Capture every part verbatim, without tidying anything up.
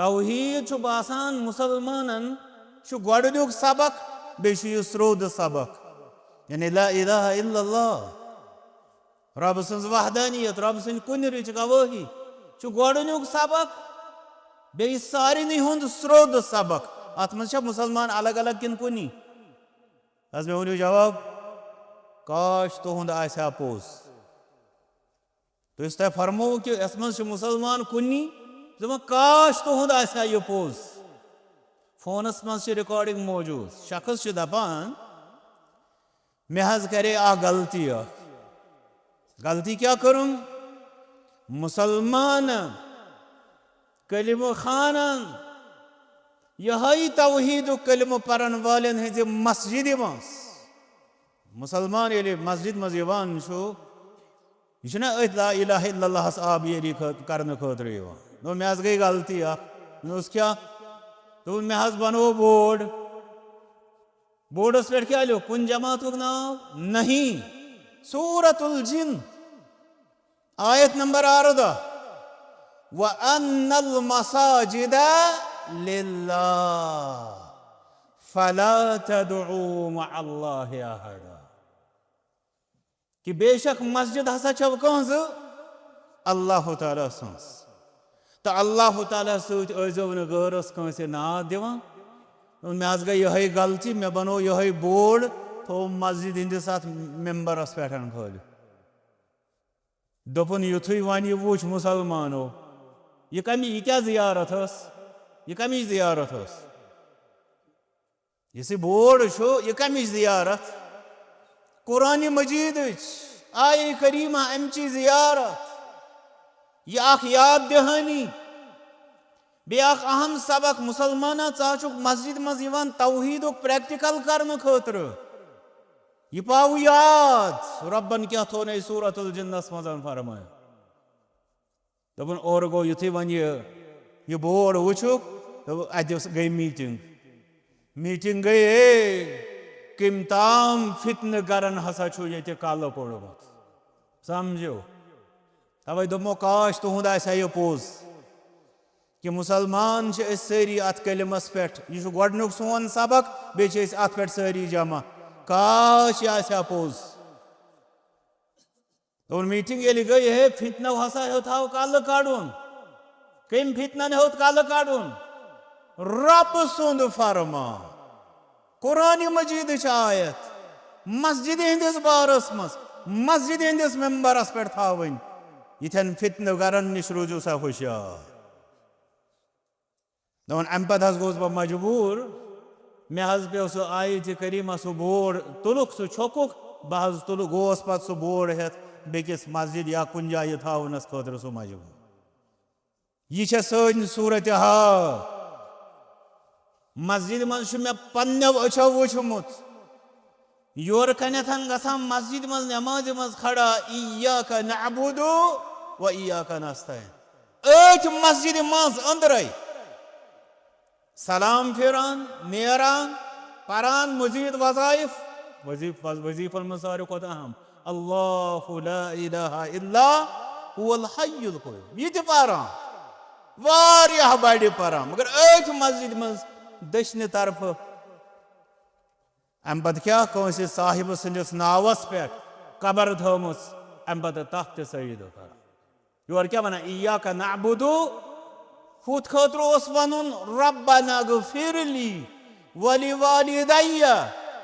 توحید چھُ باسان مُسلمانن چھُ گۄڈٕنیُک سبق، بیٚیہِ چھُ یہِ سرٛوٚد سبق، یعنی لا الہ الا اللہ، رۄب سٕنٛز وحدانیت، رۄب سٕنٛدِ کُنہِ رٕچ گوٲہی چھُ گۄڈٕنیُک سبق، بیٚیہِ سارنٕے ہُنٛد سرٛوٚد سبق۔ اتھ منٛز چھا مُسلمان الگ الگ کِنہٕ کُنی؟ حض مےٚ ؤنِو جواب، کاش تُہُنٛد آسہِ ہا پوٚز۔ تُہۍ، یُس تۄہہِ فرموو کہِ یَتھ منٛز چھِ مُسلمان کُنی، دَپان، کاش تُہُنٛد آسہِ ہا یہِ پوٚز۔ فونَس منٛز چھِ recording موجوٗد۔ شخص چھُ دَپان، مےٚ حظ کَرے اَکھ غلطی اَکھ۔ غلطی کیٛاہ کٔرٕم؟ مُسلمان، کلمہٕ خانن، یِہوٚے توحیٖدُک کلمہٕ پَرَن والٮ۪ن ہٕنٛزِ مسجدِ منٛز۔ مُسلمان ییٚلہِ مسجد منٛز یِوان چھُ، یہِ چھُنہ أتھۍ لا الہ الا اللہس آبیٲری خٲط-، کرنہٕ خٲطرٕ یِوان۔ دوٚپُن، مےٚ حظ گٔے غلطی اکھ۔ مےٚ اوس کیٛاہ؟ دوٚپُن، مےٚ حظ بنوو بورڈ۔ بورڈس پٮ۪ٹھ کیٛاہ لیوٚکھ؟ کُنہِ جماعتُک ناو؟ نہیں۔ سورۃ الجن، آیت نمبر اردہ، وَأَنَّ الْمَسَاجِدَ لِلَّهِ فَلَا تَدْعُوا مَعَ اللَّهِ أَحَدًا۔ کہ بے شک مسجد ہسا چھو کہنزٕ؟ اللہ تعالیٰ سٕنٛز۔ تہٕ اللہ تعالیٰ سۭتۍ ٲسۍزیو نہٕ غٲرس کٲنٛسہِ ناد دِوان۔ مےٚ حظ گٔے یِہوٚے غلطی، مےٚ بنوو یِہوٚے بورڈ، تھوٚو مسجد ہٕنٛدِس اتھ ممبرس پٮ۪ٹھ کھٲلِتھ۔ دوٚپُن، یُتھُے وۄنۍ یہِ وُچھ مُسلمانو، یہِ کَمہِ، یہِ کیٛاہ زیارت ٲس؟ یہِ کَمِچ زیارت ٲس؟ یُس یہِ بورڈ چھُ، یہِ کَمِچ زیارت؟ قرآنِ مجیدٕچ، آیہِ کریٖمہ اَمچی زیارت۔ یہِ اَکھ یاد دِہٲنی۔ بیٚیہِ اَکھ اَہَم سبق، مُسلمانا، ژٕ ہا چھُکھ مسجد منٛز یِوان توحیٖدُک پریکٹیکل کرنہٕ خٲطرٕ۔ یہِ پاوٕ یاد، رۄبن کیٛاہ تھوٚو نے سورۃ الجنس منٛز فرمٲیِتھ۔ دوٚپُن، اورٕ گوٚو یُتھُے وۄنۍ یہِ، یہِ بورڈ وٕچھُکھ، دوٚپُن، اَتہِ ٲس، گٔے میٖٹِنٛگ۔ میٖٹِنٛگ گٔے، ہے، کٔمۍ تام فتنہٕ گرن ہسا چھُ ییٚتہِ کلہٕ کوٚڑمُت۔ سمجھو؟ توے دوٚپمو، کاش تُہُنٛد آسہِ ہا یہِ پوٚز۔ کہ مُسلمان چھِ أسۍ سٲری اَتھ کلمس پٮ۪ٹھ۔ یہِ چھُ گۄڈٕنیُک سون سبق، بیٚیہِ چھِ أسۍ اَتھ پٮ۪ٹھ سٲری جمع۔ کاش یہِ آسہِ ہا پوٚز۔ دوٚپُن، میٖٹِنٛگ ییٚلہِ گٔے، ہے، فتنو ہسا ہیوٚت ہاو کلہٕ کڑُن۔ کٔمۍ فتنن ہیوٚت کلہٕ کڑُن؟ رۄب سُنٛد فرمان۔ قرآنِ مجیدٕچ آیت مسجدِ ہٕنٛدِس بارس منٛز، مسجدِ ہٕنٛدِس ممبرس پٮ۪ٹھ تھاوٕنۍ۔ یِتھٮ۪ن فتنہٕ گرن نِش روٗزِو سا ہُشیار۔ دوٚپُن، اَمہِ پتہٕ حظ گوٚوُس بہٕ مجبوٗر، مےٚ حظ پیوٚو سُہ آیتِ کریٖمہ، سُہ بورڈ تُلُکھ، سُہ چھوٚکُکھ، بہٕ حظ تُلہٕ، گوس پتہٕ سُہ بورڈ ہٮ۪تھ بیٚکِس مسجد یا کُنہِ جایہِ تھاونس خٲطرٕ سُہ مجبوٗر۔ یہِ چھےٚ سٲنۍ صوٗرتِ حال۔ مسجدِ منٛز چھُ مےٚ پننیو أچھو وُچھمُت، یورٕ کنٮ۪تھ گژھان مسجدِ منٛز نمازِ منٛز کھڑا، ایاک نعبد و ایاک نستعین۔ أتھۍ مسجدِ منٛز أنٛدرَے سلام پھِران، نیران، پران مزید وظائف، وظیف-، وظیفن منٛز ساروی کھۄتہٕ اہم، اللہ لا الہ الا هو الحی القیوم۔ یہِ تہِ پران، واریاہ بڑِ پران، مگر أتھۍ مسجدِ منٛز دٔچھنہِ طرفہٕ اَمہِ پتہٕ کیٛاہ؟ کٲنٛسہِ صاحبہٕ سٕنٛدِس ناوس پٮ۪ٹھ قبر تھٲومٕژ، اَمہِ پتہٕ تَتھ تہِ سجدٕ کران۔ یورٕ کیٛاہ وَنان؟ ایاک نعبد، ہُتھ خٲطرٕ اوس وَنُن، ربنا اغفر لی ولوالدی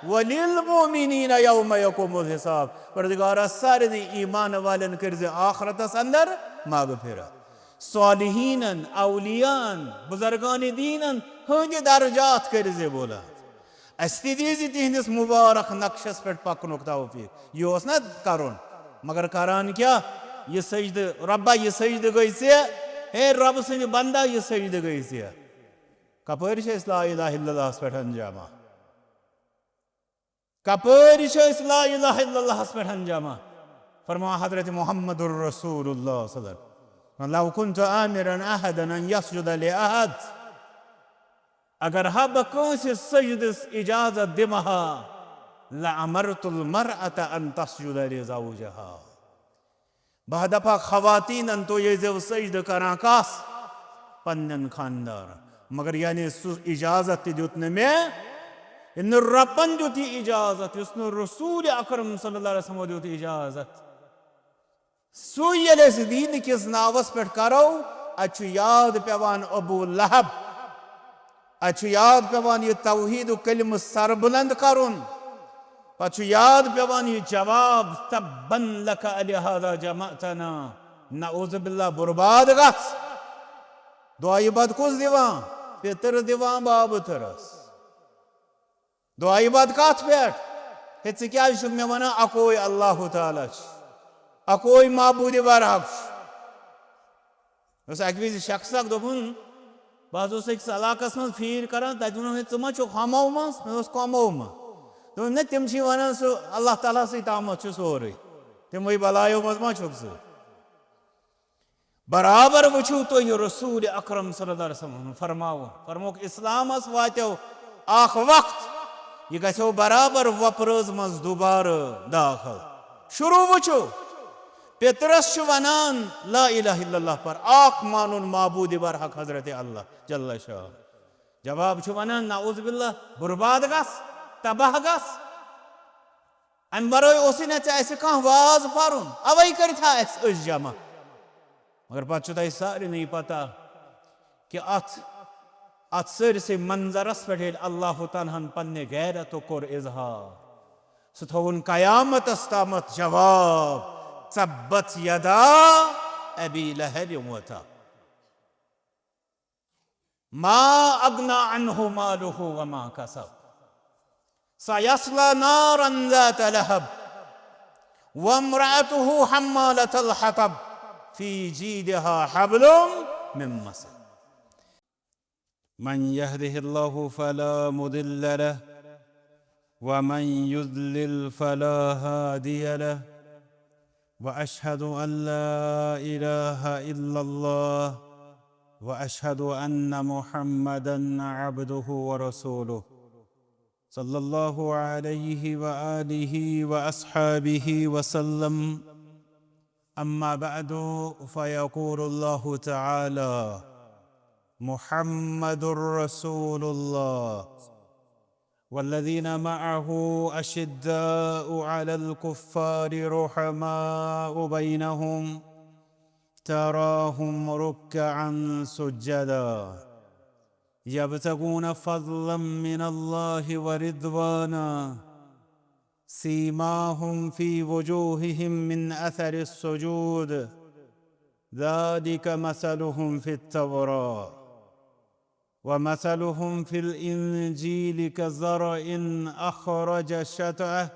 وللمؤمنین یوم یقوم الحساب۔ پروردگارا، سارنٕے ایمان والٮ۪ن کٔرۍ زِ ٲخرتس اندر مغفرت۔ صالحینن، اولیاءن، بزرگان دینن ہٕنٛدۍ درجات کٔرۍ زِ بلند۔ اَسہِ تہِ دیٖزِ تِہنٛدِس مُبارک نقشس پٮ۪ٹھ پکنُک توفیٖق۔ یہِ اوس نہ کرُن، مگر کران کیٛاہ؟ یہِ سجدٕ، رۄبا، یہِ سجدٕ گٔے ژےٚ، ہے رۄبہٕ سٕنٛدِ بندا، یہِ سجدٕ گٔے ژےٚ۔ کپٲرۍ چھِ أسۍ لا الہ الا اللہس پٮ۪ٹھ جمع؟ کپٲرۍ چھِ أسۍ لا الہ الا اللہس پٮ۪ٹھ جمع؟ فرماوان حضرت محمد رسول اللہ صلی اللہ علیہ وسلم، لو كنت آمرا احدا ان يسجد لاحد، اگر ہا بہٕ کٲنٛسہِ سجدس اجازت دِمہٕ ہا، لامرت المرأة ان تسجد لزوجها، بہٕ ہا دپہٕ ہا خواتینن، تُہۍ ٲسۍزیو سجدٕ کران کس؟ پننٮ۪ن خاندارن۔ مگر یعنی سُہ اجازت تہِ دیُت نہٕ مےٚ، ییٚلہِ نہٕ رۄبن دیُت یہِ اجازت، یُس نہٕ رسول اکرم صلی اللہ علیہ وسلمو دیُت اجازت۔ سُے ییٚلہِ أسۍ دیٖن کِس ناوس پٮ۪ٹھ کرو، اتہِ چھُ یاد پٮ۪وان ابو لہب، اتہِ چھُ یاد پٮ۪وان یہِ توحید و کلمہٕ سربلند کرُن، پتہٕ چھُ یاد پٮ۪وان یہِ جواب، تبا لک الہذا جمعتنا، نعوذ باللہ، برباد گژھ۔ دعایہِ بد کُس دِوان؟ پِتٕر دِوان بابہٕ تٕرس۔ دعایہِ بد کتھ پٮ۪ٹھ؟ ہے، ژٕ کیازِ چھُکھ مےٚ ونان اکوے اللہ تعالیٰ چھُ، اکوے معبود برحق چھُ؟ مےٚ اوس اکہِ وِزِ شخص اکھ دوٚپُن، بہٕ حظ اوسُس أکِس علاقس منٛز پھیٖر کران، تتہِ ووٚنُن، ہے، ژٕ ما چھُکھ ہۄمو منٛز؟ مےٚ اوس کۄمو منٛز۔ دوٚپُن، نہ، تِم چھِ ونان سُہ اللہ تعالیٰ سٕے تامتھ چھُ سورُے، تِموٕے بلایو منٛز ما چھُکھ ژٕ؟ برابر وٕچھِو تُہۍ رسول اکرم صلی اللہ علیہ وسلم فرماوُن، فرمووُکھ، اسلامس واتیو اکھ وقت، یہِ گژھیو برابر وۄپرٲژ منٛز دوبارٕ داخل۔ شروع وٕچھِو، پِترس چھُ ونان، لا الہ الا اللہ پر، اکھ مانُن معبود برحق حضرت اللہ جل شاہ۔ جواب چھُ ونان، نعوذ باللہ، برباد گژھ، تباہ گژھ۔ امہِ ورٲے اوسُے نہٕ ژےٚ اسہِ کانٛہہ واز پرُن، اوے کٔرِتھ آے اسہِ أسۍ جمع۔ مگر پتہٕ چھُ تۄہہِ سارنٕے پتہ کہِ اتھ، اتھ سٲرسٕے منظرس پٮ۪ٹھ ییٚلہِ اللہ تعالیٰ ہن پننہِ غیرتُک کوٚر اظہار، سُہ تھووُن قیامتس تامتھ جواب، تبت یدا ابی لہب و تب۔ ما اغنى عنه ماله وما كسب، سيصلى نارا ذات لهب، وامرأته حمالة الحطب، في جيدها حبل من مسد۔ من يهده الله فلا مضل له، ومن يضلل فلا هادي له، وأشهد أن لا إله إلا الله، وأشهد أن محمدا عبده ورسوله، صلى الله عليه وآله وأصحابه وسلم. أما بعد، فيقول الله تعالى: محمد رسول الله، والذين معه أشداء على الكفار رحماء بينهم، تراهم ركعا سجدا، يبتغون فضلا من الله ورضوانا، سيماهم في وجوههم من أثر السجود، ذلك مثلهم في التوراة، ومثلهم في الإنجيل كزرع أخرج شطأه،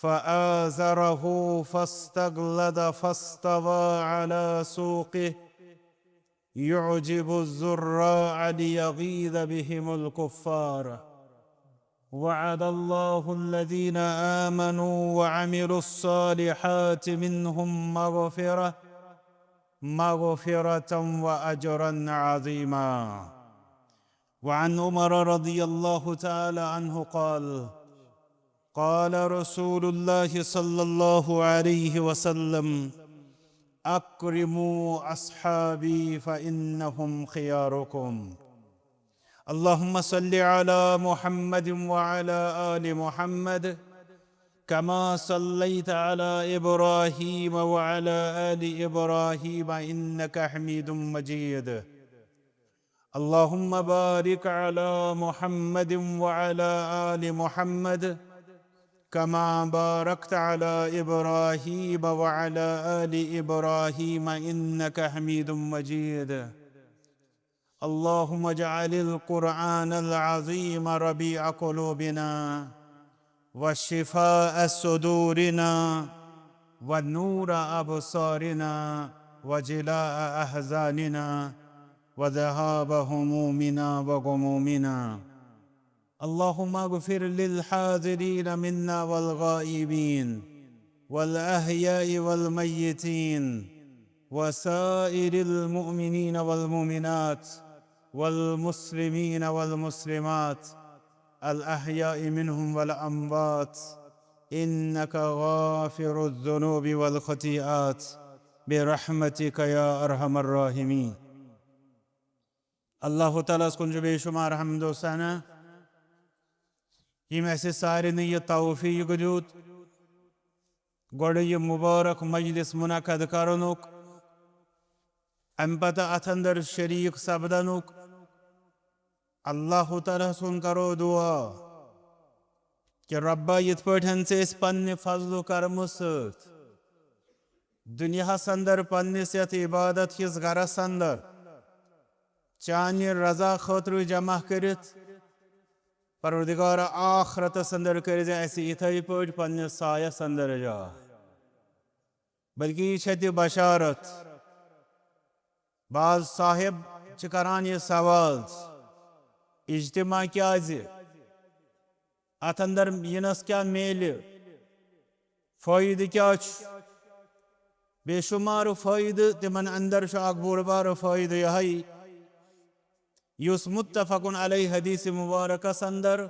فآزره، فاستغلظ، فاستوى على سوقه، يعجب الزراع ليغيظ بهم الكفار. وعد الله الذين آمنوا وعملوا الصالحات منهم مغفرة، مغفرة وأجرا عظيما. وعن عمر رضي الله تعالى عنه قال: قال رسول الله صلى الله عليه وسلم: أكرموا أصحابي فإنهم خياركم. اللهم صل على محمد وعلى آل محمد، كما صليت على إبراهيم وعلى آل إبراهيم إنك حميد مجيد. اللهم بارك على محمد وعلى آل محمد، كما باركت على إبراهيم وعلى آل إبراهيم إنك حميد مجيد. اللهم اجعل القرآن العظيم ربيع قلوبنا، وشفاء صدورنا، ونور أبصارنا، وجلاء أحزاننا، وذهاب همومنا وغمومنا. اللهم اغفر للحاضرين منا والغائبين، والأحياء والميتين، وسائر المؤمنين والمؤمنات، والمسلمين والمسلمات، الأحياء منهم والأموات، إنك غافر الذنوب والخطيئات، برحمتك يا أرحم الراحمين. اللہ تعالیٰ ہس کُن چھُ بے شمار حمد و ثنا، ییٚمۍ اَسہِ سارنٕے یہِ توفیٖق دیُت گۄڈٕ یہِ مُبارک مجلس منعقد کرنُک، اَمہِ پتہٕ اَتھ اندر شریٖک سپدنُک۔ اللہ تعالیٰ ہس کُن کرو دعا کہِ رۄبا، یِتھ پٲٹھۍ ژےٚ أسۍ پننہِ فضل و کرمہٕ سۭتۍ دُنیاہس اندر پننِس یتھ عبادت کِس گرس اندر چانہِ رضا خٲطرٕ جمع کٔرِتھ، پروردگارا، آخرتس اندر کٔرۍ زِ اَسہِ یِتھے پٲٹھۍ پننِس سایس اندر جاے۔ بلکہِ یہِ چھےٚ تہِ بشارت۔ بعض صاحب چھِ کران یہِ سوال، اجتماع کیازِ؟ اتھ اندر یِنس کیٛاہ میلہِ؟ فٲیدٕ کیٛاہ چھُ؟ بے شمار فٲیدٕ، تِمن اندر چھُ اکھ بوٚڑ بارٕ فٲیدٕ یِہوٚے، یُس متفق علیہ حدیث مبارکس اندر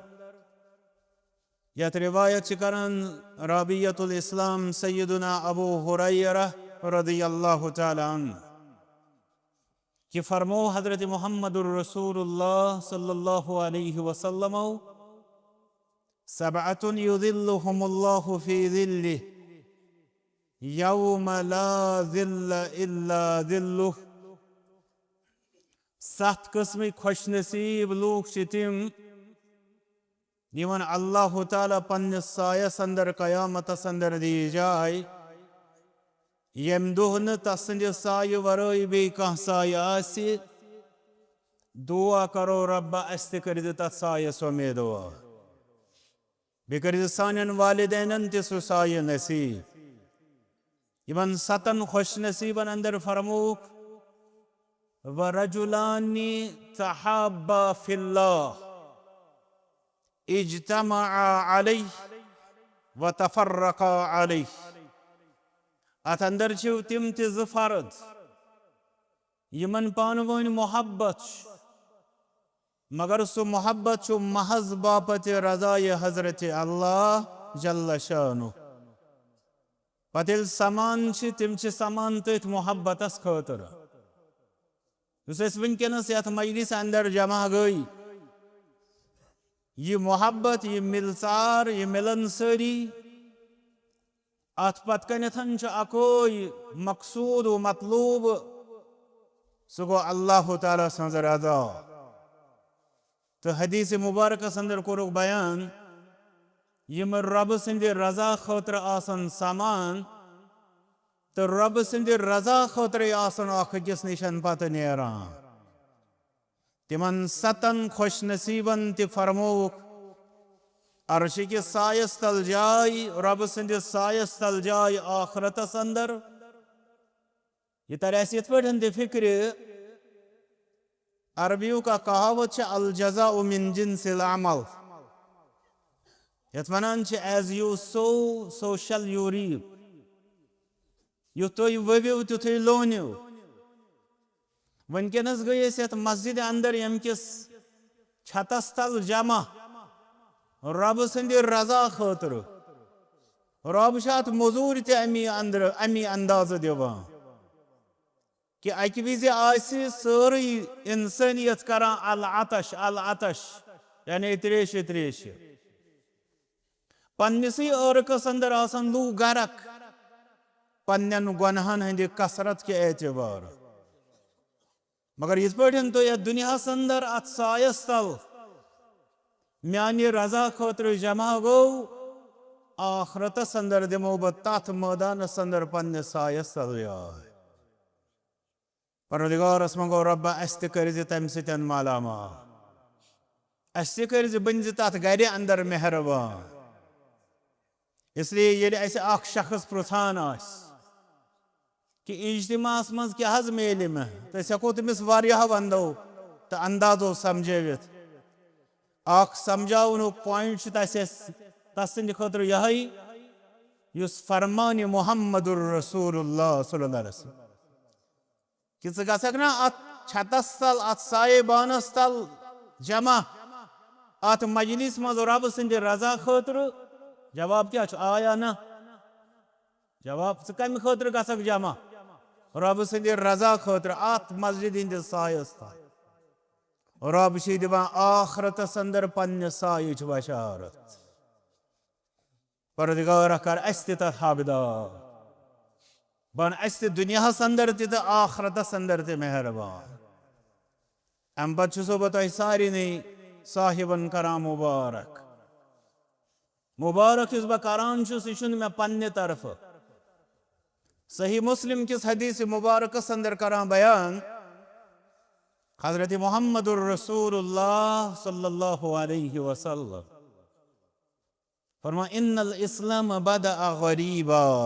یتھ روایت چھِ کران رابعۃ الاسلام سیدنا ابو ہریرہ رضی اللہ تعالیٰ عنہ، کہ فرمو حضرت محمد الرسول اللہ صلی اللہ علیہ وسلم، سبعة يظلهم الله في ظله يوم لا ظل إلا ظله۔ ستھ قسمٕکۍ خۄش نصیب لوٗکھ چھِ تِم، یِمن اللہ تعالیٰ پننِس سایس اندر قیامتس اندر دی جاے، ییٚمہِ دۄہ نہٕ تسٕنٛدِ سایہِ ورٲے بیٚیہِ کانٛہہ سایہِ آسہِ۔ دعا کرو رۄبا، اسہِ تہِ کٔرۍ زِ تتھ سایس امیدوار۔ بیٚیہِ کٔرۍ زِ سانٮ۪ن والدینن تہِ سُہ سایہِ نصیب۔ یِمن ستن خۄش نصیبن اندر فرمووُکھ، ورجلان تحابا في الله اجتمعا عليه وتفرقا عليه۔ اتھ اندر چھِو تِم تہِ زٕ فرد، یِمن پانہٕ ؤنۍ محبت چھُ، مگر سُہ محبت چھُ محض باپتِ رضایہِ حضرت اللہ جل شانہ۔ پتہٕ ییٚلہِ سمان چھِ، تِم چھِ سمان تٔتھۍ محبتس خٲطرٕ۔ یُس أسۍ وٕنکیٚنس یتھ مجلس اندر جمع گٔے، یہِ محبت، یہِ مِلژار، یہِ مِلن سٲری، اتھ پتہٕ کنٮ۪تھ چھُ اکوے مقصود و مطلوب، سُہ گوٚو اللہ تعالیٰ سٕنٛز رضا۔ تہٕ حدیث مبارکس اندر کوٚرُکھ بیان، یِم رۄبہٕ سٕنٛدِ رضا خٲطرٕ آسن سمان تہٕ رۄبہٕ سٕنٛدِ رضا خٲطرَے آسن اکھ أکِس نِش پتہٕ نیران۔ تِمن ستن خۄش نصیبن تہِ فرمووُکھ عرشہِ کِس سایس تل جاے، رۄبہٕ سٕنٛدِس سایس تل جاے آخرتس اندر۔ یہِ ترِ اَسہِ یِتھ پٲٹھۍ تہِ فِکرِ، عربیُک اکھ کہاوت چھِ، الجزاء من جنس العمل۔ یتھ ونان چھِ، as you sow, so shall you reap۔ یُتھ تُہۍ ؤوِو، تیُتھُے لونِو۔ وٕنکیٚنس گٔے أسۍ یتھ مسجد اندر، ییٚمہِ کِس چھتس تل جمع، رۄبہٕ سٕنٛدِ رضا خٲطرٕ۔ رۄب چھُ اتھ مٔزوٗرۍ تہِ امی اندر، امی اندازٕ دِوان۔ کہ اکہِ وِزِ آسہِ سٲرٕے انسٲنیت کران العطش، العطش، یعنی تریشہِ، تریشہِ۔ پننِسٕے عٲرقس اندر آسن لوٗکھ غرق، پننٮ۪ن گۄنہن ہٕنٛدِ کثرت کہِ اعتبار۔ مگر یِتھ پٲٹھۍ تُہۍ یتھ دُنیاہس اندر اتھ سایس تل میانہِ رضا خٲطرٕ جمع گوٚو، آخرتس اندر دِمو بہٕ تتھ مٲدانس اندر پننِس سایس تل جاے۔ پروردگارس منٛگو، رۄبا، اسہِ تہِ کٔرۍ زِ تمہِ سۭتۍ مالا مال، اسہِ تہِ کٔرۍ زِ، بٔنۍ زِ تتھ گرِ اندر مہربان۔ اس لیے ییٚلہِ اسہِ اکھ شخص پرژھان آسہِ کہ اجتماعس منٛز کیٛاہ حظ میلہِ مےٚ، تہٕ أسۍ ہٮ۪کو تٔمِس واریاہ وندو تہٕ اندازو سمجھٲوِتھ۔ اکھ سمجھاونُک point چھُ تس، تس سٕنٛدِ خٲطرٕ یِہوٚے، یُس فرمانِ محمد الرسول اللہ صلی اللہ علیہ وسلم، کہ ژٕ گژھکھ نا اتھ چھتس تل، اتھ سایہ بانس تل جمع، اتھ مجلس منٛز رۄبہٕ سٕنٛدِ رضا خٲطرٕ؟ جواب کیٛاہ چھُ؟ آیا نہ؟ جواب، ژٕ کمہِ خٲطرٕ گژھکھ جمع؟ رۄبہٕ سٕنٛدِ رضا خٲطرٕ اتھ مسجد ہٕنٛدِس سایس تل۔ رۄب چھُے دِوان ٲخرتس اندر پننہِ سایِچ بشارت۔ پروردگارا، کر اسہِ تہِ تتھ حقدار۔ بن اسہِ تہِ دُنیاہس اندر تہِ تہٕ ٲخرتس اندر تہِ مہربان۔ امہِ پتہٕ چھُسو بہٕ تۄہہِ سارنٕے صاحبن کران مبارک۔ مبارک یُس بہٕ کران چھُس، یہِ چھُنہٕ مےٚ پننہِ طرفہٕ۔ صحیح مسلم کِس حدیث مبارکس اندر کران بیان حضرت محمد الرسول اللہ صلی اللہ علیہ وسلم۔ فرمان، ان الاسلام بدأ غریبا۔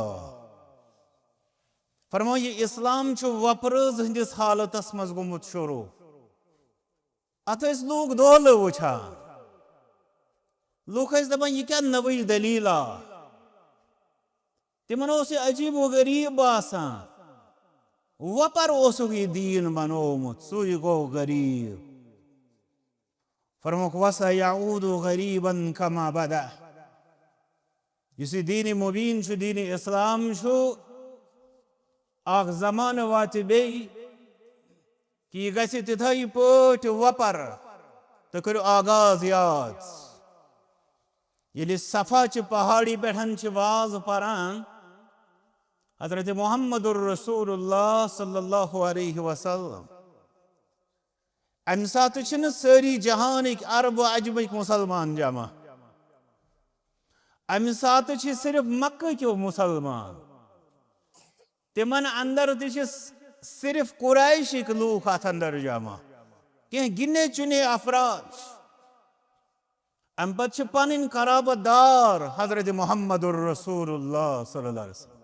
فرمان، یہِ اسلام چھُ وۄپرٲژ ہٕنٛدِس حالتس منٛز گوٚمُت شروع۔ اتھ ٲسۍ لوٗکھ دولہٕ وٕچھان۔ لوٗکھ ٲسۍ دپان، یہِ کیٛاہ نٔوٕے دٔلیٖلہ؟ تِمن اوس یہِ عجیب و غریب باسان۔ وۄپر اوسُکھ یہِ دیٖن بنوومُت، سُے گوٚو غریب۔ فرموکھ، وسیعود غریبا کما بدأ۔ یُس یہِ دیٖن مبیٖن چھُ، دیٖن اسلام چھُ، اکھ زمانہٕ واتہِ بیٚیہِ کہِ یہِ گژھِ تِتھے پٲٹھۍ وۄپر۔ تُہۍ کٔرِو آغاز یاد، ییٚلہِ صفا چہِ پہاڑی پٮ۪ٹھ چھِ واز پران حضرت محمد الرسول اللہ صلی اللہ علیہ وسلم، امہِ ساتہٕ چھِنہٕ سٲری جہانٕکۍ عرب و عجمٕکۍ مسلمان جمع۔ امہِ ساتہٕ چھِ صرف مکہ کیو مسلمان۔ تِمن اندر تہِ چھِ س-، صرف قریشٕکۍ لوٗکھ اتھ اندر جمع، کینٛہہ گِنے چُنے افراد۔ امہِ پتہٕ چھِ پنٕنۍ قرابت دار حضرت محمد الرسول اللہ صلی اللہ علیہ وسلم۔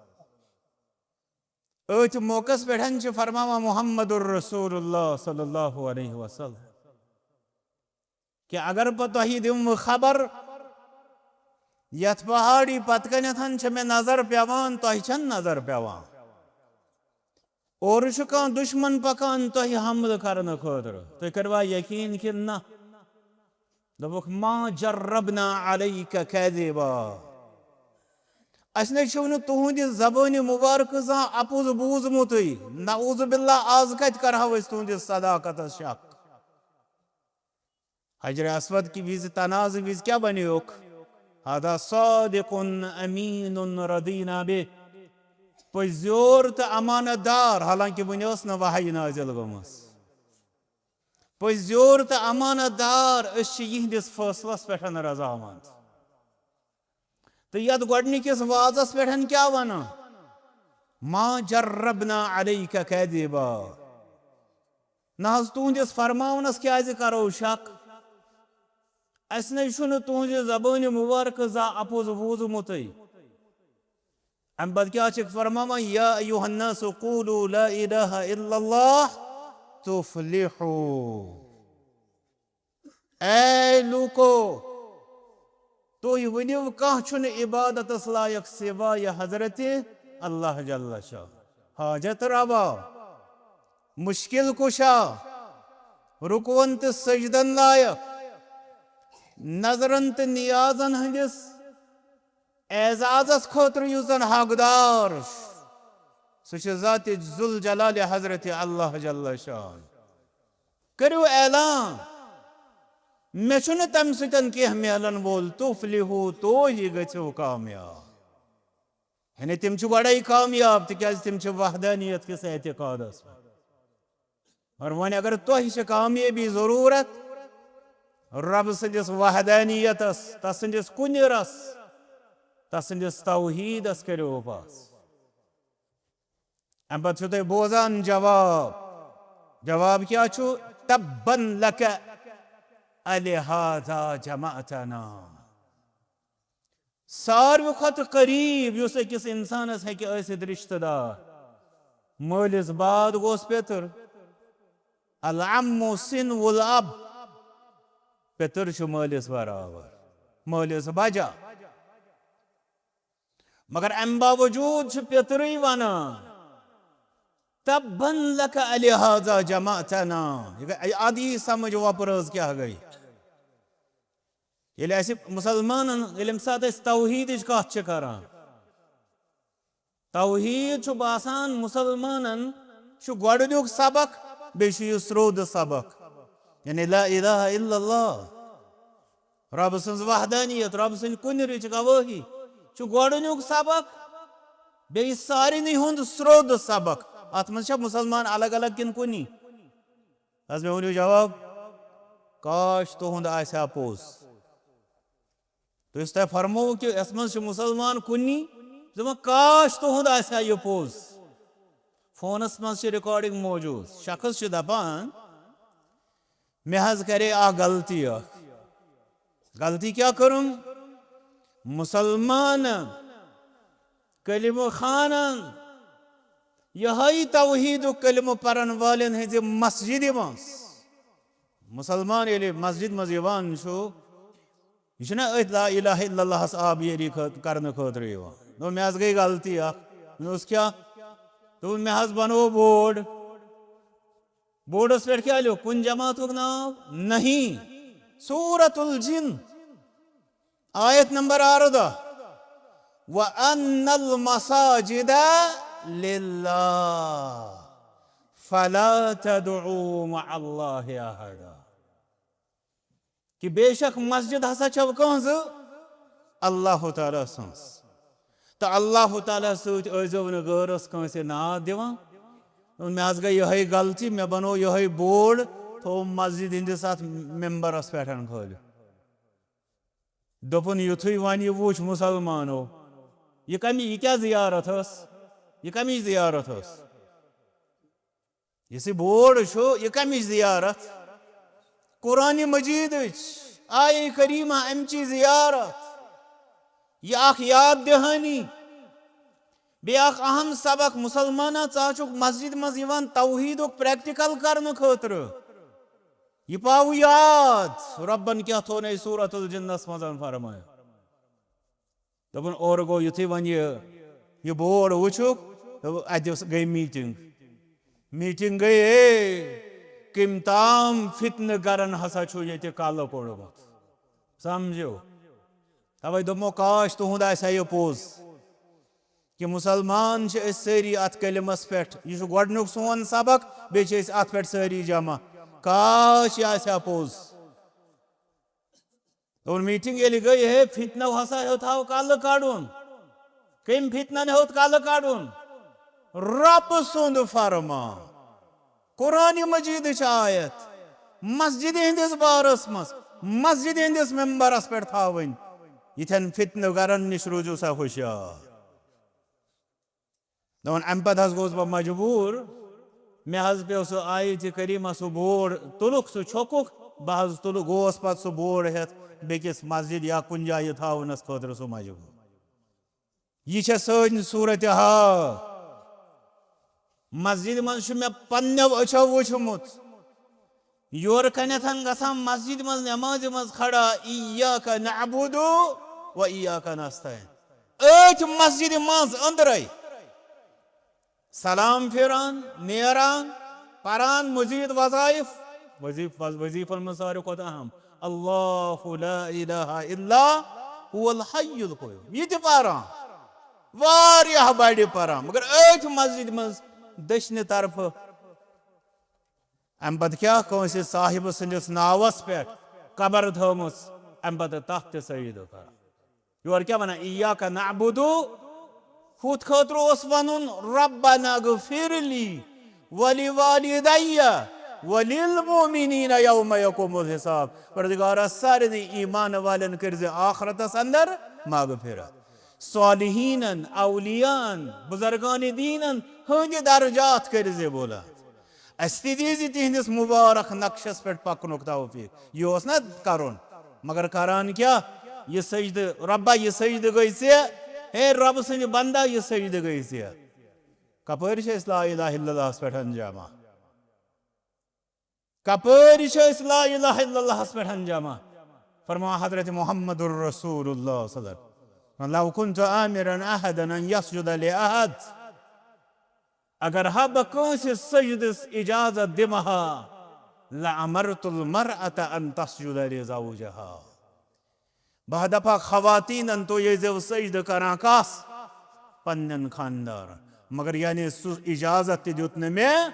أتھۍ موقعس پٮ۪ٹھ چھِ فرماوان محمد الرسول اللہ صلی اللہ علیہ وسلم کہ اگر بہٕ تۄہہِ دِمہٕ خبر، یتھ پہاڑی پتہٕ کنٮ۪تھ چھِ مےٚ نظر پٮ۪وان، تۄہہِ چھَنہٕ نظر پٮ۪وان۔ اورٕ چھُ کانٛہہ دُشمن پکان تۄہہِ حملہٕ کرنہٕ خٲطرٕ، تُہۍ کٔروا یقین کِنہٕ نہ؟ دوٚپُکھ، ما جربنا علیک کذبا۔ اسہِ نَے چھُو نہٕ تُہنٛدِ زبٲنہِ مبارکہٕ زانٛہہ اپُز بوٗزمُتٕے۔ نعوذ باللہ، از کتہِ کرہو أسۍ تُہنٛدِس صداقتس شک؟ حجر اسود کہِ وِزِ، تنازٕ وِزِ کیٛاہ بنیوکھ؟ هذا صادق امین رضینا بہ۔ پٔزۍ یور تہٕ امانت دار، حالانکہ وُنہِ ٲس نہٕ وحی نازل گٔمٕژ۔ پٔزۍ یور تہٕ امانت دار، أسۍ چھِ یِہنٛدِس فٲصلس پٮ۪ٹھ رضامند۔ تہٕ یتھ گۄڈنِکِس وازس پٮ۪ٹھ کیٛاہ ونان؟ ما جربنا علیک کذبا۔ نہ حظ، تُہنٛدِس فرماونس کیٛازِ کرو شک؟ اسہِ نَے چھُنہٕ تُہنٛزِ زبٲنہِ مبارکہٕ زانٛہہ اپُز بوٗزمُتٕے۔ امہِ پتہٕ کیٛاہ چھِکھ فرماوان؟ یا ایھا الناس قولوا لا الہ الا اللہ تفلحوا۔ اے لوٗکو، تُہۍ ؤنِو، کانٛہہ چھُنہٕ عبادتس لایق سوائے حضرت اللہ جل شاہ۔ حاجت روا، مشکل کشا، رکوعن تہٕ سجدن لایق، نظرن تہٕ نیازن ہٕنٛدِس اعزازس خٲطرٕ یُس زن حقدار چھُ، سُہ چھُ ذات ذوالجلال حضرت اللہ جل شاہ۔ کٔرِو اعلان، مےٚ چھُنہٕ تَمہِ سۭتۍ کینٛہہ میلن وول، تُفلِحو، تُہۍ گٔژھِو کامیاب۔ یعنی تِم چھِ گۄڈَے کامیاب، تِکیٛازِ تِم چھِ وحدانیت کِس اعتقادس منٛز۔ اور وۄنۍ اگر تۄہہِ چھِ کامیٲبی ضروٗرت، رۄب سٕنٛدِس وحدانیتس، تسٕنٛدِس کُنِرس، تسٕنٛدِس توحیٖدس کٔرِو پاس۔ امہِ پتہٕ چھِو تُہۍ بوزان جواب۔ جواب کیٛاہ چھُ؟ تبا لک الہذا جمعتنا۔ ساروی کھۄتہٕ قریب یُس أکِس انسانس ہیٚکہِ ٲسِتھ رشتہٕ دار، مٲلِس بعد گوٚوس پیٚتٕر۔ العم سِنو الاب، پیٚتٕر چھُ مٲلِس برابر، مٲلِس بجا۔ مگر امہِ باوجود چھُ پیٚترٕے ونان، تبا لک الہذا جمعتنا۔ یہِ گٔے، ادٕ یی سمجھ وۄپرٲژ کیٛاہ گٔے۔ ییٚلہِ اسہِ مسلمانن، ییٚلہِ امہِ ساتہٕ أسۍ توحیٖدٕچ کتھ چھِ کران، توحیٖد چھُ باسان مسلمانن چھُ گۄڈٕنیُک سبق، بیٚیہِ چھُ یہِ سرٛوٚد سبق۔ یعنی لا الہ الا اللہ، رب سٕنٛز وحدانیت، رب سٕنٛدِ کُنرٕچ گوٲہی چھُ گۄڈٕنیُک سبق۔ بیٚیہِ سارنٕے ہُنٛد سرٛوٚد سبق۔ اتھ منٛز چھا مسلمان الگ الگ کِنہٕ کُنی؟ حظ، مےٚ ؤنِو جواب، کاش تُہُنٛد آسہِ ہا پوٚز۔ تہٕ یُس تۄہہِ فرموو کہِ یَتھ منٛز چھِ مُسلمان کُنی، دَپان، کاش تُہُنٛد آسہِ ہا یہِ پوٚز۔ فونَس منٛز چھِ recording موجوٗد۔ شخص چھُ دَپان، مےٚ حظ کَرے اَکھ غلطی اَکھ۔ غلطی کیٛاہ کٔرٕم؟ مُسلمانَن، کلمہٕ خانَن، یِہوٚے توحیٖدُک کلمہٕ پَرَن والٮ۪ن ہٕنٛزِ مسجدِ منٛز۔ مُسلمان ییٚلہِ مسجد منٛز یِوان چھُ، یہِ چھُنہ أتھۍ لا الہ الا اللہس آبیٲری خٲط-، کرنہٕ خٲطرٕ یِوان۔ دوٚپُن، مےٚ حظ گٔے غلطی اکھ۔ مےٚ اوس کیٛاہ؟ دوٚپُن، مےٚ حظ بنوو بورڈ۔ بورڈس پٮ۪ٹھ کیٛاہ لیوٚکھ؟ کُنہِ جماعتُک ناو؟ نہیں۔ سورۃ الجن، آیت نمبر اردہ، وَأَنَّ الْمَسَاجِدَ لِلَّهِ فَلَا تَدْعُوا مَعَ اللَّهِ أَحَدًا۔ کہ بے شک مسجد ہسا چھو کہنزٕ؟ اللہ تعالیٰ سٕنٛز۔ تہٕ اللہ تعالیٰ سۭتۍ ٲسۍزیو نہٕ غٲرس کٲنٛسہِ ناد دِوان۔ مےٚ حظ گٔے یِہوٚے غلطی، مےٚ بنوو یِہوٚے بورڈ، تھوٚوُم مسجد ہٕنٛدِس اتھ ممبرس پٮ۪ٹھ کھٲلِتھ۔ دوٚپُن، یُتھُے وۄنۍ یہِ وُچھ مُسلمانو، یہِ کَمہِ، یہِ کیٛاہ زیارت ٲس؟ یہِ کَمِچ زیارت ٲس؟ یُس یہِ بورڈ چھُ، یہِ کَمِچ زیارت؟ قرآنِ مجیدٕچ، آیہِ کریمہ، اَمچی زیارت۔ یہِ اکھ یاد دِہٲنی، بیٚیہِ اکھ اہم سبق، مُسلمانہ، ژٕ ہا چھُکھ مسجد منٛز یِوان توحیٖدُک پریکٹیکل کرنہٕ خٲطرٕ۔ یہِ پاوٕ یاد، رۄبن کیٛاہ تھوٚو نے سورۃ الجنس منٛز فرمٲیِتھ۔ دوٚپُن، اورٕ گوٚو یُتھُے وۄنۍ یہِ، یہِ بورڈ وٕچھُکھ، دوٚپُن، اَتہِ ٲس، گٔے میٖٹِنٛگ۔ میٖٹِنٛگ گٔے، ہے، کٔمۍ تام فتنہٕ گرن ہسا چھُ ییٚتہِ کلہٕ کوٚڑمُت۔ سمجھو؟ توے دوٚپمو، کاش تُہُنٛد آسہِ ہا یہِ پوٚز۔ کہ مُسلمان چھِ أسۍ سٲری اَتھ کلمس پٮ۪ٹھ۔ یہِ چھُ گۄڈٕنیُک سون سبق، بیٚیہِ چھِ أسۍ اَتھ پٮ۪ٹھ سٲری جمع۔ کاش یہِ آسہِ ہا پوٚز۔ دوٚپُن، میٖٹِنٛگ ییٚلہِ گٔے، ہے، فتنو ہسا ہیوٚت ہاو کلہٕ کڑُن۔ کٔمۍ فتنن ہیوٚت کلہٕ کڑُن؟ رۄب سُنٛد فرمان۔ قرآنِ مجیدٕچ آیت مسجدِ ہٕنٛدِس بارس منٛز، مسجدِ ہٕنٛدِس ممبرس پٮ۪ٹھ تھاوٕنۍ، یِتھٮ۪ن فتنہٕ گرن نِش روٗزِو سا ہُشیار۔ دوٚپُن، اَمہِ پتہٕ حظ گوٚوُس بہٕ مجبوٗر، مےٚ حظ پیوٚو سُہ آیتِ کریمہ، سُہ بورڈ تُلُکھ، سُہ چھوٚکُکھ، بہٕ حظ تُلہٕ، گوس پتہٕ سُہ بورڈ ہٮ۪تھ بیٚکِس مسجد یا کُنہِ جایہِ تھاونس خٲطرٕ سُہ مجبوٗر۔ یہِ چھےٚ سٲنۍ صوٗرتِ حال۔ مسجدِ منٛز چھُ مےٚ پننٮ۪و أچھو وُچھمُت، یورٕ کنٮ۪تھ گژھان مسجدِ منٛز نمازِ منٛز کھڑا، "ایاک نعبد و ایاک نستعین"۔ أتھۍ مسجدِ منٛز أنٛدرَے۔ سلام پھِران، نیران، پران مزید وظائف۔ وظیف-، وظ-، وظیفن منٛز ساروی کھۄتہٕ اہم، "اللہ لا الہ الا هو الحی القیوم"۔ یہِ تہِ پران، واریاہ بڑِ پران، مگر أتھۍ مسجدِ منٛز دٔچھنہِ طرفہٕ۔ امہِ پتہٕ کیٛاہ؟ کٲنٛسہِ صاحبہٕ سٕنٛدِس ناوس پٮ۪ٹھ قبر تھٲومٕژ، امہِ پتہٕ تتھ تہِ سجدٕ کران۔ یورٕ کیٛاہ ونان؟ "ایاک نعبد"، ہُتھ خٲطرٕ اوس ونُن، "ربنا اغفر لی ولوالدی وللمؤمنین یوم یقوم الحساب"۔ پروردگارا، سارنٕے ایمان والٮ۪ن کٔرۍ زِ آخرتس اندر مغفرت۔ صالحینن، اولیاءن، بزرگان دینن ہٕنٛدۍ درجات کٔرۍ زِ بلند۔ اسہِ تہِ دیٖزِ تِہنٛدِس مُبارک نقشس پٮ۪ٹھ پکنُک توفیق۔ یہِ اوس نہ کرُن، مگر کران کیٛاہ؟ یہِ سجدٕ، رۄبا، یہِ سجدٕ گٔے ژےٚ۔ ہے رۄبہٕ سٕنٛدِ بندا، یہِ سجدٕ گٔے ژےٚ۔ کپٲرۍ چھِ أسۍ لا الہ الا اللہس پٮ۪ٹھ جمع؟ کپٲرۍ چھِ أسۍ لا الہ الا اللہس پٮ۪ٹھ جمع؟ فرماوان حضرت محمد رسول اللہ صلی اللہ علیہ وسلم، "لو كنت آمرا أحدا أن يسجد لأحد"، اگر ہا بہٕ کٲنٛسہِ سجدس اجازت دِمہٕ ہا، "لأمرت المرأة أن تسجد لزوجها"، بہٕ ہا دپہٕ ہا خواتینن، تُہۍ ٲسۍزیو سجدٕ کران کس؟ پننٮ۪ن خاندارن۔ مگر یعنی سُہ اجازت تہِ دیُت نہٕ مےٚ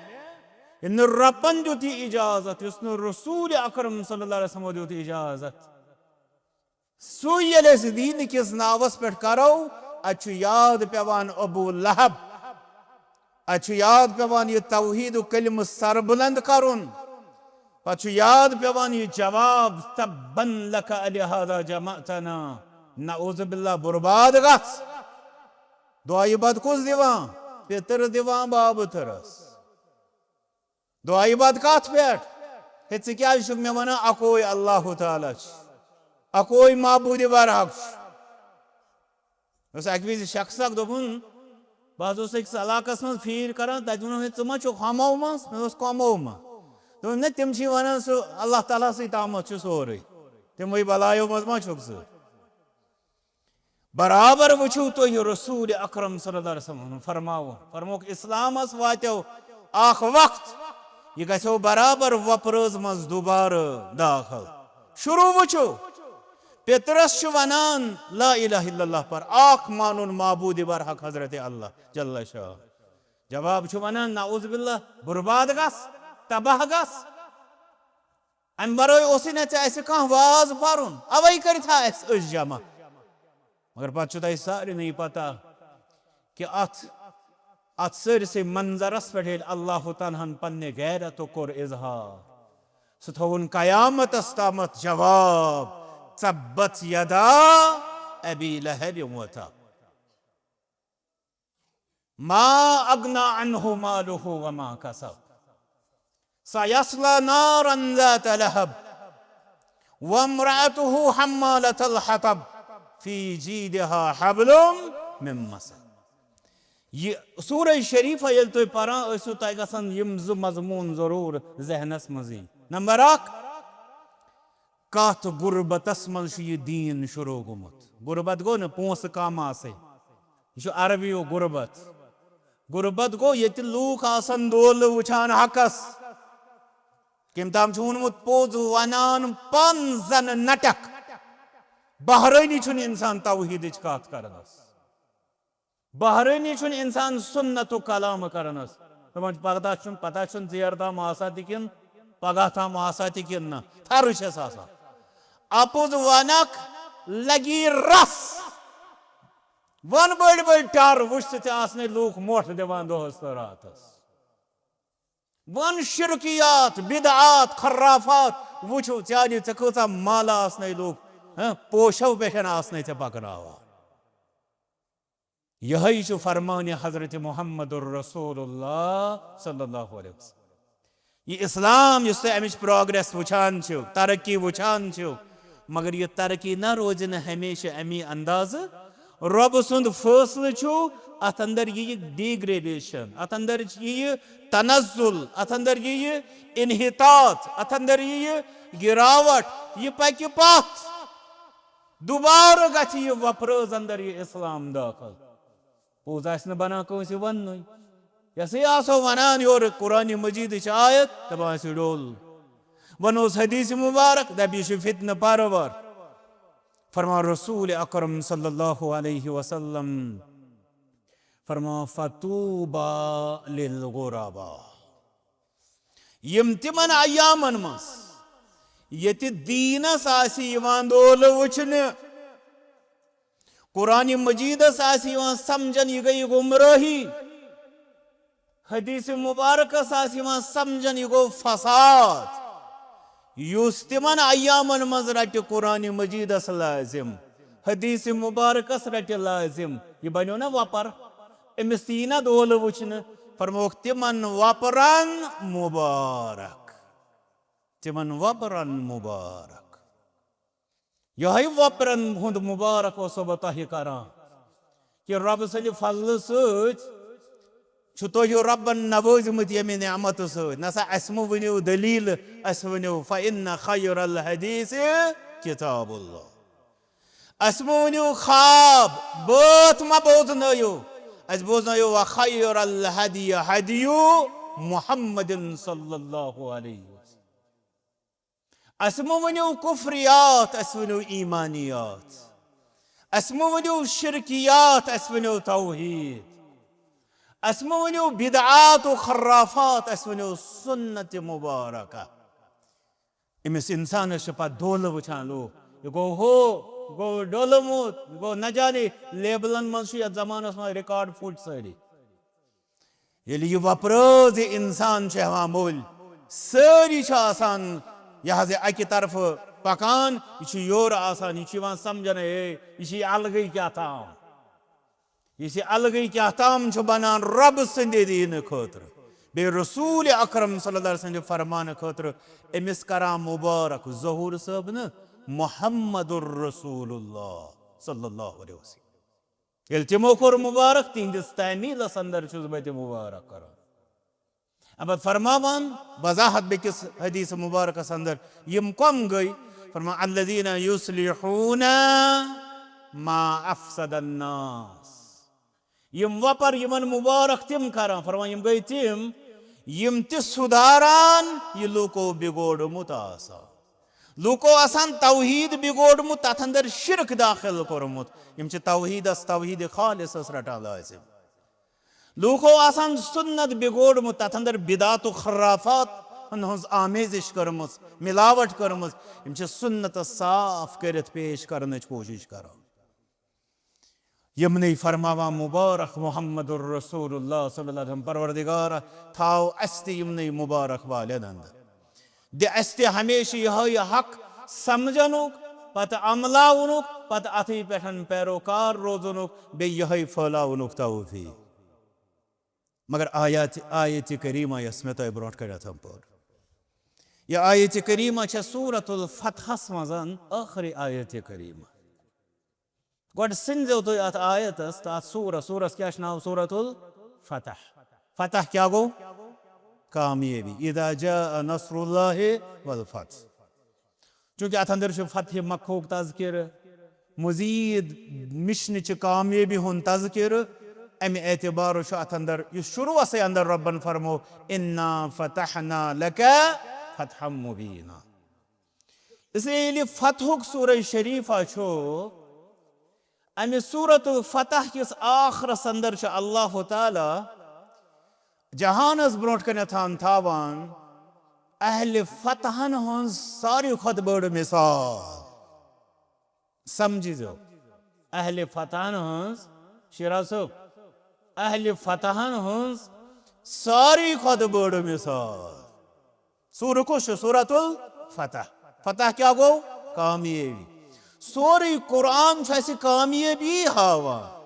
ییٚلہِ نہٕ رۄبن دیُت یہِ اجازت، یُس نہٕ رسول اکرم صلی اللہ علیہ وسلمو دیُت اجازت، سُے ییٚلہِ أسۍ دیٖنہٕ کِس ناوس پٮ۪ٹھ کرو، اتہِ چھُ یاد پٮ۪وان ابو لہب، اتہِ چھُ یاد پٮ۪وان یہِ توحیٖدُک کلمہٕ سربلند کرُن، پتہٕ چھُ یاد پٮ۪وان یہِ جواب، تبا لک الہذا جمعتنا، نعوذ باللہ، برباد گژھ۔ دعایہِ بد کُس دِوان؟ پِتٕر دِوان بابہٕ تٕرس۔ دعایہِ بد کتھ پٮ۪ٹھ؟ ہے، ژٕ کیازِ چھُکھ مےٚ ونان اکوے اللہ تعالیٰ چھُ، اکوے معبوٗدِ برحق چھُ؟ اوس اکہِ وِزِ شخص اکھ، دوٚپُن، بہٕ حظ اوسُس أکِس علاقس منٛز پھیٖر کران، تتہِ ووٚنُم، ہے، ژٕ ما چھُکھ ہۄمو منٛز؟ مےٚ اوس کۄمو منٛز۔ دوٚپُن، نہ، تِم چھِ ونان سُہ اللہ تعالیٰ سٕے تامتھ چھُ سورُے، تِموٕے بلایو منٛز ما چھُکھ ژٕ؟ برابر وٕچھِو تُہۍ رسول اکرم صلی اللہ علیہ وسلم فرماوُن، فرمووُکھ، اسلامس واتیو اکھ وقت، یہِ گژھیو برابر وۄپرٲژ منٛز دوبارٕ داخل۔ شروع وٕچھِو، پِترس چھُ ونان، لا الہ الا اللہ پر، اکھ مانُن معبوٗدِ برحق حضرت اللہ جل شاہ۔ جواب چھُ ونان، نعوذ باللہ، برباد گژھ، تباہ گژھ۔ امہِ ورٲے اوسُے نہٕ ژےٚ اسہِ کانٛہہ واز پرُن، اوے کٔرِتھ آے اسہِ أسۍ جمع۔ مگر پتہٕ چھُ تۄہہِ سارنٕے پتہ کہِ اتھ، اتھ سٲرسٕے منظرس پٮ۪ٹھ ییٚلہِ اللہ تعالیٰ ہن پننہِ غیرتُک کوٚر اظہار، سُہ تھووُن قیامتس تامتھ جواب، تبت یدا ابی لہب و تب۔ ما اغنی عنہ مالہ وما کسب۔ سیصلی نارا ذات لہب وامرأتہ حمالۃ الحطب فی جیدہا حبل من مسد۔ یہِ سورہ شریفہ ییٚلہِ تُہۍ پران ٲسِو، تۄہہِ گژھن یِم زٕ مضموٗن ضروٗر ذہنس منٛز یِنۍ۔ نمبر اکھ، کتھ غربتس منٛز چھُ یہِ دیٖن شروع گوٚمُت؟ غربت گوٚو نہٕ پونٛسہٕ کم آسٕنۍ، یہِ چھُ عربیُک غربت۔ غربت گوٚو ییٚتہِ لوٗکھ آسن دولہٕ وٕچھان حقس۔ کٔمۍ تام چھُ ووٚنمُت، پوٚز ونان پن زن نٹکھ۔ بحرٲنی چھُنہٕ انسان توحیدٕچ کتھ کرنس۔ بحرٲنی چھُنہٕ انسان سنتُک کلام کرنس۔ دپان چھُ، پتہ چھُنہٕ، پتہ چھُنہٕ ژیر تام آسا تہِ کِنہٕ پگاہ تام آسا تہِ کِنہٕ نہ، تھرٕ چھس آسان۔ اپُز ونکھ لگی رس۔ ون بٔڑۍ بٔڑۍ ٹر، وٕچھ ژٕ، ژےٚ آسنے لوٗکھ مۄٹھ دِوان دۄہس تہٕ راتس۔ ون شرکیات، بدعات، خرافات، وٕچھو ژےٚ آنی، ژےٚ کۭژاہ مالہٕ آسنے لوٗکھ، ہہ، پوشو پٮ۪ٹھ آسنے ژےٚ پکناوان۔ یہے چھُ فرمان حضرت محمد رسول اللہ صلی اللہ علیہ وسلم۔ یہِ اسلام یُس تُہۍ امِچ پروگریس وٕچھان چھِو، ترقی وٕچھان چھِو، مگر یہِ ترقی نہ روزِ نہٕ ہمیشہ امی اندازٕ۔ رۄبہٕ سُنٛد فٲصلہٕ چھُ، اتھ اندر یِیہِ ڈیگریڈیشن، اتھ اندر یِیہِ تنزل، اتھ اندر یِیہِ انحطاط، اتھ اندر یِیہِ گراوٹ، یہِ پکہِ پتھ۔ دوبارٕ گژھِ یہِ وۄپرٲژ اندر یہِ اسلام دٲخل۔ پوٚز آسہِ نہٕ بنان کٲنٛسہِ وننُے۔ یۄسٕے آسو ونان یورٕ قرآن مجیدٕچ آیت، دپان آسہِ ڈوٚل۔ ونوس حدیث مبارک، دپہِ یہِ چھُ فتنہٕ پرور۔ فرمان رسول اکرم صلی اللہ علیہ وسلم، فرمان، فطوبی للغرباء۔ یِم تِمن ایامن منٛز ییٚتہِ دیٖنس آسہِ یِوان دولہٕ وٕچھنہٕ، قرآن مجیدس آسہِ یِوان سمجھن یہِ گٔیہِ گمرٲہی، حدیث مبارکس آسہِ یِوان سمجھن یہِ گوٚو فساد، یُس تِمن ایامن منٛز رٹہِ قرآن مجیدس لٲزم، حدیث مبارکس رٹہِ لٲزم، یہِ بنیو نا وۄپر، أمِس تہِ یی نا دولہٕ وٕچھنہٕ۔ فرمووُکھ، تِمن وۄپرن مبارک، تِمن وۄپرن مبارک۔ یِہوٚے وۄپرن ہُنٛد مبارک اوسو بہٕ تۄہہِ کران کہِ رۄبہٕ سٕنٛدِ فضلہٕ سۭتۍ چھُ تۄہہِ رۄبن نوٲزمٕتۍ ییٚمہِ نعمتہٕ سۭتۍ۔ نسا اَسہِ مہٕ ؤنِو دٔلیٖلہٕ، اَسہِ ؤنِو، فإن خیر الحدیث کتاب اللہ۔ اَسہِ مہٕ ؤنِو خواب، بٲتھ مہ بوزنٲیِو، اَسہِ بوزنٲیِو، وخیر الحدی حدی محمد صلی اللہ علیہ وسلم۔ اَسہِ مہٕ ؤنِو کفریات، اَسہِ ؤنِو ایمانیات۔ اَسہِ مہٕ ؤنِو شرکیات، اَسہِ ؤنِو توحید۔ اسہِ مہ ؤنِو بدعات و خرافات، اسہِ ؤنِو سنت مبارکہ۔ أمِس انسانس چھِ پتہٕ دولہٕ وٕچھان لوٗکھ، یہِ گوٚو ہُہ، یہِ گوٚو ڈوٚلمُت، یہِ گوٚو نہ جانے۔ لیبلن منٛز چھُ یتھ زمانس منٛز ریکارڈ پھُٹۍ سٲری۔ ییٚلہِ یہِ وۄپرٲژ یہِ انسان چھُ ہٮ۪وان مٔلۍ، سٲری چھِ آسان یہِ حظ یہِ اکہِ طرفہٕ پکان، یہِ چھُ یورٕ آسان، یہِ چھُ یِوان سمجھنہٕ، ہے، یہِ چھُ یہِ الگٕے کیٛاہ تام۔ یہِ چھُ الگٕے کیٛاہ تام چھُ بنان رۄب سٕنٛدِ دیٖنہٕ خٲطرٕ، بیٚیہِ رسول اکرم صلی اللہ علیہ وسلم سٕنٛدِ فرمانہٕ خٲطرٕ۔ أمِس کران مبارک ظہور صٲب نہٕ، محمد رسول اللہ صلی اللہ علیہ وسلم۔ ییٚلہِ تِمو کوٚر مبارک، تِہنٛدِس تعمیٖلس اندر چھُس بہٕ تہِ مبارک کران۔ اب فرماوان وضاحت بیٚکِس حدیث مبارکس اندر، یِم کم گٔے؟ فرمان، الذین یصلحون ما افسد الناس۔ یِم وۄپر یِمن مبارک تِم کران، فرمان، یِم گٔے تِم، یِم تہِ سُدھاران یہِ لوٗکو بِگوڑمُت آسان۔ لوٗکو آسان توحید بِگوڑمُت، تتھ اندر شرک داخل کوٚرمُت۔ یِم چھِ توحیدس، توحید خالصس رٹان لٲزم۔ لوٗکو آسان سُنت بِگوڑمُت، تتھ اندر بدعت و خرافات ہن ہٕنٛز آمیزش کٔرمٕژ، ملاوٹ کٔرمٕژ۔ یِم چھِ سُنتس صاف کٔرِتھ پیش کرنٕچ کوٗشش کران۔ یِمنٕے فرماوان مبارک محمد رسول اللہ صلی اللہ علیہ وسلم، پروردگارا، تھاو اسہِ تہِ یِمنٕے مبارک والٮ۪ن اندر۔ دِ اسہِ تہِ ہمیشہِ یِہوٚے حق سمجھنُک، پتہٕ عملاونُک، پتہٕ اتھٕے پٮ۪ٹھ پیروکار روزنُک، بیٚیہِ یِہوٚے پھٲلاونُک توفیق۔ مگر آیات، آیت کریمہ یۄس مےٚ تۄہہِ برونٛٹھ کنٮ۪تھ پٔر، یہِ آیت کریمہ چھےٚ سورۃ الفتحس منٛز ٲخری آیت کریمہ۔ گۄڈٕ سٔنزیو تُہۍ اتھ آیتس تہٕ اتھ سورس۔ سورس کیٛاہ چھُ ناو؟ سورۃ الفتح۔ فتح کیٛاہ گوٚو؟ کامیٲبی۔ اذا جاء نصر اللہ والفتح۔ چونکہ اتھ اندر چھُ فتح مکہُک تذکرٕ، مزید مشنٕچہِ کامیٲبی ہُنٛد تذکرٕ، امہِ اعتبارٕ چھُ اتھ اندر، یُس شروعسٕے اندر رۄبن فرمو، انا فتحنا لک فتحا مبینا۔ اس لیے ییٚلہِ فتحُک سورہ شریفہ چھُ، امہِ سورۃ الفتح کِس آخرس اندر چھُ اللہ تعالیٰ جہانس برونٛٹھ کنٮ۪تھ تھاوان اہل فتحن ہٕنٛز ساروی کھۄتہٕ بٔڑ مثال۔ سمجھزیو، اہل فتحن ہٕنٛز، شیرا صٲب، اہل فتحن ہٕنٛز ساروی کھۄتہٕ بٔڑ مثال۔ سورہ کُس چھُ؟ سورۃ الفتح۔ فتح کیٛاہ گوٚو؟ کامیٲبی۔ سورُے قرآن چھُ اَسہِ کامیٲبی ہاوان۔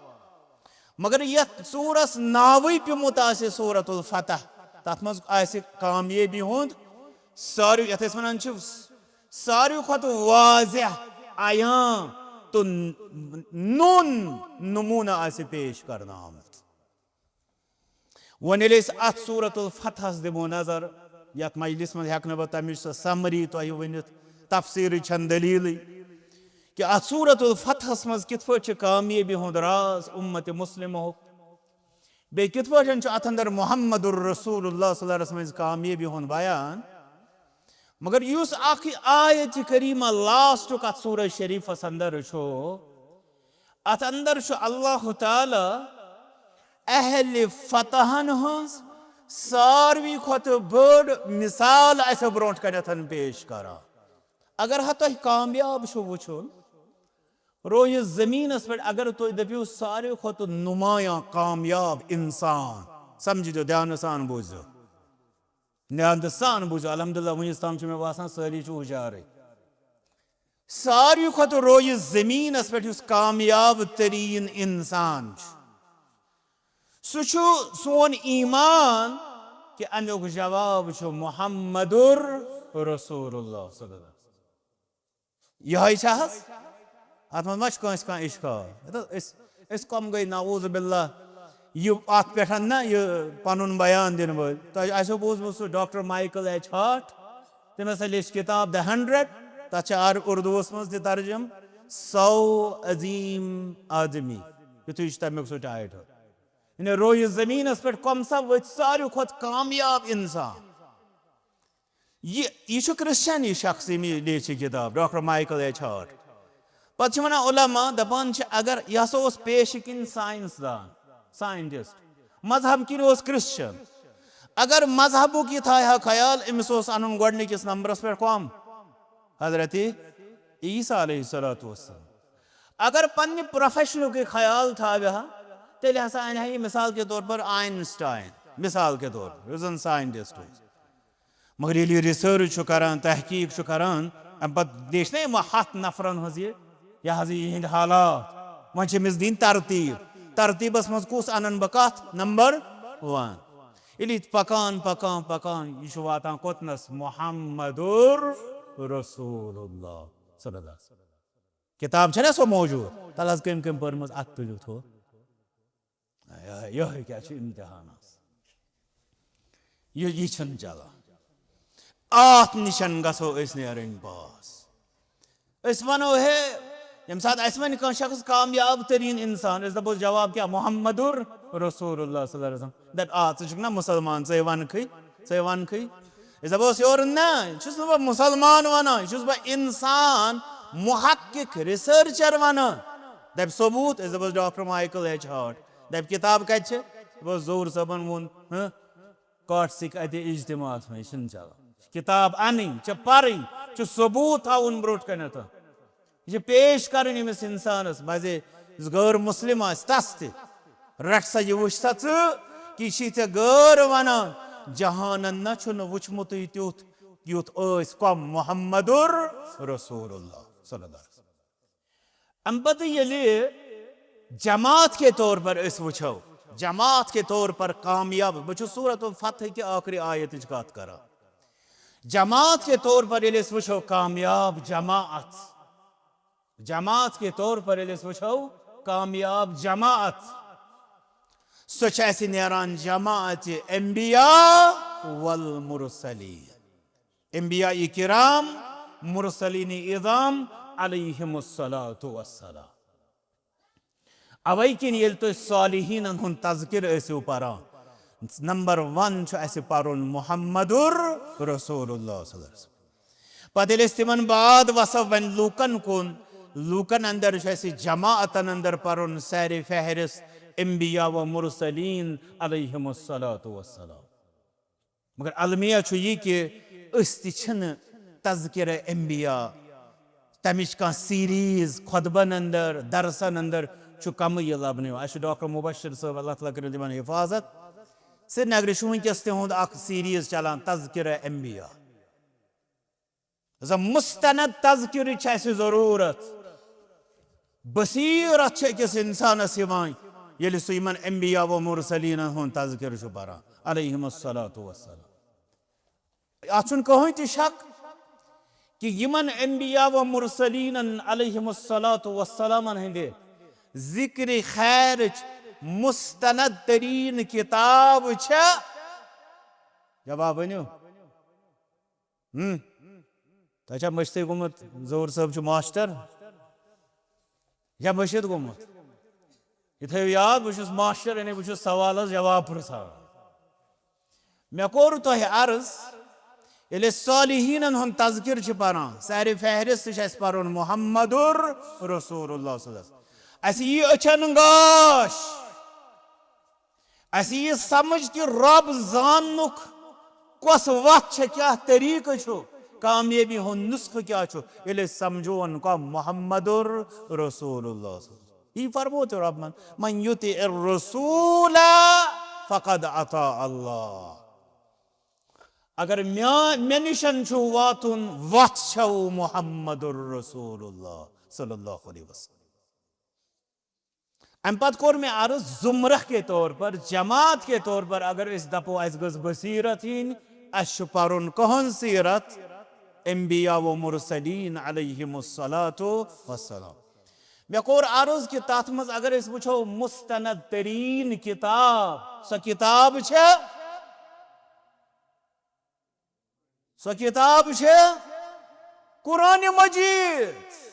مگر یتھ سورس ناوٕے پیومُت آسہِ سورۃ الفتح، تتھ منٛز آسہِ کامیٲبی ہُنٛد ساروی، یتھ أسۍ ونان چھِ، ساروی کھۄتہٕ واضح، عیان تہٕ نوٚن نمونہٕ آسہِ پیش کرنہٕ آمُت۔ وۄنۍ ییٚلہِ أسۍ اتھ سورۃ الفتحس دِمو نظر، یتھ مجلس منٛز ہٮ۪کہٕ نہٕ بہٕ تمِچ سۄ سمری تۄہہِ ؤنِتھ، تفسیرٕچ چھنہٕ دٔلیٖلٕے۔ کہ اتھ سورۃ الفتحس منٛز کِتھ پٲٹھۍ چھِ کامیٲبی ہُنٛد راز امت مسلمہُک، بیٚیہِ کِتھ پٲٹھۍ چھُ اتھ اندر محمد الرسول اللہ صلی اللہ علیہ وسلم ہٕنٛز کامیٲبی ہُنٛد بیان۔ مگر یُس اکھ آیت کریمہ لاسٹُک اتھ سورہ شریفس اندر چھُ، اتھ اندر چھُ اللہ تعالیٰ اہل فتحن ہٕنٛز ساروی کھۄتہٕ بٔڑ مثال اسہِ برونٛٹھ کنٮ۪تھ پیش کران۔ اگر ہا تۄہہِ کامیاب چھُ وٕچھُن، رویہِ زٔمیٖنَس پٮ۪ٹھ اگر تُہۍ دٔپِو ساروی کھۄتہٕ نُمایاں کامیاب اِنسان، سَمجھِزیو، دھیانہٕ سان بوٗزِو، دھیانہٕ سان بوٗزِو، الحمدللہ، وٕنیُس تام چھُ مےٚ باسان سٲری چھِ ہُشارٕے۔ ساروی کھۄتہٕ رویہِ زٔمیٖنَس پٮ۪ٹھ یُس کامیاب تریٖن اِنسان چھُ، سُہ چھُ سون ایمان کہِ اَمیُک جواب چھُ محمد رسول اللہ صلی اللہ علیہ وسلم۔ یِہوٚے چھا حظ؟ اَتھ منٛز ما چھُ کٲنٛسہِ کانٛہہ اِشکال؟ یَتھ حظ أسۍ، أسۍ کَم گٔے، نعوذ باللہ، یہِ اَتھ پٮ۪ٹھ نہ یہِ پَنُن بیان دِنہٕ وٲلۍ۔ تۄہہِ آسیو بوٗزمُت سُہ ڈاکٹر مایکل ایچ ہارٹ، تٔمۍ ہسا لیٚچھ کِتاب The Hundred، تَتھ چھِ عر-، اُردوٗوَس منٛز تہِ ترجمہٕ، سو عظیم آدمی، یُتھُے چھُ تَمیُک سُہ ٹائٹل۔ یعنی رویہِ زٔمیٖنَس پٮ۪ٹھ کَم سا ؤتھۍ ساروی کھۄتہٕ کامیاب اِنسان۔ یہِ، یہِ چھُ کرسچن، یہِ شخص، ییٚمۍ یہِ لیٚچھ یہِ کِتاب، ڈاکٹر مایکل ایچ ہارٹ۔ پتہٕ چھِ وَنان علماء، دَپان چھِ، اگر یہِ ہسا اوس پیشہِ کِنۍ ساینس دان، ساینٹسٹ، مذہب کِنۍ اوس کرسچن۔ اگر مذہبُک یہِ تھایہِ ہا خیال، أمِس اوس اَنُن گۄڈٕنِکِس نمبرس پٮ۪ٹھ کۄم؟ حضرت عیسیٰ علیہ الصلوۃ والسلام۔ اگر پننہِ پروفیشنُک یہِ خیال تھاوِ ہا، تیٚلہِ ہسا اَنہِ ہا یہِ مثال کے طور پر آئنسٹاین، مثال کے طور پر، یُس زن ساینٹسٹ اوس۔ مگر ییٚلہِ یہِ ریسرچ چھُ کران، تحقیق چھُ کران، اَمہِ پتہٕ لیچھ نہ یِمو ہَتھ نفرن ہٕنٛز یہِ، یہِ حظ یہِ یِہِنٛدۍ حالات۔ وۄنۍ چھِ أمِس دِنۍ ترتیٖب۔ ترتیٖبس منٛز کُس اَنن بہٕ کتھ؟ نمبر ون۔ ییٚلہِ یہِ پکان، پکان، پکان، یہِ چھُ واتان کوٚتنس؟ محمد رسول اللہ صلی اللہ علیہ وسلم۔ کِتاب چھےٚ نا سۄ موجود؟ تَلہٕ حظ کٔمۍ کٔمۍ پٔرمٕژ، اَتھ تُلِو تھوٚد۔ یہِ، یِہوٚے کیٛاہ چھُ امتحانس؟ یہِ، یہِ چھُنہٕ چلان۔ اَتھ نِشن گژھو أسۍ نیرٕنۍ پاس۔ أسۍ وَنو ہے، ییٚمہِ ساتہٕ اَسہِ وَنہِ کانٛہہ شخص کامیاب تریٖن اِنسان، أسۍ دَپوس جواب کیٛاہ؟ محمد رسول اللہ صلی اللہ علیہ وسلم۔ دَپہِ، آ، ژٕ چھُکھ نا مُسلمان، ژٕے وَنکھٕے، ژٕے وَنکھٕے۔ أسۍ دَپوس یورٕ، نہ، یہِ چھُس نہٕ بہٕ مُسلمان وَنان، یہِ چھُس بہٕ اِنسان، محقق، ریسرچر وَنان۔ دَپہِ ثبوٗت، أسۍ دَپوس ڈاکٹر مایکل ایچ ہارٹ۔ دَپہِ کِتاب کَتہِ چھِ؟ دَپوس ظہوٗر صٲبن ووٚن، ہہ؟ کاٹھ سِکھ اَتہِ اجتماعس منٛز، یہِ چھُنہٕ چلان۔ کِتاب اَنٕنۍ، ژےٚ پَرٕنۍ، ژےٚ ثبوٗت تھاوُن برٛونٛٹھ کَنٮ۪تھ۔ یہِ چھِ پیش کَرٕنۍ أمِس اِنسانَس، بَزے یُس غٲر مُسلِم آسہِ، تَس تہِ۔ رَٹ سا یہِ، وٕچھ سا ژٕ، کہِ یہِ چھی ژےٚ غٲر وَنان۔ جہانَن نہ چھُنہٕ وٕچھمُتٕے تیُتھ، یُتھ ٲسۍ کۄم؟ محمد رسول اللہ صلی اللہ علیہ وسلم۔ اَمہِ پتہٕ ییٚلہِ جماعت کے طور پر أسۍ وٕچھو، جماعت کے طور پر کامیاب، بہٕ چھُس سورۃ الفتح کہِ ٲخری آیتٕچ کتھ کران۔ جماعت کے طور پر ییٚلہِ أسۍ وٕچھو کامیاب جماعت، جماعت کے طور پر ییٚلہِ أسۍ وٕچھو کامیاب جماعت، سۄ چھِ اَسہِ نیران جماعت انبیاء والمرسلین۔ انبیاء کرام، مرسلین عظام علیہم الصلوۃ والسلام۔ اوے کِنۍ ییٚلہِ تُہۍ صالحیٖنن ہُنٛد تذکر ٲسِو پران، نمبر ون چھُ اَسہِ پرُن محمد رسول اللہ صلی اللہ علیہ وسلم۔ پتہٕ ییٚلہِ أسۍ تِمن بعد وسو وۄنۍ لوٗکن کُن، لوٗکن اندر چھُ اَسہِ جماعتن اندر پرُن سیر فہرست انبیاء و مرسلین علیہم الصلوۃ والسلام۔ مگر المیہ چھُ یہِ کہِ أسۍ تہِ چھِنہٕ تذکرہ انبیاء، تَمِچ کانٛہہ سیریز خطبن اندر، درسن اندر چھُ کمٕے یہِ لبنہٕ یِوان۔ اَسہِ چھُ ڈاکٹر مبشر صٲب، اللہ تعالیٰ کٔرِنۍ تِمن حفاظت، سرینگرٕ چھُ وٕنکیٚس تِہُنٛد اکھ سیریز چلان، تذکرہ انبیاء۔ زن مستند تذکرٕچ چھِ اَسہِ ضروٗرت۔ بصیرت چھِ أکِس اِنسانَس یِوان، ییٚلہِ سُہ یِمن انبیاء و مرسلیٖنن ہُنٛد تذکر چھُ پران، علیہم الصلوۃ والسلام۔ اَتھ چھُنہٕ کٕہٕنۍ تہِ شک کہِ یِمن انبیاء و مرسلیٖنن علیہم الصلوۃ والسلامن ہٕنٛدِ ذکر خیرٕچ مستند تریٖن کِتاب چھےٚ۔ جواب ؤنِو۔ ہم؟ تۄہہِ چھا مٔشتٕے گوٚمُت؟ ظہوٗر صٲب چھُ ماسٹر؟ یہِ چھا مٔشِتھ گوٚمُت؟ یہِ تھٲیِو یاد، بہٕ چھُس ماسٹر، یعنی بہٕ چھُس سوالس جواب پرژھان۔ مےٚ کوٚر تۄہہِ عرض، ییٚلہِ أسۍ صالحیٖنن ہُنٛد تذکر چھِ پران، سارِ فہرست چھُ اَسہِ پرُن محمد رسول اللہ صلی اللہ علیہ وسلم۔ اَسہِ یی أچھن گاش، اَسہِ یی سمجھ کہِ رۄب زاننُک کۄس وَتھ چھےٚ، کیٛاہ طریٖقہٕ چھُ، کامیٲبی ہُنٛد نُسخہٕ کیٛاہ چھُ، ییٚلہِ أسۍ سمجھون کۄم؟ محمد رسول اللہ۔ یی فرموو تہِ رۄبن، من یطع الرسول فقد اطاع اللہ۔ اگر مےٚ، مےٚ نِشن چھُ واتُن، وَتھ چھَو محمد رسول اللہ صلی اللہ علیہ وسلم۔ اَمہِ پتہٕ کوٚر مےٚ عرض، زمرہ کے طور پر، جماعت کے طور پر اگر أسۍ دَپو اَسہِ گٔژھ بصیرت یِنۍ، اَسہِ چھُ پَرُن کٕہٕنٛز سیرت؟ انبیاء و مرسلین علیہم الصلوۃ والسلام۔ مےٚ کوٚر عرض کہِ تَتھ منٛز اگر أسۍ وٕچھو مستند تریٖن کِتاب، سۄ کِتاب چھےٚ، سۄ کِتاب چھےٚ قرآن مجید۔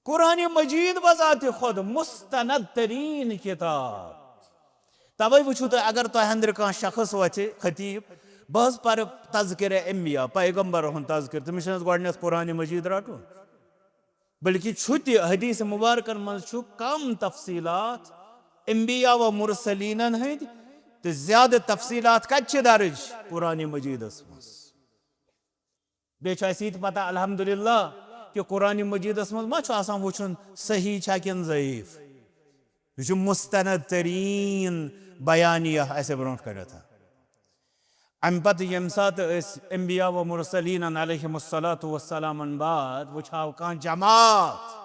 قرآن مجید بذات خود مستند ترین کتاب۔ توے وچھو تُہۍ، اگر تۄہہِ اندر کانٛہہ شخص وۄتھِ، خطیب، بہٕ حظ پرٕ تذکرہ انبیاء، پیغمبرن ہُنٛد تذکرہ، تٔمِس چھُنہٕ حظ گۄڈٕنیتھ قرآن مجید رٹُن؟ بلکہ چھُ تہِ حدیث مبارکن منٛز چھُ کم تفصیلات، انبیاء و مرسلینن ہٕنٛدۍ تہٕ زیادٕ تفصیلات کتہِ چھِ درج؟ قرآن مجیدس منٛز۔ بیٚیہِ چھُ اَسہِ یہِ تہِ پتہ، الحمدللہ، کہِ قرآن مجیدس منٛز ما چھُ آسان وٕچھُن صحیح چھا کِنہٕ ضعیف۔ یہِ چھُ مستند تریٖن بیانیہ اَسہِ برونٛٹھ کَنٮ۪تھ۔ اَمہِ پتہٕ ییٚمہِ ساتہٕ أسۍ انبیاء و مرسلینن علیہم الصلوۃ والسلامن بعد وٕچھو کانٛہہ جماعت،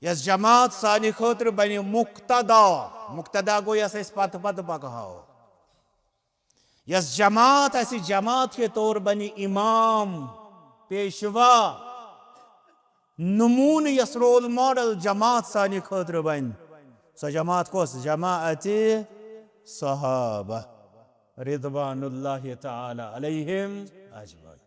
یۄس جماعت سانہِ خٲطرٕ بنہِ مقتدا، مقتدا گوٚو یۄس أسۍ پتہٕ پتہٕ پکہو، یۄس جماعت اَسہِ جماعت کے طور بنہِ امام، پیشوا، نمونہٕ، یۄس رول ماڈل جماعت سانہِ خٲطرٕ بنہِ، سۄ جماعت کۄس؟ جماعت صحابہ رضوان اللہ تعالی علیہم اجمعین۔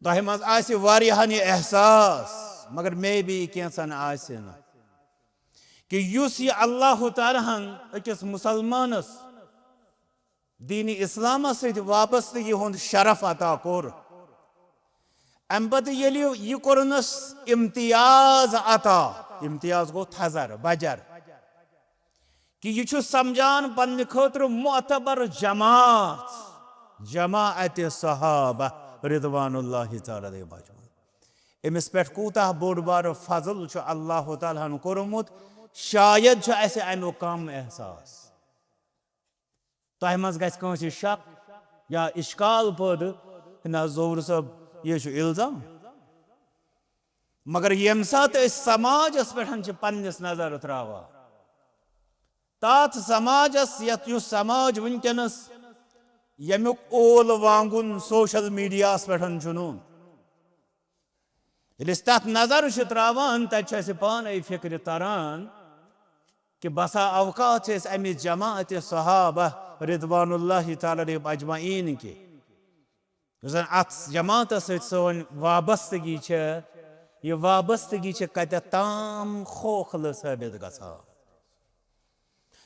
تۄہہِ منٛز آسہِ واریاہن یہِ احساس، مگر مے بی کینٛژن آسہِ نہٕ، کہِ یُس یہِ اللہ تعالیٰ ہن أکِس مُسلمانس دین اسلامس سۭتۍ وابستگی ہُنٛد شرف عطا کوٚر، امہِ پتہٕ ییٚلہِ یہِ کوٚرنس امتیاز عطا، امتیاز گوٚو تھزر، بجر، کہِ یہِ چھُ سمجھان پننہِ خٲطرٕ معتبر جماعت، جماعت صحابہ رضوان اللہ تعالیٰ علیہم اجمعین۔ أمِس پٮ۪ٹھ کوٗتاہ بوٚڑ بارٕ فضل چھُ اللہ تعالیٰ ہن کوٚرمُت، شاید چھُ اَسہِ اَمیُک کم احساس۔ تۄہہِ منٛز گژھِ کٲنٛسہِ شک یا اشکال پٲدٕ، "نہ حظ، ظہور صٲب، یہِ چھُ الزام۔" مگر ییٚمہِ ساتہٕ أسۍ سماجس پٮ۪ٹھ چھِ پننِس نظر تراوان، تتھ سماجس، یتھ، یُس سماج وٕنکیٚنس، ییٚمیُک اول وانگُن سوشل میڈیاہس پٮ۪ٹھ چھُ نوٚن، ییٚلہِ أسۍ تتھ نظر چھِ تراوان، تتہِ چھُ اَسہِ پانے فکرِ تران کہِ بسا اوقات چھِ أسۍ اَمہِ جماعت صحابہ رضوان اللہ تعالیٰ علیہم اجمعین کہِ، یُس زن اتھ جماعتس سۭتۍ سٲنۍ وابستگی چھےٚ، یہِ وابستگی چھےٚ کتٮ۪تھ تام خوخلہٕ ثٲبت گژھان،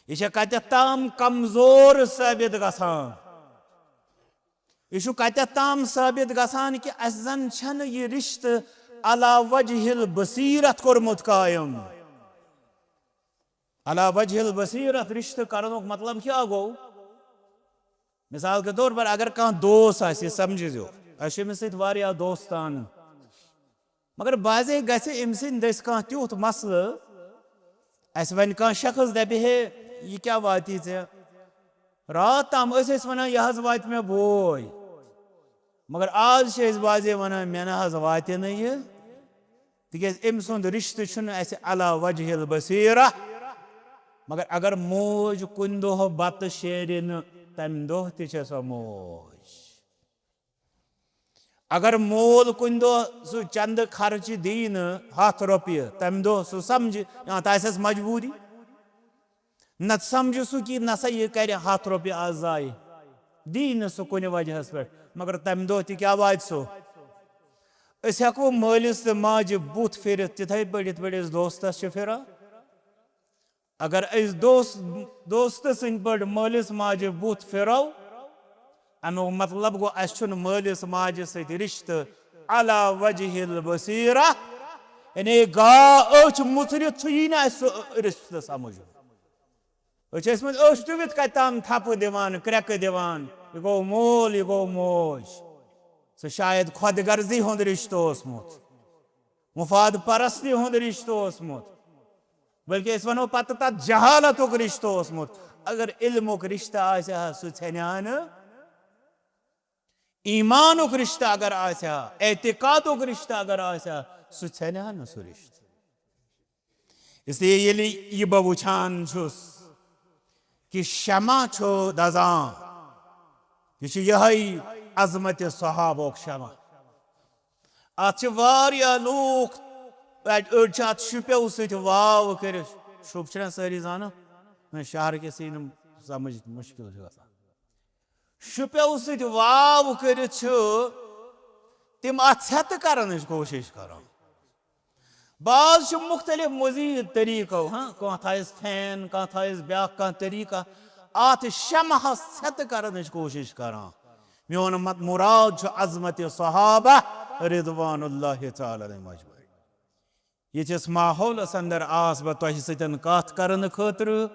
یہِ چھےٚ کتٮ۪تھ تام کمزور ثٲبت گژھان، یہِ چھُ کتٮ۪تھ تام ثٲبت گژھان کہِ اَسہِ زن چھنہٕ یہِ رشتہٕ علی وجہ البصیرت کوٚرمُت قٲیِم۔ علی وجہ البصیرت رشتہٕ کرنُک مطلب کیٛاہ گوٚو؟ مثال کے طور پر اگر کانٛہہ دوس آسہِ، یہِ سمجھزیو، اَسہِ چھُ أمِس سۭتۍ واریاہ دوستانہٕ، مگر بعضے گژھِ أمۍ سٕنٛدِ دٔسۍ کانٛہہ تیُتھ مسلہٕ، اَسہِ وَنہِ کانٛہہ شخص دَپہِ، "ہے، یہِ کیٛاہ واتی ژےٚ؟ راتھ تام ٲسۍ أسۍ وَنان، یہِ حظ واتہِ مےٚ بوے، مگر آز چھِ أسۍ بعضے وَنان، مےٚ نہ حظ واتہِ نہٕ یہِ۔" تِکیٛازِ أمۍ سُنٛد رِشتہٕ چھُنہٕ اَسہِ علی وجہ البصیرہ۔ مگر اگر موج کُنہِ دۄہ بَتہٕ شیرِ نہٕ، تَمہِ دۄہ تہِ چھےٚ سۄ موج۔ اگر مول کُنہِ دۄہ سُہ چندٕ خرچہِ دی نہٕ ہَتھ رۄپیہِ، تَمہِ دۄہ سُہ سمجھِ، یا تہِ آسٮ۪س مجبوٗری۔ نتہٕ سمجھِ سُہ کہِ نسا یہِ کرِ ہَتھ رۄپیہِ آز ضایع، دی نہٕ سُہ کُنہِ وجہس پٮ۪ٹھ، مگر تَمہِ دۄہ تہِ کیٛاہ واتہِ سُہ؟ أسۍ ہٮ۪کو مٲلِس تہٕ ماجہِ بُتھ پھِرِتھ تِتھَے پٲٹھۍ یِتھ پٲٹھۍ أسۍ دوستس چھِ پھِران؟ اگر أسۍ دوست، دوستہٕ سٕنٛدۍ پٲٹھۍ مٲلِس ماجہِ بُتھ پھِرو، اَمیُک مطلب گوٚو، اَسہِ چھُنہٕ مٲلِس ماجہِ سۭتۍ رِشتہٕ علی وجہ البصیرہ، یعنی گا أچھ مُژرِتھ چھُ یی نہٕ اَسہِ سُہ رِشتہٕ سمجھ۔ أسۍ چھِ ٲسۍ مٕتۍ أچھ ڈُبِتھ کَتہِ تام تھپہٕ دِوان، کرٛٮ۪کہٕ دِوان، یہِ گوٚو مول، یہِ گوٚو موج۔ سُہ شاید خۄد غرضی ہُنٛد رِشتہٕ اوسمُت، مفاد پرستی ہُنٛد رِشتہٕ اوسمُت، بلکہِ أسۍ وَنو پَتہٕ تَتھ جہالتُک رِشتہٕ اوسمُت۔ اگر علمُک رِشتہٕ آسہِ ہا، سُہ ژھٮ۪نہِ ہا نہٕ۔ ایمانُک رِشتہٕ اگر آسہِ ہا، اعتقادُک رِشتہٕ اگر آسہِ ہا، سُہ ژھٮ۪نہِ ہا نہٕ سُہ رِشتہٕ۔ اس لیے ییٚلہِ یہِ بہٕ وٕچھان چھُس کہِ شمع چھُ دَزان، یہِ چھُ یِہوٚے عظمت صحابہُک شمع۔ اَتھ چھِ واریاہ لوٗکھ، اَتہِ أڑۍ چھِ اَتھ شُپیو سۭتۍ واو کٔرِتھ، شُپ چھِنہ سٲری زانان، وۄنۍ شہرٕ کِس یی نہٕ سمجھ، مُشکِل چھُ گژھان۔ شُپیو سۭتۍ واو کٔرِتھ چھِ تِم اَتھ ژھٮ۪تہٕ کرنٕچ کوٗشِش کران۔ بعض چھِ مُختٔلِف مُزیٖد طریٖقو، ہاں، کانٛہہ تھایَس فین، کانٛہہ تھایَس بیٛاکھ کانٛہہ طریٖقہ، اَتھ شمعس ژھٮ۪تہٕ کرنٕچ کوٗشِش کران۔ میون مت-، مُراد چھُ عظمت صحابہ رضوان اللہ تعالیٰ علیہم اجمعین۔ یِتھِس ماحولس اندر آس بہٕ تۄہہِ سۭتۍ کتھ کرنہٕ خٲطرٕ۔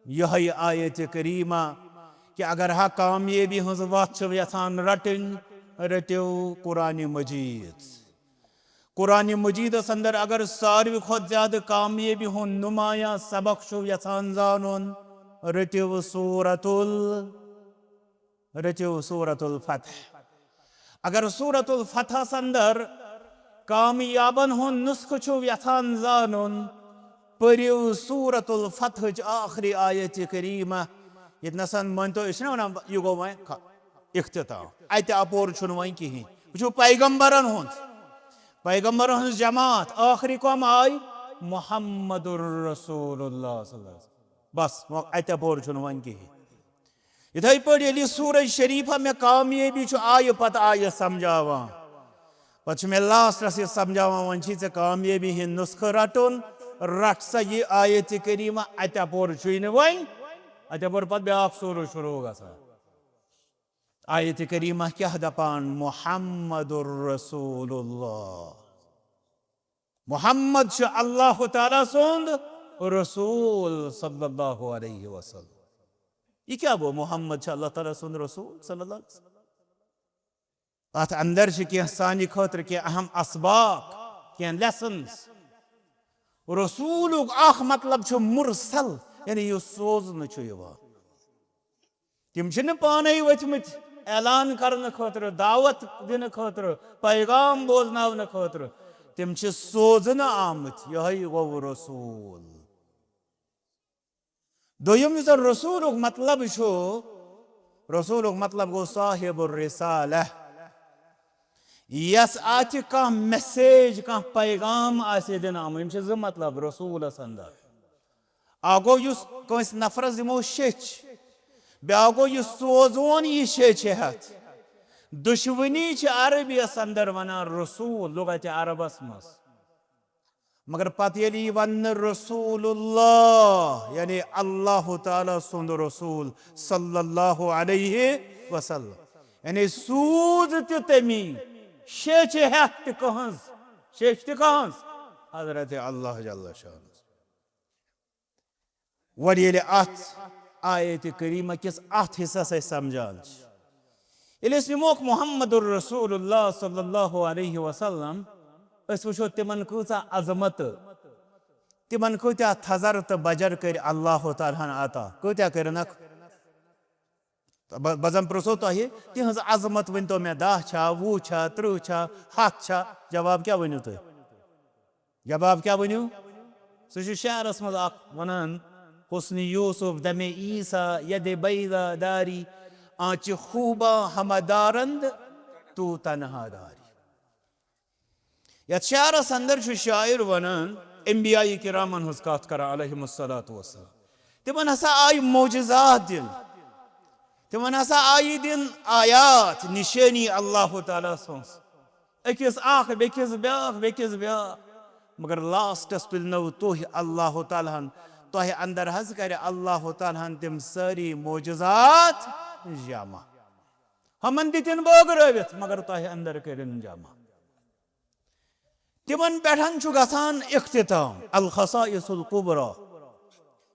یِہوٚے آیت کریمہ کہِ اگر ہا کامیٲبی ہٕنٛز وتھ چھِو یژھان رٹٕنۍ، رٔٹِو قرآن مجید۔ قرآن مجیدس اندر اگر ساروی کھۄتہٕ زیادٕ کامیٲبی ہُنٛد نمایاں سبق چھُو یژھان زانُن، رٔٹِو سورۃ ال-، رٔٹِو سورۃ الفتح۔ اگر سورۃ الفتحس اندر کامیابن ہُنٛد نسخہٕ چھُو یژھان زانُن، پٔرِو سورۃ الفتحٕچ ٲخری آیت کریمہ۔ ییٚتنَسَن مٲنۍ تو، أسۍ چھِنہ وَنان، یہِ گوٚو وۄنۍ خ-، اختتام۔ اَتہِ اَپور چھُنہٕ وۄنۍ کِہیٖنۍ۔ وٕچھِو، پیغمبرن ہُنٛد، پیغمبرن ہٕنٛز جماعت، ٲخری کۄم آے؟ محمد رسول اللہ صلی اللہ علیہ وسلم۔ بس، وۄنۍ اَتہِ اَپور چھُنہٕ وۄنۍ کِہیٖنۍ۔ یِتھَے پٲٹھۍ ییٚلہِ یہِ سورج شریفہ مےٚ کامیٲبی چھُ آیہِ پتہٕ آیہِ سمجھاوان، پتہٕ چھُ مےٚ لاسٹس یہِ سمجھاوان، وۄنۍ چھُے ژےٚ کامیٲبی ہُنٛد نسخہٕ رٹُن، رٹ سا یہِ آیت کریمہ، اتہِ اپور چھُے نہٕ وۄنۍ، اتہِ اپور پتہٕ بیاکھ سورج شروع گژھان۔ آیت کریمہ کیٛاہ دپان؟ محمد رسول اللہ۔ محمد چھُ اللہ تعالیٰ سُنٛد رسول صلی اللہ علیہ وسلم۔ یہِ کیٛاہ گوٚو، محمد چھُ اللہ تعالیٰ سُنٛد رسول صلی اللہ علیہ وسلم؟ اتھ اندر چھِ کینٛہہ سانہِ خٲطرٕ کینٛہہ اہم اسباق، کینٛہہ lessons۔ رسولُک اکھ مطلب چھُ مرسل، یعنی یُس سوزنہٕ چھُ یِوان۔ تِم چھِنہٕ پانے ؤتھمٕتۍ اعلان کرنہٕ خٲطرٕ، دعوت دِنہٕ خٲطرٕ، پیغام بوزناونہٕ خٲطرٕ۔ تِم چھِ سوزنہٕ آمٕتۍ، یِہوٚے گوٚو رسول۔ دوٚیِم یُس زن رسولُک مطلب چھُ، رسولُک مطلب گوٚو صاحب الرسالہ، یس اتھِ کانٛہہ message، کانٛہہ پیغام آسہِ دِنہٕ آمُت۔ یِم چھِ زٕ مطلب رسولس اندر۔ اکھ گوٚو یُس کٲنٛسہِ نفرس دِمو شیٚچھ، بیٛاکھ گوٚو یُس سوزون یہِ شیٚچھ ہٮ۪تھ۔ دُشوٕنی چھِ عربیس اندر ونان رسول، لغت عربس منٛز۔ مگر پتہٕ ییٚلہِ یہِ وننہٕ رسول اللہ، یعنی اللہ تعالیٰ سُنٛد رسول صلی اللہ علیہ وسلم، یعنی سوٗز تہِ تٔمی، شیٚچھ ہٮ۪تھ تہِ کٕہٕنٛز؟ شیٚچھ تہِ کٕہٕنٛز؟ حضرت اللہ جل شانہ۔ وۄنۍ ییٚلہِ اتھ آیت کریمہ کِس اتھ حصس أسۍ سمجھان چھِ، ییٚلہِ أسۍ نِموکھ محمد رسول اللہ صلی اللہ علیہ وسلم، أسۍ وٕچھو تِمن کۭژاہ عظمت، تِمن کۭتیاہ تھزر تہٕ بجر کٔرۍ اللہ تعالیٰ ہن عطا۔ کۭتیاہ کٔرنکھ؟ تہٕ بہٕ، بہٕ زن پرژھو تۄہہِ، تِہنٛز عظمت ؤنۍتو مےٚ، دَہ چھا، وُہ چھا، ترٕٛہ چھا، ہتھ چھا؟ جواب کیٛاہ ؤنِو تُہۍ؟ جواب کیٛاہ ؤنِو؟ سُہ چھُ شعرس منٛز اکھ ونان، حسن یوسف دمِ عیسیٰ ید بیضا داری، آنچہ خوباں ہمہ دارند تو تنہا داری۔ یتھ شعرس اندر چھُ شاعر ونان، انبیاء کرامن ہٕنٛز کتھ کران علیہم الصلوۃ والسلام۔ تِمن ہسا آیہِ معجزات دِنہٕ، تِمن ہسا آیہِ دِنہٕ آیات، نشٲنی اللہ تعالیٰ سٕنٛز۔ أکِس اکھ، بیٚکِس بیٛاکھ، بیٚکِس بیٛاکھ۔ مگر لاسٹس تُلنو تُہۍ اللہ تعالیٰ ہن، تۄہہِ اندر حظ کرِ اللہ تعالیٰ ہن تِم سٲری معجزات جمع۔ ہُمن دِتِن بٲگرٲوِتھ، مگر تۄہہِ اندر کٔرِن جمع۔ تِمن پٮ۪ٹھ چھُ گژھان اختتام۔ الخصائص الکبریٰ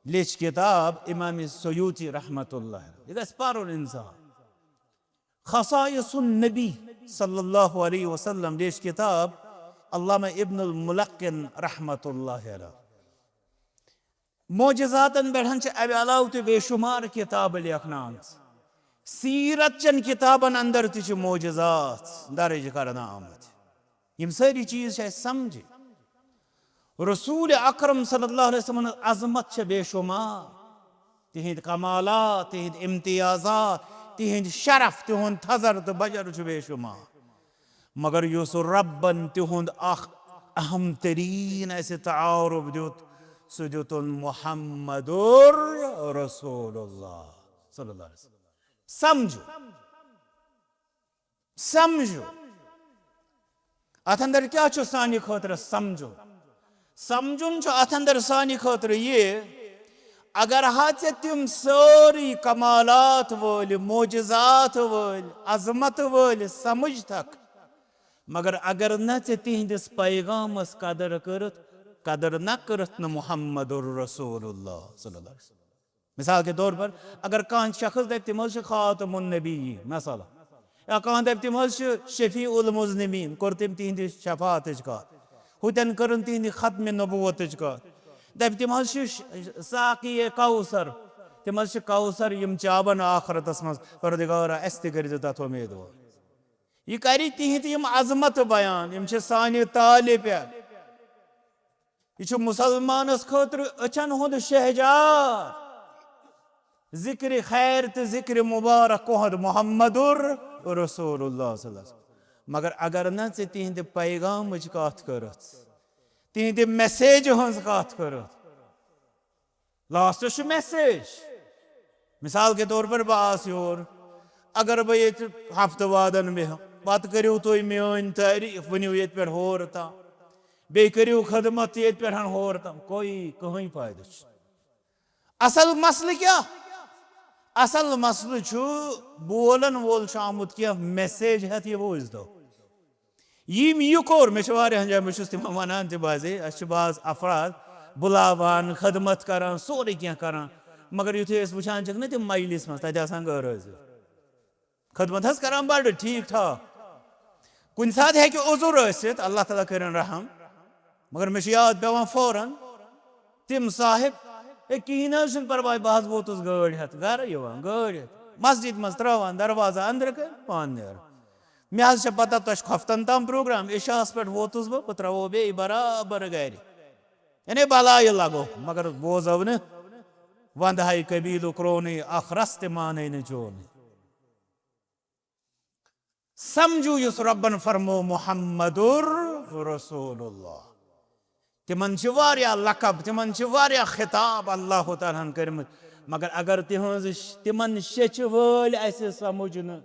لیچھ کتاب امام سیوطی رحمتہ اللہ علیہ۔ یہِ گژھِ پرُن انسان۔ خصائص النبی صلی اللہ علیہ وسلم لیچھ کتاب علامہ ابن الملقن رحمتہ اللہ علیہ۔ معجزاتن پٮ۪ٹھ چھِ امہِ علاوٕ تہِ بے شمار کتابہٕ لیکھنہٕ آمژٕ۔ سیرت چٮ۪ن کتابن اندر تہِ چھِ معجزات درج کرنہٕ آمٕتۍ۔ یِم سٲری چیٖز چھِ اَسہِ سمجھٕنۍ۔ رسول اکرم صلی اللہ علیہ وسلم ہٕنٛز عظمت چھےٚ بے شمار۔ تِہنٛدۍ کمالات، تِہنٛدۍ امتیازات، تِہنٛدۍ شرف، تِہُنٛد تھزر تہٕ بجر چھُ بے شمار۔ مگر یُس ربن تِہُنٛد اکھ اہم ترین اَسہِ تعارف دیُت، سُہ دیُتُن محمد رسول اللہ صلی اللہ علیہ وسلم۔ سمجھو، سمجھو۔ اتھ اندر کیٛاہ چھُ سانہِ خٲطرٕ سمجھُن؟ سمجھُن چھُ اتھ اندر سانہِ خٲطرٕ یہِ، اگر ہا ژےٚ تِم سٲری کمالات وٲلۍ، معجزات وٲلۍ، عظمت وٲلۍ سمجھتکھ، مگر اگر نہ ژےٚ تِہنٛدِس پیغامس قدر کٔرٕتھ، قدر نہ کٔرٕتھ نہٕ محمد رسول اللہ صلی اللہ علیہ وسلم۔ مثال کے طور پر، اگر کانٛہہ شخص دپہِ تِم حظ چھِ خاتم النبیین، مثلا، یا کانٛہہ دپہِ تِم حظ چھِ شفیع المذنبین، کوٚر تٔمۍ تِہنٛدِ شفاعتٕچ کتھ، ہُتٮ۪ن کٔرٕن تِہنٛدِ ختم نبوتٕچ کتھ، دپہِ تِم حظ چھِ ش-، ساقی کوثر، تِم حظ چھِ کوثر، یِم چابن آخرتس منٛز، پروردگارا، اسہِ تہِ کٔرزِ تتھ امیدوار۔ یہِ کرِ تِہنٛدِ یِم عظمت بیان، یِم چھِ سانہِ تالہِ پٮ۪ٹھ۔ یہِ چھُ مُسلمانس خٲطرٕ أچھن ہُنٛد شہجار۔ ذکر خیر تہٕ ذکر مبارک کُہُنٛد محمد رسول اللہ صلی اللہ علیہ وسلم۔ مگر اگر نہ ژےٚ تِہنٛدِ پیغامٕچ کتھ کٔرٕتھ، تِہنٛدِ message ہٕنٛز کتھ کٔرٕتھ، last چھُ message۔ مثال کے طور پر بہٕ آسہٕ یور، اگر بہٕ ییٚتہِ ہفتہٕ وادن بیٚہمہٕ، پتہٕ کٔرِو تُہۍ میٲنۍ تعریٖف، ؤنِو ییٚتہِ پٮ۪ٹھ ہورٕ تام، بیٚیہِ کٔرِو خدمت ییٚتہِ پٮ۪ٹھ ہورٕ تام، کوئی کٕہٕنۍ فٲیدٕ چھُ۔ اصل مسلہٕ کیٛاہ؟ اصل مسلہٕ چھُ، بولن وول چھُ آمُت کینٛہہ message ہٮ۪تھ، یہِ بوٗزۍ تو۔ یِم یہِ کوٚر، مےٚ چھِ واریاہن جاین، بہٕ چھُس تِمن ونان تہِ، بعضے، اَسہِ چھِ بعض افراد بُلاوان، خدمت کران، سورُے کینٛہہ کران، مگر یُتھُے أسۍ وٕچھان چھِکھ نہ تِم مجلس منٛز، تتہِ آسان غٲر حٲضِر۔ خدمت حظ کران بڑٕ ٹھیٖک ٹھاک، کُنہِ ساتہٕ ہیٚکہِ عذر ٲسِتھ، اللہ تعالیٰ کٔرِن رحم، مگر مےٚ چھُ یاد پٮ۪وان فوراً، تِم صاحب، ہے، کِہیٖنۍ نہٕ حظ چھُنہٕ پرواے، بہٕ حظ ووتُس گٲڑۍ ہٮ۪تھ، گرٕ یِوان، گٲڑۍ ہٮ۪تھ، مسجد منٛز ترٛاوان، دروازٕ أنٛدرٕ کَنۍ، پانہٕ نیران۔ مےٚ حظ چھےٚ پتہ، تۄہہِ چھُ ہفتن تام پروگرام، عشاہس پٮ۪ٹھ ووتُس بہٕ، بہٕ ترٛاوو بیٚیہِ برابر گرِ۔ یعنی بلایہِ لگو، مگر بوزو نہٕ، ونٛدٕ ہاے قبیٖلُک رونٕے، اکھ رس تہِ مانے نہٕ چونٕے۔ سمجھو یُس رۄبن فرمو محمد رسول اللہ۔ تِمن چھِ واریاہ لقب، تِمن چھِ واریاہ خطاب اللہ تعالیٰ ہن کٔرمٕتۍ، مگر اگر تِہنٛز، تِمن شیٚچھِ وٲلۍ اسہِ سمجھ نہٕ،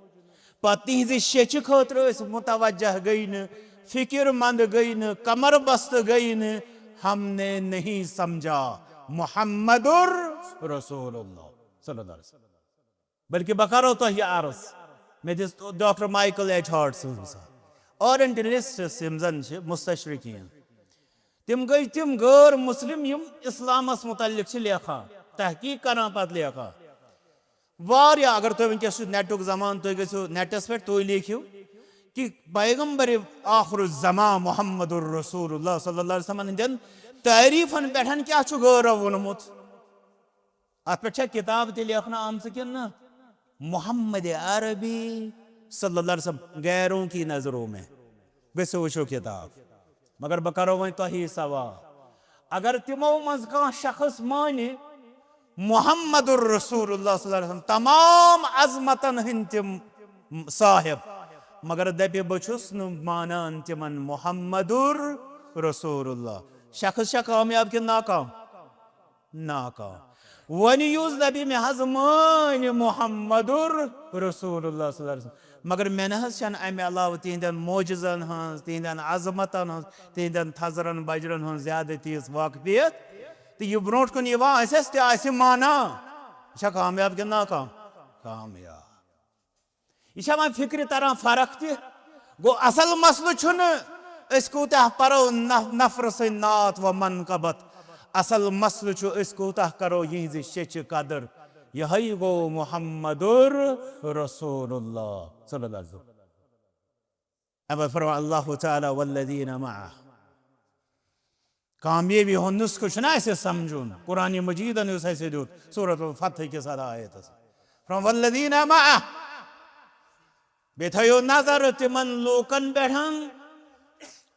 پتہٕ تِہنٛزِ شیٚچھِ خٲطرٕ أسۍ متوجہ گٔے نہٕ، فکر مند گٔے نہٕ، کمر بست گٔے نہٕ، ہم نے نہیں سمجھا محمد رسول اللہ صلی اللہ علیہ وسلم۔ بلکہ بہٕ کرو تۄہہِ یہِ عرض، مےٚ دِژ ڈاکٹر مائیکل ایچ ہارٹ سٕنٛز مثال، اورینٹلسٹس یِم زن چھِ مستشرقین، تِم گٔے تِم غٲر مسلم یِم اسلامس متعلق چھِ لیکھان، تحقیق کران، پتہٕ لیکھان۔ واریاہ، اگر تُہۍ وٕنکیٚس چھُ نیٹُک زمانہٕ، تُہۍ گٔژھِو نیٹس پٮ۪ٹھ، تُہۍ لیکھِو کہِ پیغمبر آخر الزمان محمد رسول اللہ صلی اللہ علیہ وسلم ہٕنٛدٮ۪ن تعریٖفن پٮ۪ٹھ کیٛاہ چھُ غٲرو ووٚنمُت۔ اتھ پٮ۪ٹھ چھا کتاب تہِ لیکھنہٕ آمژٕ کِنہٕ نہ؟ محمد عربی صلی اللہ علیہ وسلم غیروں کی نظروں میں۔ گٔژھِو وٕچھِو کتاب۔ مگر بہٕ کرو وۄنۍ تۄہی سوال، اگر تِمو منٛز کانٛہہ شخص مانہِ محمد رسول اللہ صلی اللہ علیہ وسلم، تمام عظمتن ہٕنٛدۍ تِم صاحب، مگر دپہِ بہٕ چھُس نہٕ مانان تِمن محمد رسول اللہ، شخص چھا کامیاب کِنہٕ ناکام؟ ناکام۔ وۄنۍ یُس دپہِ مےٚ حظ مٲنۍ محمد رسول اللہ صلی اللہ علیہ وسلم، مگر مےٚ نہ حظ چھنہٕ امہِ علاوٕ تِہنٛدٮ۪ن معجزن ہٕنٛز، تِہنٛدٮ۪ن عظمتن ہٕنٛز، تِہنٛدٮ۪ن تھزرن بجرن ہٕنٛز زیادٕ تیٖژ واقفیت، تہٕ یہِ برونٛٹھ کُن یِوان آسٮ۪س تہِ آسہِ مانان، یہِ چھا کامیاب کِنہٕ ناکام؟ کامیاب۔ یہِ چھا وۄنۍ فکرِ تران فرق تہِ؟ گوٚو، اصل مسلہٕ چھُنہٕ أسۍ کوٗتاہ پرو نف-، نفرٕ سٕنٛدۍ نعت و منقبت۔ اصل مسلہٕ چھُ أسۍ کوٗتاہ کرو یِہنٛزِ شیٚچھِ قدر۔ یِہوٚے گوٚو محمد رسول اللہ صلی اللہ علیہ وسلم۔ اَمہِ پتہٕ فرموو اللہ تعالیٰ: "والذین معہ۔" کامیٲبی ہُنٛد نسخہٕ چھُنہ اَسہِ سمجھُن۔ قرآن مجیدن یُس اَسہِ دیُت سورۃ الفتح کِس اَتھ آیتس، فرموو: "والذین معہ۔" بیٚیہِ تھٲیِو نظر تِمن لوٗکن پٮ۪ٹھ،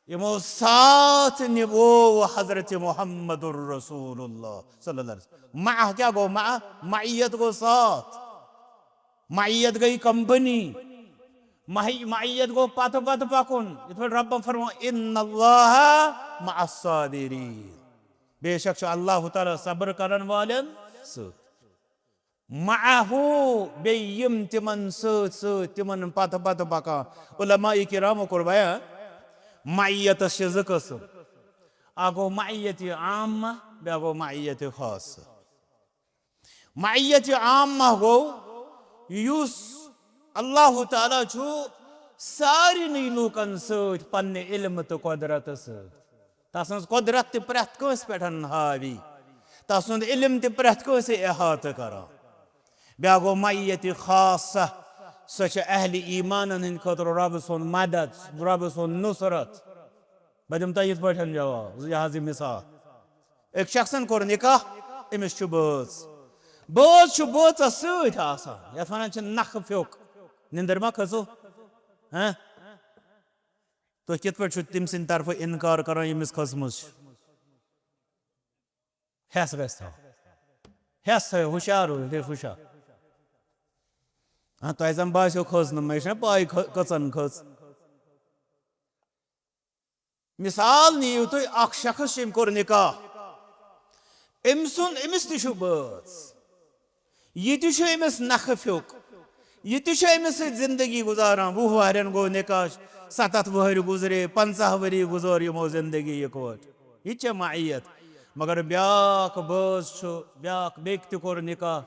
یِمو ساتھ نِوو حضرت محمد رسول اللہ صلی اللہ علیہ وسلم۔ معہ کیٛاہ گوٚو؟ معہ، معیت گوٚو ساتھ۔ معیت گٔے کمپنی، معی-، معیت گوٚو پتہٕ پتہٕ پکُن۔ یِتھ پٲٹھۍ رۄبن فرموو: "ان اللہ مع الصابرین"، بے شک چھُ اللہ تعالیٰ صبر کرن والٮ۪ن سۭتۍ۔ معہ، بیٚیہِ یِم تِمن سۭتۍ سۭتۍ، تِمن پتہٕ پتہٕ پکان۔ علماء کرامو کوٚر بیان، معیتس چھِ زٕ قٕسم، اکھ گوٚو معیت عامہ، بیٛاکھ گوٚو معیت خاصہ۔ معیت عامہ گوٚو یُس اللہ تعالیٰ چھُ سارنٕے لوٗکن سۭتۍ پننہِ علمہٕ تہٕ قۄدرتہٕ سۭتۍ۔ تسٕنٛز قۄدرت تہِ پرٛٮ۪تھ کٲنٛسہِ پٮ۪ٹھ حاوی، تسُنٛد علم تہِ پرٛٮ۪تھ کٲنٛسہِ احاطہٕ کران۔ بیٛاکھ گوٚو معیت خاصہ، سۄ چھِ اہلِ ایمانن ہٕنٛدِ خٲطرٕ رۄبہٕ سُنٛد مدد، رۄبہٕ سُنٛد نصرت۔ بہٕ دِمہٕ تۄہہِ یِتھ پٲٹھۍ جواب، یہِ حظ یہِ مثال۔ أکۍ شخصن کوٚر نکاح، أمِس چھُ بٲژ۔ بٲژ چھُ بٲژس سۭتۍ آسان، یتھ ونان چھِ نکھٕ پھیوٚک۔ نِندٕر ما کھٔژٕو؟ ہاں؟ تُہۍ کِتھ پٲٹھۍ چھِو تٔمۍ سٕنٛدِ طرفہٕ اِنکار کران، ییٚمِس کھٔژمٕژ چھِ؟ ہٮ۪س گژھِ تھاوُن۔ ہٮ۪س تھٲیِو، ہُشار روٗزِو، ہُشار۔ ہاں، تۄہہِ زن باسیو کھٔژ نہٕ، مےٚ چھےٚ پاے کھٔ-، کٔژن کھٔژ۔ مثال نِیِو تُہۍ، اکھ شخص چھُ، أمۍ کوٚر نکاح، أمۍ سُنٛد، أمِس تہِ چھُ بٲژ، یہِ تہِ چھُ أمِس نکھٕ پھیوٚک، یہِ تہِ چھُ أمِس سۭتۍ زندگی گُزاران، وُہ وہرٮ۪ن گوٚو نکاح، ستتھ وہرۍ گُزرے، پنٛژاہ ؤری گُزٲر یِمو زندگی یِکوٹہٕ۔ یہِ تہِ چھےٚ معیت۔ مگر بیٛاکھ بٲژ چھُ، بیٛاکھ بیٚکہِ تہِ کوٚر نکاح،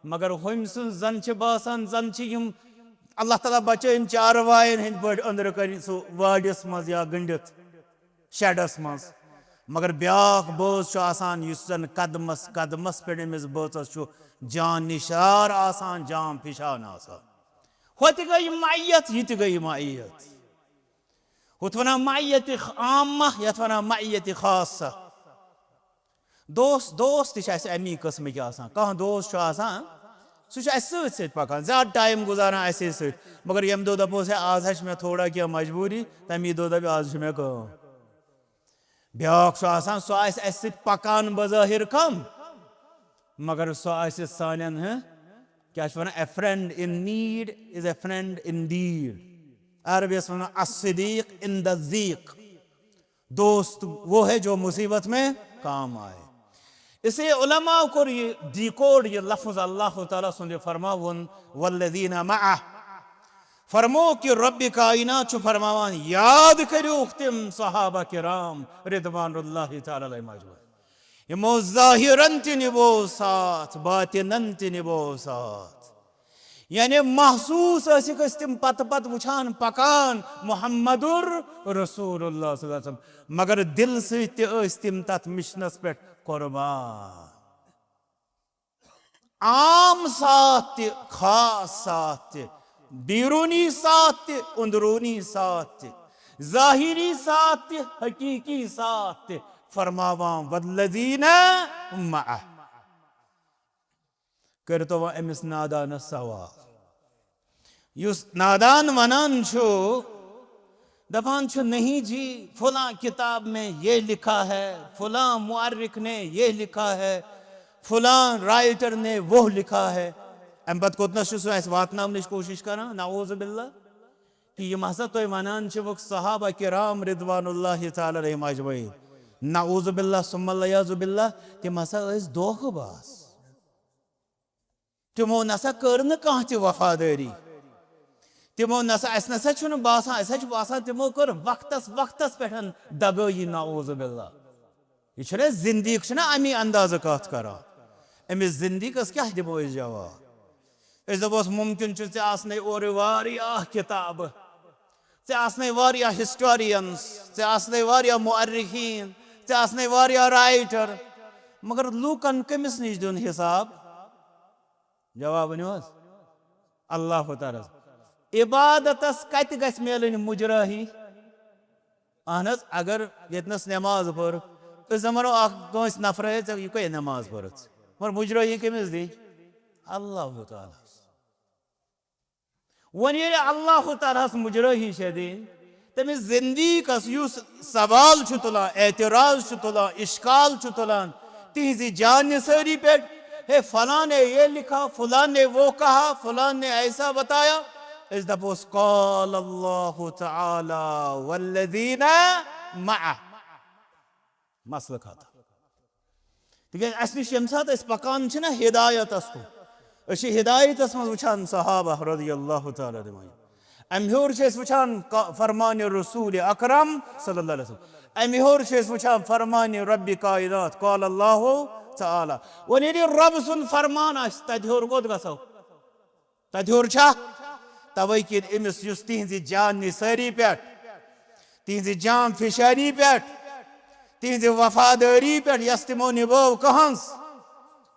مگر ہُمۍ سٕنٛز زن چھِ باسان، زن چھِ یِم اللہ تعالیٰ بچٲیِن چاروایَن ہٕنٛدۍ پٲٹھۍ أنٛدرٕ کَنہِ سُہ واڈِس منٛز یا گٔنٛڈِتھ شیڈس منٛز۔ مگر بیٛاکھ بٲژ چھُ آسان، یُس زن قدمس قدمس پٮ۪ٹھ أمِس بٲژس چھُ جان نثار آسان، جان فشان آسان۔ ہۄ تہِ گٔے معیت، یہِ تہِ گٔے معیت۔ ہُتھ ونان معیت عامہ، یتھ ونان معیت خاصہ۔ دوست، دوست تہِ چھِ اَسہِ اَمی قٕسمٕکۍ آسان۔ کانٛہہ دوست چھُ آسان، سُہ چھُ اَسہِ سۭتۍ سۭتۍ پَکان، زیادٕ ٹایم گُزاران اَسے سۭتۍ۔ مگر ییٚمہِ دۄہ دَپوس، "ہے، آز حظ چھِ مےٚ تھوڑا کینٛہہ مجبوٗری"، تَمی دۄہ دَپہِ، "آز چھِ مےٚ کٲم۔" بیٛاکھ چھُ آسان، سُہ آسہِ اَسہِ سۭتۍ پَکان بظٲہِر کم، مگر سُہ آسہِ سانٮ۪ن، ہہ، کیٛاہ چھِ وَنان، "A friend in need is a friend indeed." عربی یَس وَنان، "الصدیق عند الضیق۔" دوست وہ ہے جو مصیبت میں کام آئے۔ اسے علماء کوٚر یہِ ڈیکوڈ، یہِ لفظ اللہ تعالیٰ سُنٛد یہِ فرماوُن، "والذین معہ"۔ فرمو کہ رب کائنات چھُ فرماوان، یاد کٔرِو تِم صحابہ کرام رضوان اللہ تعالیٰ علیہم اجمعین، یِمو ظاہرن تہِ نِبو ساتھ، باطنن تہِ نِبو ساتھ۔ یعنی محسوس ٲسِکھ أسۍ تِم پتہٕ پتہٕ وٕچھان پکان محمد رسول اللہ صلی اللہ علیہ وسلم، مگر دل سۭتۍ تہِ ٲسۍ تِم تتھ مشنس پٮ۪ٹھ قربان۔ عام ساتھ تہِ، خاص ساتھ تہِ، بیرونی ساتھ تہِ، اندرونی ساتھ تہِ، ظاہری ساتھ تہِ، حقیقی ساتھ تہِ، فرماوان والذین معہ۔ کٔرِو تو وۄنۍ أمِس نادانس سوال۔ یُس نادان ونان چھُ، دپان چھُ، "نہیں جی، فلاں کتاب میں یہ لکھا ہے، فلاں مؤرخ نے یہ لکھا ہے، فلاں رائٹر نے وہ لکھا ہے۔" امہِ پتہٕ کوٚتنس چھُ سُہ اسہِ واتناونٕچ کوٗشش کران، نعوذ باللہ، کہِ یِم ہسا تُہۍ ونان چھِوٕ صحابہ کرام رضوان اللہ تعالیٰ علیہم اجمعین، نعوذ باللہ ثم العیاذ باللہ، تِم ہسا ٲسۍ دھوکہٕ باز۔ تِمو نسا کٔر نہٕ کانٛہہ تہِ وفادٲری۔ تِمو نسا، اسہِ نسا چھُنہٕ باسان، اسہِ حظ چھُ باسان تِمو کٔر وقتس وقتس پٮ۪ٹھ دغٲیی، نعوذ باللہ۔ یہِ چھُنہ زندیق، چھُنہ امی اندازٕ کتھ کران۔ أمِس زندیقس کیٛاہ دِمو أسۍ جواب؟ أسۍ دپوس، ممکن چھُ ژےٚ آسنے اورٕ واریاہ کتابہٕ، ژےٚ آسنے واریاہ ہسٹورینز، ژےٚ آسنے واریاہ مؤرخین، ژےٚ آسنے واریاہ رائٹر، مگر لوٗکن کٔمِس نِش دیُن حساب؟ جواب ؤنِو حظ۔ اللہ تعالیٰ ہس۔ عبادتس کتہِ گژھِ میلٕنۍ مجرٲہی؟ اہن حظ، اگر ییٚتنس نماز پٔر، أسۍ زن ونو اکھ کٲنٛسہِ نفرس، "ہے، ژےٚ یہِ کۄے نماز پٔرٕتھ؟" مگر مجرٲہی کٔمِس دی؟ اللہ تعالیٰ ہس۔ وۄنۍ ییٚلہِ اللہ تعالیٰ ہس مجرٲہی چھےٚ دِنۍ، تٔمِس زندیقس یُس سوال چھُ تُلان، اعتراض چھُ تُلان، اشکال چھُ تُلان تِہنٛزِ جان نثٲری پٮ۪ٹھ، "ہے، فلاں نے یہ لکھا، فلاں نے وہ کہا، فلاں نے ایسا بتایا"، أسۍ دپوس، "قال اللہ تعالیٰ والذین معہ"۔ مسلہٕ ختم۔ تِکیٛازِ اَسہِ نِش ییٚمہِ ساتہٕ أسۍ پکان چھِنہ ہدایتس کُن، أسۍ چھِ ہدایتس منٛز وٕچھان صحابہ رضی اللہ تعالیٰ عنہم۔ اَمہِ ہیوٚر چھِ أسۍ وٕچھان کا-، فرمانِ رسول اکرم صلی اللہ علیہ وسلم۔ اَمہِ ہیوٚر چھِ أسۍ وٕچھان فرمانِ رب کائنات، قال اللہ تعالیٰ۔ وۄنۍ ییٚلہِ رب سُنٛد فرمان آسہِ، تَتہِ ہیوٚر کوٚت گژھو؟ تَتہِ ہیوٚر چھا؟ توے کِنۍ أمِس یُس تِہنٛزِ جان نثٲری پٮ۪ٹھ، تِہنٛزِ جان فشانی پٮ۪ٹھ، تِہنٛزِ وفادٲری پٮ۪ٹھ یۄس تِمو نِبٲو کٕہٕنٛز،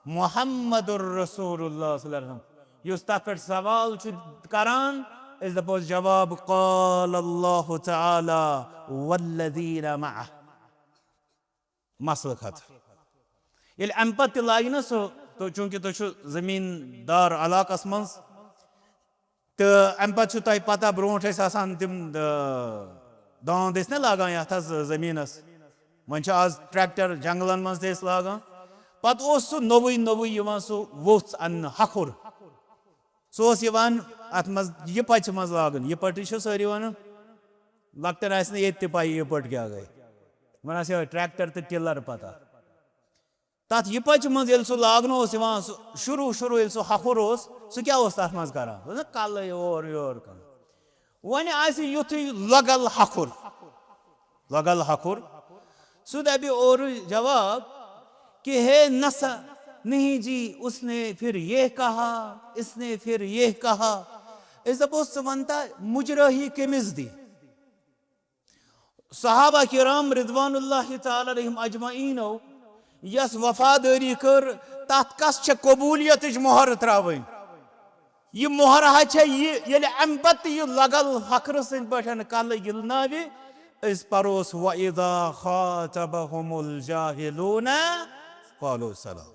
محمد رسول اللہ صلی اللہ علیہ وسلم، یُس تتھ پٮ۪ٹھ سوال چھُ کران، أسۍ دپوس جواب، قال اللہ تعالی والذین معہ۔ مسلہٕ ختم۔ ییٚلہِ اَمہِ پتہٕ تہِ لاگہِ نہ سُہ، تہٕ چوٗنٛکہِ تُہۍ چھِو زٔمیٖن دار علاقس منٛز، تہٕ اَمہِ پتہٕ چھُ تۄہہِ پتہ، برونٛٹھ ٲسۍ آسان تِم، آ، دانٛد ٲسۍ نہ لاگان یَتھ حظ زٔمیٖنس۔ وۄنۍ چھِ آز ٹریکٹر جنگلن منٛز تہِ أسۍ لاگان۔ پتہٕ اوس سُہ نوٚوُے نوٚوُے یِوان سُہ ووٚژھ اَننہٕ، ہکھُر۔ سُہ اوس یِوان اَتھ منٛز، یہِ پچہِ منٛز لاگُن، یہِ پٹٕے چھِ سٲری وَنان۔ لۄکٹٮ۪ن آسہِ نہٕ ییٚتہِ تہِ پَیی یہِ پٔٹ کیٛاہ گٔے۔ وَنان چھِ یِہوٚے ٹریکٹر تہٕ ٹِلر پَتہ۔ تَتھ یہِ پَچہِ منٛز ییٚلہِ سُہ لاگنہٕ اوس یِوان، سُہ شروٗع شروٗع ییٚلہِ سُہ ہَکھُر اوس، سُہ کیٛاہ اوس تَتھ منٛز کَران؟ سُہ اوس نہ کَلہٕ اورٕ یورٕ کَران۔ وۄنۍ آسہِ یُتھُے لۄگَل ہَکھُر، لۄگَل ہَکھُر، سُہ دَپہِ اورٕ جواب کہ ہے نسا نہیں جی، اس نے پھر یہ کہا، اس نے پھر یہ کہا۔ أسۍ دَپوس، ژٕ وَن تا مُجرٲہی کٔمِس دی؟ صحابہ کرام رضوان اللہ تعالیٰ علیہم اجمعینو یۄس وفادٲری کٔر، تتھ کس چھےٚ قبولیتٕچ مۄہر ترٛاوٕنۍ؟ یہِ مۄہر ہا چھےٚ یہِ، ییٚلہِ امہِ پتہٕ تہِ یہِ لۄگل ہکھرٕ سٕنٛدۍ پٲٹھۍ کلہٕ یِلناوِ، أسۍ پروس، وَإِذَا خَاطَبَهُمُ الْجَاهِلُونَ قَالُوا سَلَامًا۔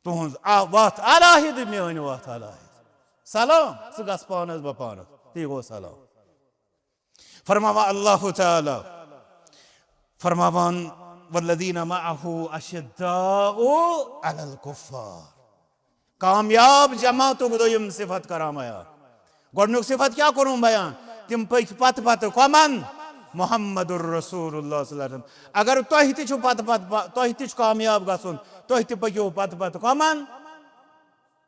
تُہنٛز آ-، وَتھ علیحدٕ، میٲنۍ وَتھ علیحدٕ۔ سلام، ژٕ گژھ پانس بہٕ پانس، تی گوٚو سلام۔ فرماوان اللہ تعالیٰ، فرماوان، والذین معه اشداء علی الکفار۔ کامیاب جماعتُک دوٚیِم صفت کران بیان۔ گۄڈٕنیُک صفت کیٛاہ کوٚرُن بیان؟ تِم پٔکۍ پتہٕ پتہٕ کۄمن؟ محمد رسول اللہ صلی اللہ علیہ وسلم۔ اگر تۄہہِ تہِ چھُ پتہٕ پتہٕ پہ-، تۄہہِ تہِ چھُ کامیاب گژھُن، تُہۍ تہِ پٔکِو پتہٕ پتہٕ کۄمن؟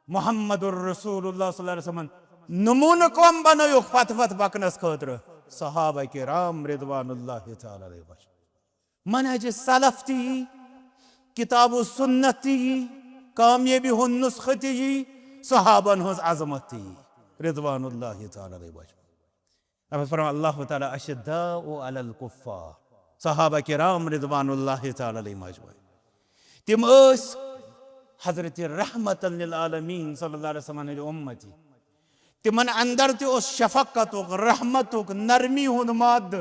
محمد رسول اللہ صلی اللہ علیہ وسلم نمونہٕ کۄم بنٲیِکھ پتہٕ پتہٕ پکنس خٲطرٕ؟ صحابہ کرام رضوان اللہ تعالیٰ علیہ اجمعین۔ منہج سلف تہِ یی، کتاب و سنت تہِ یی، کامیٲبی ہُنٛد نسخہٕ تہِ یی، صحابن ہٕنٛز عظمت تہِ یی، رضوان اللہ تعالیٰ علیہ اجمعین۔ اَتھ منٛز فرمان اللہ تعالیٰ، اشداء علی الکفار۔ صحابہ کرام رضوان اللہ تعالیٰ علیہم اجمعین، تِم ٲسۍ حضرت رحمت للعالمین صلی اللہ علیہ وسلم ہٕنٛدۍ اُمتی۔ تِمن اندر تہِ اوس شفقتُک، رحمتُک، نرمی ہُنٛد مادٕ۔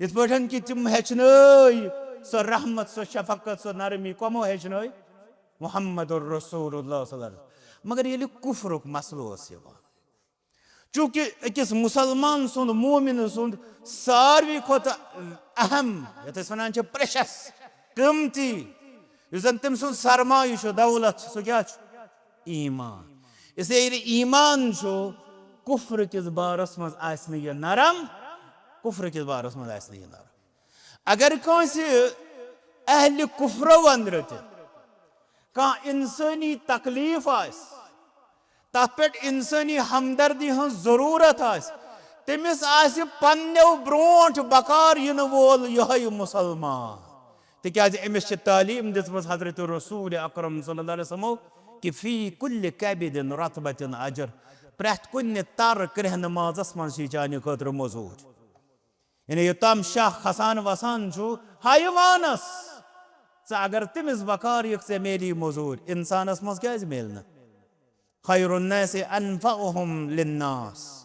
یِتھ پٲٹھۍ کہِ تِم ہیٚچھنٲے سۄ رحمت، سۄ شفقت، سۄ نرمی کۄمو ہیٚچھنٲے؟ محمد رسول اللہ صلی اللہ علیہ وسلم۔ مگر ییٚلہِ کفرُک مسلہٕ اوس یِوان، چونکہ أکِس مسلمان سُنٛد، مومن سُنٛد ساروی کھۄتہٕ اہم، یتھ أسۍ ونان چھِ precious، قۭمتی، یُس زن تٔمۍ سُنٛد سرمایہِ چھُ، دولت چھُ، سُہ کیٛاہ چھُ؟ ایمان۔ اس لیے ییٚلہِ ایمان چھُ، کفر کِس بارس منٛز آسہِ نہٕ یہِ نرم، کفر کِس بارس منٛز آسہِ نہٕ یہِ نرم۔ اگر کٲنٛسہِ اہلِ کفرو اندرٕ تہِ کانٛہہ انسٲنی تکلیف آسہِ، تتھ پٮ۪ٹھ انسٲنی ہمدردی ہٕنٛز ضروٗرت آسہِ، تٔمِس آسہِ پننیو برونٛٹھ بکار یِنہٕ وول یِہوٚے مسلمان۔ تِکیٛازِ أمِس چھِ تعلیٖم دِژمٕژ حضرت رسول اکرم صلی اللہ علیہ وسلمو کہ فی کل کبد رطبۃ اجر، پرٛٮ۪تھ کُنہِ تر کرٛہنہٕ مازس منٛز چھِ چانہِ خٲطرٕ مٔزوٗرۍ۔ یعنی یوٚتام شاہ کھسان وسان چھُ حیوانس، ژٕ اگر تٔمِس بکار یِکھ، ژےٚ میلی مٔزوٗرۍ، انسانس منٛز کیٛازِ میلہِ نہٕ؟ خیر الناس انفعهم للناس۔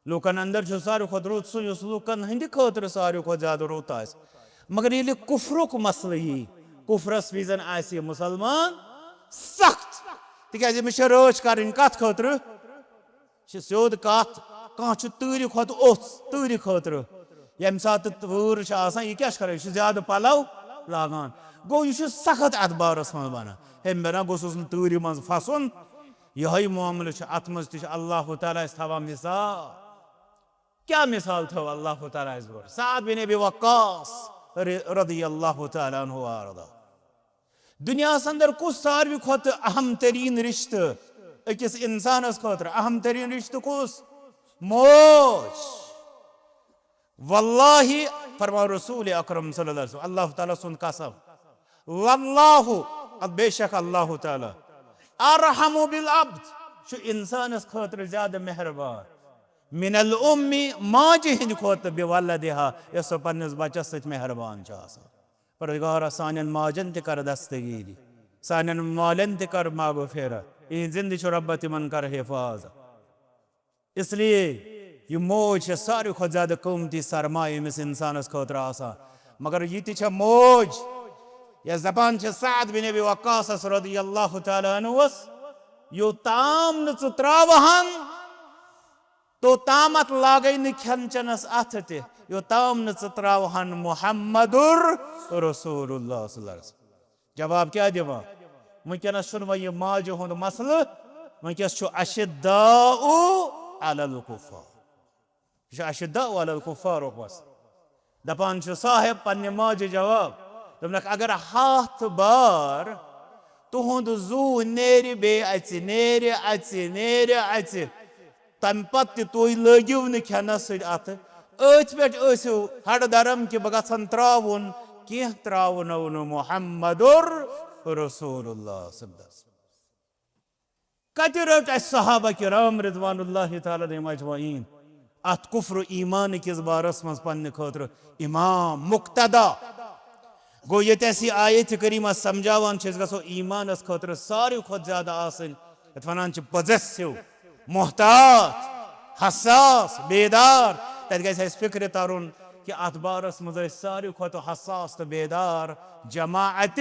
لوٗکن اندر چھُ ساروی کھۄتہٕ رُت سُہ، یُس لوٗکن ہٕنٛدِ خٲطرٕ ساروی کھۄتہٕ زیادٕ رُت آسہِ۔ مگر ییٚلہِ کفرُک مسلہٕ یی، کفرس وِزن آسہِ یہِ مسلمان سخت، تِکیٛازِ أمِس چھےٚ رٲچھ کرٕنۍ کتھ خٲطرٕ؟ چھِ سیوٚد کتھ، کانٛہہ چھُ تۭرِ کھۄتہٕ اوٚژھ، تۭرِ خٲطرٕ۔ ییٚمہِ ساتہٕ تۭر چھِ آسان، یہِ کیٛاہ چھُ کران؟ یہِ چھُ زیادٕ پلو لاگان۔ گوٚو، یہِ چھُ سخت اتھ بارس منٛز ونان، ہے، مےٚ نا گوٚژھُس نہٕ تۭرِ منٛز پھسُن۔ یِہوٚے معاملہٕ چھُ، اتھ منٛز تہِ چھُ اللہ تعالیٰ اسہِ تھاوان مثال۔ کیٛاہ مثال تھٲو اللہ تعالیٰ اسہِ برونٛٹھ؟ سعد بن ابی وقاص ر-، رضی اللہ تعالیٰ عنہ وارضاہ۔ دُنیاہَس اندر کُس ساروی کھۄتہٕ اہم تریٖن رِشتہٕ أکِس اِنسانَس خٲطرٕ؟ اہم تریٖن رِشتہٕ کُس؟ موج۔ واللہ، فرماو رسول اکرم صلی اللہ علیہ وسلم، اللہ تعالیٰ سُنٛد قسم، واللہ، بے شک اللہ تعالیٰ، ارحم بالعبد، چھُ اِنسانَس خٲطرٕ زیادٕ مہربان۔ من الام، ماجہِ ہِنٛدِ کھۄتہٕ، بولدہا، یۄس سۄ پنٛنِس بَچَس سۭتۍ مہربان چھِ آسان۔ پروردگارا، سانٮ۪ن ماجن تہِ کر دستگیری، سانٮ۪ن مالٮ۪ن تہِ کر مغفرت، یِہِنٛدِ زِندٕ چھُ رۄبہ تِمن کر حفاظت۔ اس لیے یہِ موج چھےٚ ساروی کھۄتہٕ زیادٕ قۭمتی سرمایہِ أمِس اِنسانس خٲطرٕ آسان۔ مگر یہِ تہِ چھےٚ موج، یۄس دپان چھےٚ سعد بن ابی وقاصس رضی اللہ تعالیٰ عنہس، یوٚتام نہٕ ژٕ تراوہن، توٚتامَتھ لاگَے نہٕ کھٮ۪ن چٮ۪نَس اَتھٕ تہِ، یوٚتام نہٕ ژٕ ترٛاوہَن محمد رسول اللہ صلی اللہ علیہ وسلم۔ جواب کیٛاہ دِوان؟ وٕنکیٚنَس چھُنہٕ وۄنۍ یہِ ماجہِ ہُنٛد مسلہٕ، وٕنکیٚس چھُ اشداء علی الکفار۔ یہِ چھُ اشداء علی الکفارُک مسلہٕ۔ دپان چھُ صاحب پننہِ ماجہِ جواب، دوٚپنکھ، اگر ہتھ بار تُہُنٛد زُو نیرِ بیٚیہِ اَژِ، نیرِ اَژِ، نیرِ اَژِ، تَمہِ پتہٕ تہِ تُہۍ لٲگِو نہٕ کھٮ۪نَس سۭتۍ اَتھٕ، أتھۍ پٮ۪ٹھ ٲسِو ہَڑٕ درم کہِ بہٕ گژھن ترٛاوُن، کینٛہہ ترٛاونو نہٕ محمد رسول اللہ صلی اللہ علیہ وسلم۔ کتہِ رٔٹ اسہِ صحابہ کرام رضوان اللہ تعالیٰ علیہم اجمعین اتھ کفر و ایمان کِس بارس منٛز پننہِ خٲطرٕ امام مقتدا؟ گوٚو، ییٚتہِ اسہِ یہِ آیت کریمہ سمجھاوان چھِ، أسۍ گژھو ایمانس خٲطرٕ ساروی کھۄتہٕ زیادٕ آسٕنۍ، یتھ ونان چھِ possessive، محتاط، حساس، بیدار۔ تتہِ گژھِ اسہِ فکرِ ترُن کہِ اتھ بارس منٛز ٲسۍ ساروی کھۄتہٕ حساس تہٕ بیدار جماعت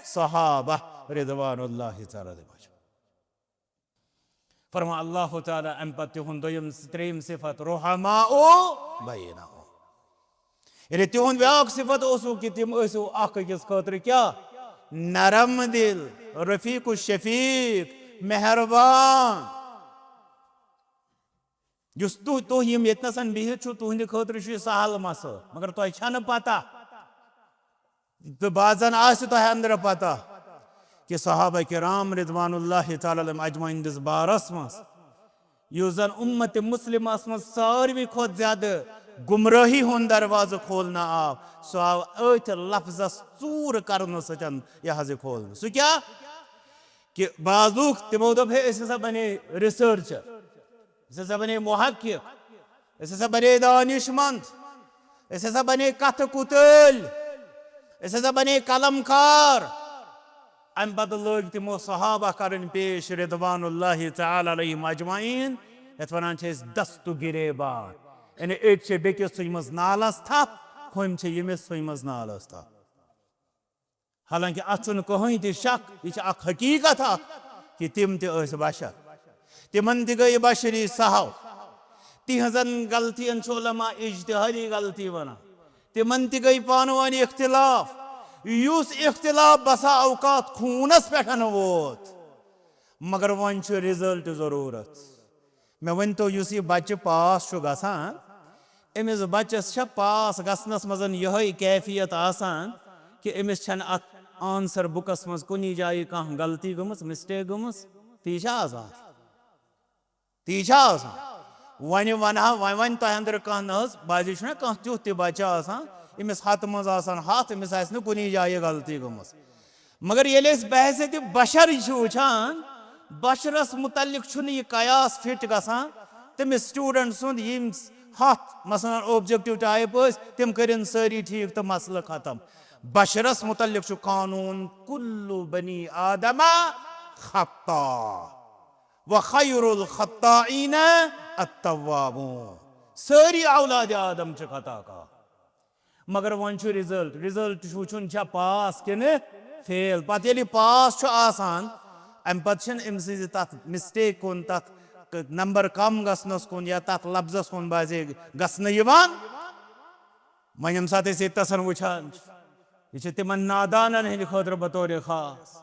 صحابہ رضوان اللہ تعالیٰ علیہم۔ فرمان اللہ تعالیٰ امہِ پتہٕ تِہُنٛد دوٚیِم، ترٛیٚیِم صفت، رحماء بینہم۔ یعنی تِہُنٛد بیٛاکھ صفت اوسُکھ کہِ تِم ٲسِو اکھ أکِس خٲطرٕ کیٛاہ؟ نرم دل، رفیق الشفیق، مہربان۔ یُس تُہ-، تُہۍ یِم ییٚتنَسَن بِہِتھ چھِو، تُہٕنٛدِ خٲطرٕ چھُ یہِ سہل مسلہٕ، مگر تۄہہِ چھَنہٕ پتہ۔ تہٕ بعضن آسہِ تۄہہِ اندرٕ پتہ کہِ صحابہ کرام رضوان اللہ تعالیٰ علیہم اجمعین دِس بارس منٛز، یُس زن امت مسلمس منٛز ساروی کھۄتہٕ زیادٕ گمرٲہی ہُنٛد دروازٕ کھولنہٕ آو، سُہ آو أتھۍ لفظس ژوٗر کرنہٕ سۭتۍ یہِ حظ یہِ کھولنہٕ۔ سُہ کیٛاہ؟ کہِ بعض لوٗکھ تِمو دوٚپ، ہے، أسۍ ہسا بنے researcher، أسۍ ہسا بنے محقق، أسۍ ہسا بنے دانش مند، أسۍ ہسا بنے کتھٕ کُتٕلۍ، أسۍ ہسا بنے قلم کار۔ امہِ پتہٕ لٲگۍ تِمو صحابہ کرٕنۍ پیش رضوان اللہ تعالیٰ علیہم اجمعین، یتھ ونان چھِ أسۍ دست و گریبان، یعنی أڑۍ چھِ بیٚکِس سُے منٛز نالس تھپھ، ہُمۍ چھِ ییٚمِس سُے منٛز نالس تھپھ۔ حالانکہ اتھ چھُنہٕ کٕہٕنۍ تہِ شک، یہِ چھِ اکھ حقیقت اکھ کہِ تِم تہِ ٲسۍ بشر۔ تِمن تہِ گٔے بشری سہو۔ تِہنٛزن غلطین چھُ علماء اجتہادی غلطی ونان۔ تِمن تہِ گٔے پانہٕ ؤنۍ اختلاف۔ یُس اختلاف بسا اوقات خوٗنس پٮ۪ٹھ ووت، مگر وۄنۍ چھُ result ضروٗرت۔ مےٚ ؤنۍ تو، یُس یہِ بچہٕ پاس چھُ گژھان، أمِس بچس چھا پاس گژھنس منٛز یِہوٚے کیفیت آسان کہِ أمِس چھنہٕ اتھ answer bookس منٛز کُنی جایہِ کانٛہہ غلطی گٔمٕژ، mistake گٔمٕژ؟ تی چھا آسان؟ تی چھا آسان؟ وۄنۍ ونہٕ ہا، وۄنۍ ونہِ تۄہہِ اندرٕ کانٛہہ، نہ حظ، بعضے چھُنہ کانٛہہ تیُتھ تہِ بچہٕ آسان، أمِس ہتہٕ منٛز آسان ہتھ، أمِس آسہِ نہٕ کُنی جایہِ غلطی گٔمٕژ۔ مگر ییٚلہِ أسۍ بحیثیت بشر چھِ وٕچھان، بشرس متعلق چھُنہٕ یہِ قیاس fit گژھان تٔمِس student سُنٛد، یِم ہتھ مثلاً objective type ٲسۍ، تِم کٔرِن سٲری ٹھیٖک تہٕ مسلہٕ ختم۔ بشرس متعلق چھُ قانوٗن، کل بنی آدم خطا و خیر الخطائین التوابون۔ سٲری اولاد آدم چھِ خطا کار۔ مگر وۄنۍ چھُ result، result چھُ وٕچھُن چھا پاس کِنہٕ fail۔ پتہٕ ییٚلہِ پاس چھُ آسان، امہِ پتہٕ چھِنہٕ أمۍ سٕنٛزِ تتھ mistake کُن، تتھ ک-، number کم گژھنس کُن یا تتھ لفظس کُن بازے گژھنہٕ یِوان۔ وۄنۍ ییٚمہِ ساتہٕ أسۍ ییٚتہِ تسن وٕچھان چھِ، یہِ چھِ تِمن نادانن ہٕنٛدِ خٲطرٕ بطور خاص۔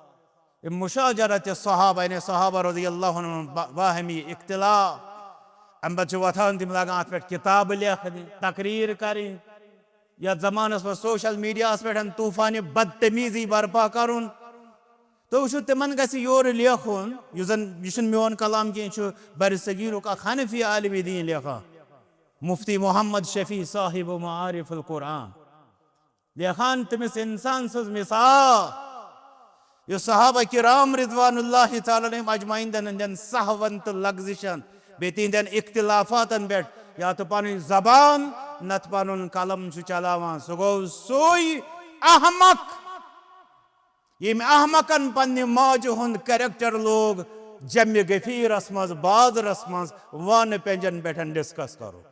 یِم مشاجرت صحابہ، یعنی صحابہ رضی اللہ عنہم با-، باہمی اختلاف۔ امہِ پتہٕ چھِ وۄتھان تِم لاگان اتھ پٮ۪ٹھ کتابہٕ لیکھنہِ، تقریر کرٕنۍ۔ یتھ زمانس منٛز social mediaہس پٮ۪ٹھ طوفانِ بدتمیزی برپا کرُن۔ تُہۍ وٕچھِو، تِمن گژھِ یورٕ لیکھُن، یُس زن، یہِ چھُنہٕ میون کلام کینٛہہ، یہِ چھُ برِ صغیرُک اکھ حنفی عالمِ دین لیکھان، مفتی محمد شفیع صاحب معارف القرآن۔ لیکھان تٔمِس انسان سٕنٛز مثال، یُس صحابہ کرام رضوان اللہ تعالیٰ علیہم اجمعین دٮ۪ن ہٕنٛدٮ۪ن سہون تہٕ لغزشن، بیٚیہِ تِہنٛدٮ۪ن اختلافاتن پٮ۪ٹھ یا تہٕ پنٕنۍ زبان نتہٕ پنُن قلم چھُ چلاوان، سُہ گوٚو سُے احمق، ییٚمۍ احمقن پننہِ ماجہِ ہُنٛد character لوگ جمہِ غفیرس منٛز، بازرس منٛز، وانہٕ پینجن پٮ۪ٹھ discuss کرُن۔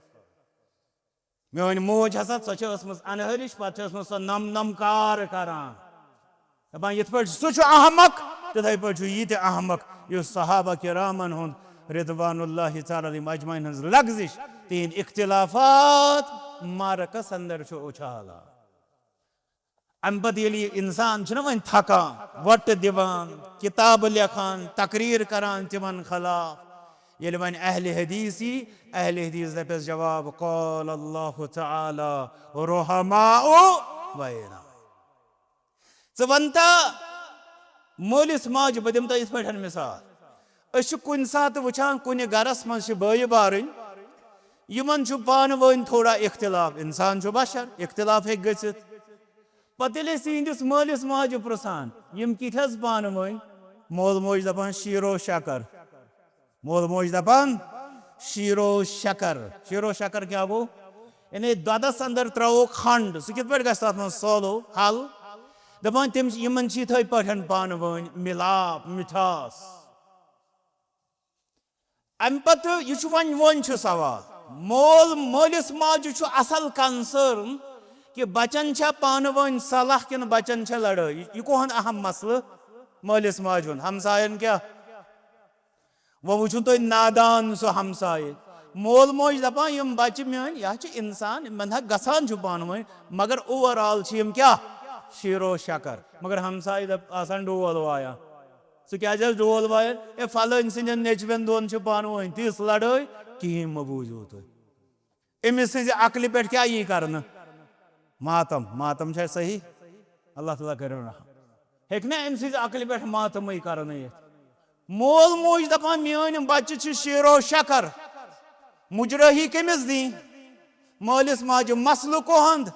میٲنۍ موج ہسا، سۄ چھِ ٲسمٕژ انہرِش، پتہٕ چھِ ٲسمٕژ سۄ نم نم کار کران، دپان، یِتھ پٲٹھۍ سُہ چھُ احمق، تِتھے پٲٹھۍ چھُ یہِ تہِ احمق، یُس صحابہ کرامن ہُنٛد رضوان اللہ تعالیٰ علیہم اجمعین ہٕنٛز لغزش، تِہنٛدۍ اختلافات معرکس اندر چھُ اُچھالان۔ امہِ پتہٕ ییٚلہِ یہِ انسان چھُنہ وۄنۍ تھکان، وۄٹہٕ دِوان، کتابہٕ لیکھان، تقریر کران تِمن خلاف، ییٚلہِ وۄنۍ اہل حدیث یی، اہل حدیث دپٮ۪س جواب، قال اللہ تعالیٰ رحماء بینہم۔ ژٕ ونتا مٲلِس ماجہِ، بہٕ دِمہٕ تۄہہِ یِتھ پٲٹھۍ مثال۔ أسۍ چھِ کُنہِ ساتہٕ وٕچھان، کُنہِ گرس منٛز چھِ بٲے بارٕنۍ، یِمن چھُ پانہٕ ؤنۍ تھوڑا اختلاف، انسان چھُ بشر، اختلاف ہیٚکہِ گٔژھِتھ۔ پتہٕ ییٚلہِ أسۍ یِہنٛدِس مٲلِس ماجہِ پرژھان، یِم کِتھ حظ پانہٕ ؤنۍ؟ مول موج دپان، شیٖرو شکر۔ مول موج دپان، شیٖرو شکر۔ شیٖرو شکر کیٛاہ گوٚو؟ یعنی دۄدس اندر ترٛاوو کھنڈ، سُہ کِتھ پٲٹھۍ گژھِ تتھ منٛز سولو، حل؟ دپان، تِم چھِ، یِمن چھِ یِتھے پٲٹھۍ پانہٕ ؤنۍ مِلاپ، مِٹھاس۔ امہِ پتہٕ یہِ چھُ وۄنۍ، وۄنۍ چھُ سوال، مول مٲلِس ماجہِ چھُ اصل concern کہِ بچن چھا پانہٕ ؤنۍ صلاح کِنہٕ بچن چھا لڑٲے؟ یہِ، یہِ کُہُنٛد اہم مسلہٕ؟ مٲلِس ماجہِ ہُنٛد۔ ہمساین کیٛاہ؟ وۄنۍ وٕچھِو تُہۍ نادان سُہ ہمسایہِ۔ مول موج دپان، یِم بچہِ میٲنۍ، یہِ ہا چھِ انسان، یِمن ہا گژھان چھُ پانہٕ ؤنۍ، مگر overall چھِ یِم کیٛاہ؟ شیٖرو شکر۔ مگر ہمسایہِ دپ-، آسان ڈول وایان۔ ژٕ کیٛازِ حظ ڈول وایان؟ ہے، فلٲنۍ سٕنٛدٮ۪ن نیٚچوٮ۪ن دۄن چھِ پانہٕ ؤنۍ تِژھ لڑٲے، کِہیٖنۍ مہٕ بوٗزِو تُہۍ۔ أمِس سٕنٛزِ عقلہِ پٮ۪ٹھ کیٛاہ یی کرنہٕ؟ ماتم۔ ماتم چھا صحیح؟ اللہ تعالیٰ کٔرِو رحم۔ ہیٚکہِ نہ أمۍ سٕنٛزِ عقلہِ پٮ۪ٹھ ماتمٕے کرنہٕ یِتھ؟ مول موج دپان، میٲنۍ بچہِ چھِ شیٖرو شکر، مُجرٲہی کٔمِس دِنۍ؟ مٲلِس ماجہِ۔ مسلہٕ کُہُنٛد؟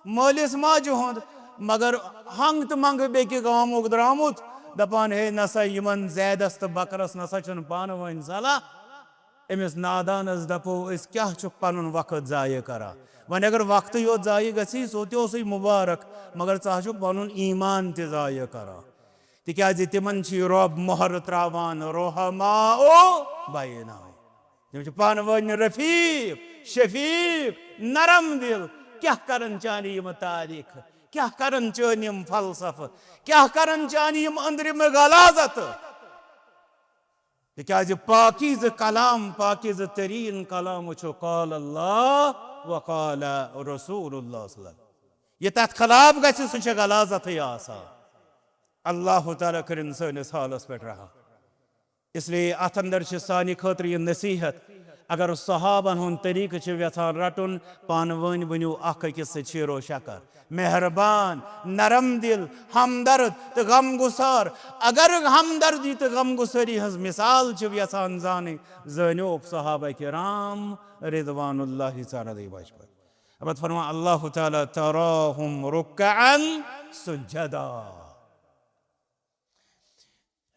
مٲلِس ماجہِ ہُنٛد۔ مگر ہنٛگ تہٕ منٛگہٕ بیٚکہِ گامُک درٛامُت، دپان، ہے نسا، یِمن زیدس تہٕ بکرس نسا چھُنہٕ پانہٕ ؤنۍ صلاح۔ أمِس نادانس دپو، أسۍ کیٛاہ چھُکھ پنُن وقت ضایع کران؟ وۄنۍ اگر وقتٕے یوت ضایع گژھی، سُہ تہِ اوسُے مبارک، مگر ژٕ ہا چھُکھ پنُن ایمان تہِ ضایع کران۔ تِکیٛازِ تِمن چھُ رۄب مۄہر تراوان، رحماء بینہم۔ تِم چھِ پانہٕ ؤنۍ رفیق، شفیق، نرم دل۔ کیٛاہ کرن چانہِ یِم تاریخ؟ کیٛاہ کرن چٲنۍ یِم فلسفہٕ؟ کیٛاہ کرن چانہِ یِم أنٛدرِمہٕ غلاظتہٕ؟ تِکیٛازِ پاکیزٕ کلام، پاکیزٕ تریٖن کلام چھُ قال اللہ و قال رسول اللہ صلی اللہ علیہ وسلم۔ یہِ تتھ خلاف گژھِ، سُہ چھُ غلاظتھٕے آسان۔ اللہ تعالیٰ کٔرِن سٲنِس حالس پٮ۪ٹھ رحم۔ اس لیے اتھ اندر چھِ سانہِ خٲطرٕ یہِ نصیحت، اگر صحابن ہُنٛد طریقہٕ چھِ یژھان رٹُن، پانہٕ ؤنۍ ؤنِو اکھ أکِس سۭتۍ شیٖرو شکر۔ مہربان، نرم دل، ہمدرد تہٕ غم گسار۔ اگر ہمدردی تہٕ غم گسٲری ہٕنٛز مثال چھِو یژھان زانٕنۍ، زٲنِو صحابہ کرام رضوان اللہ تعالیٰ علیہم اجمعین۔ اب فرمان اللہ تعالیٰ، تراہم رکعا سجدا۔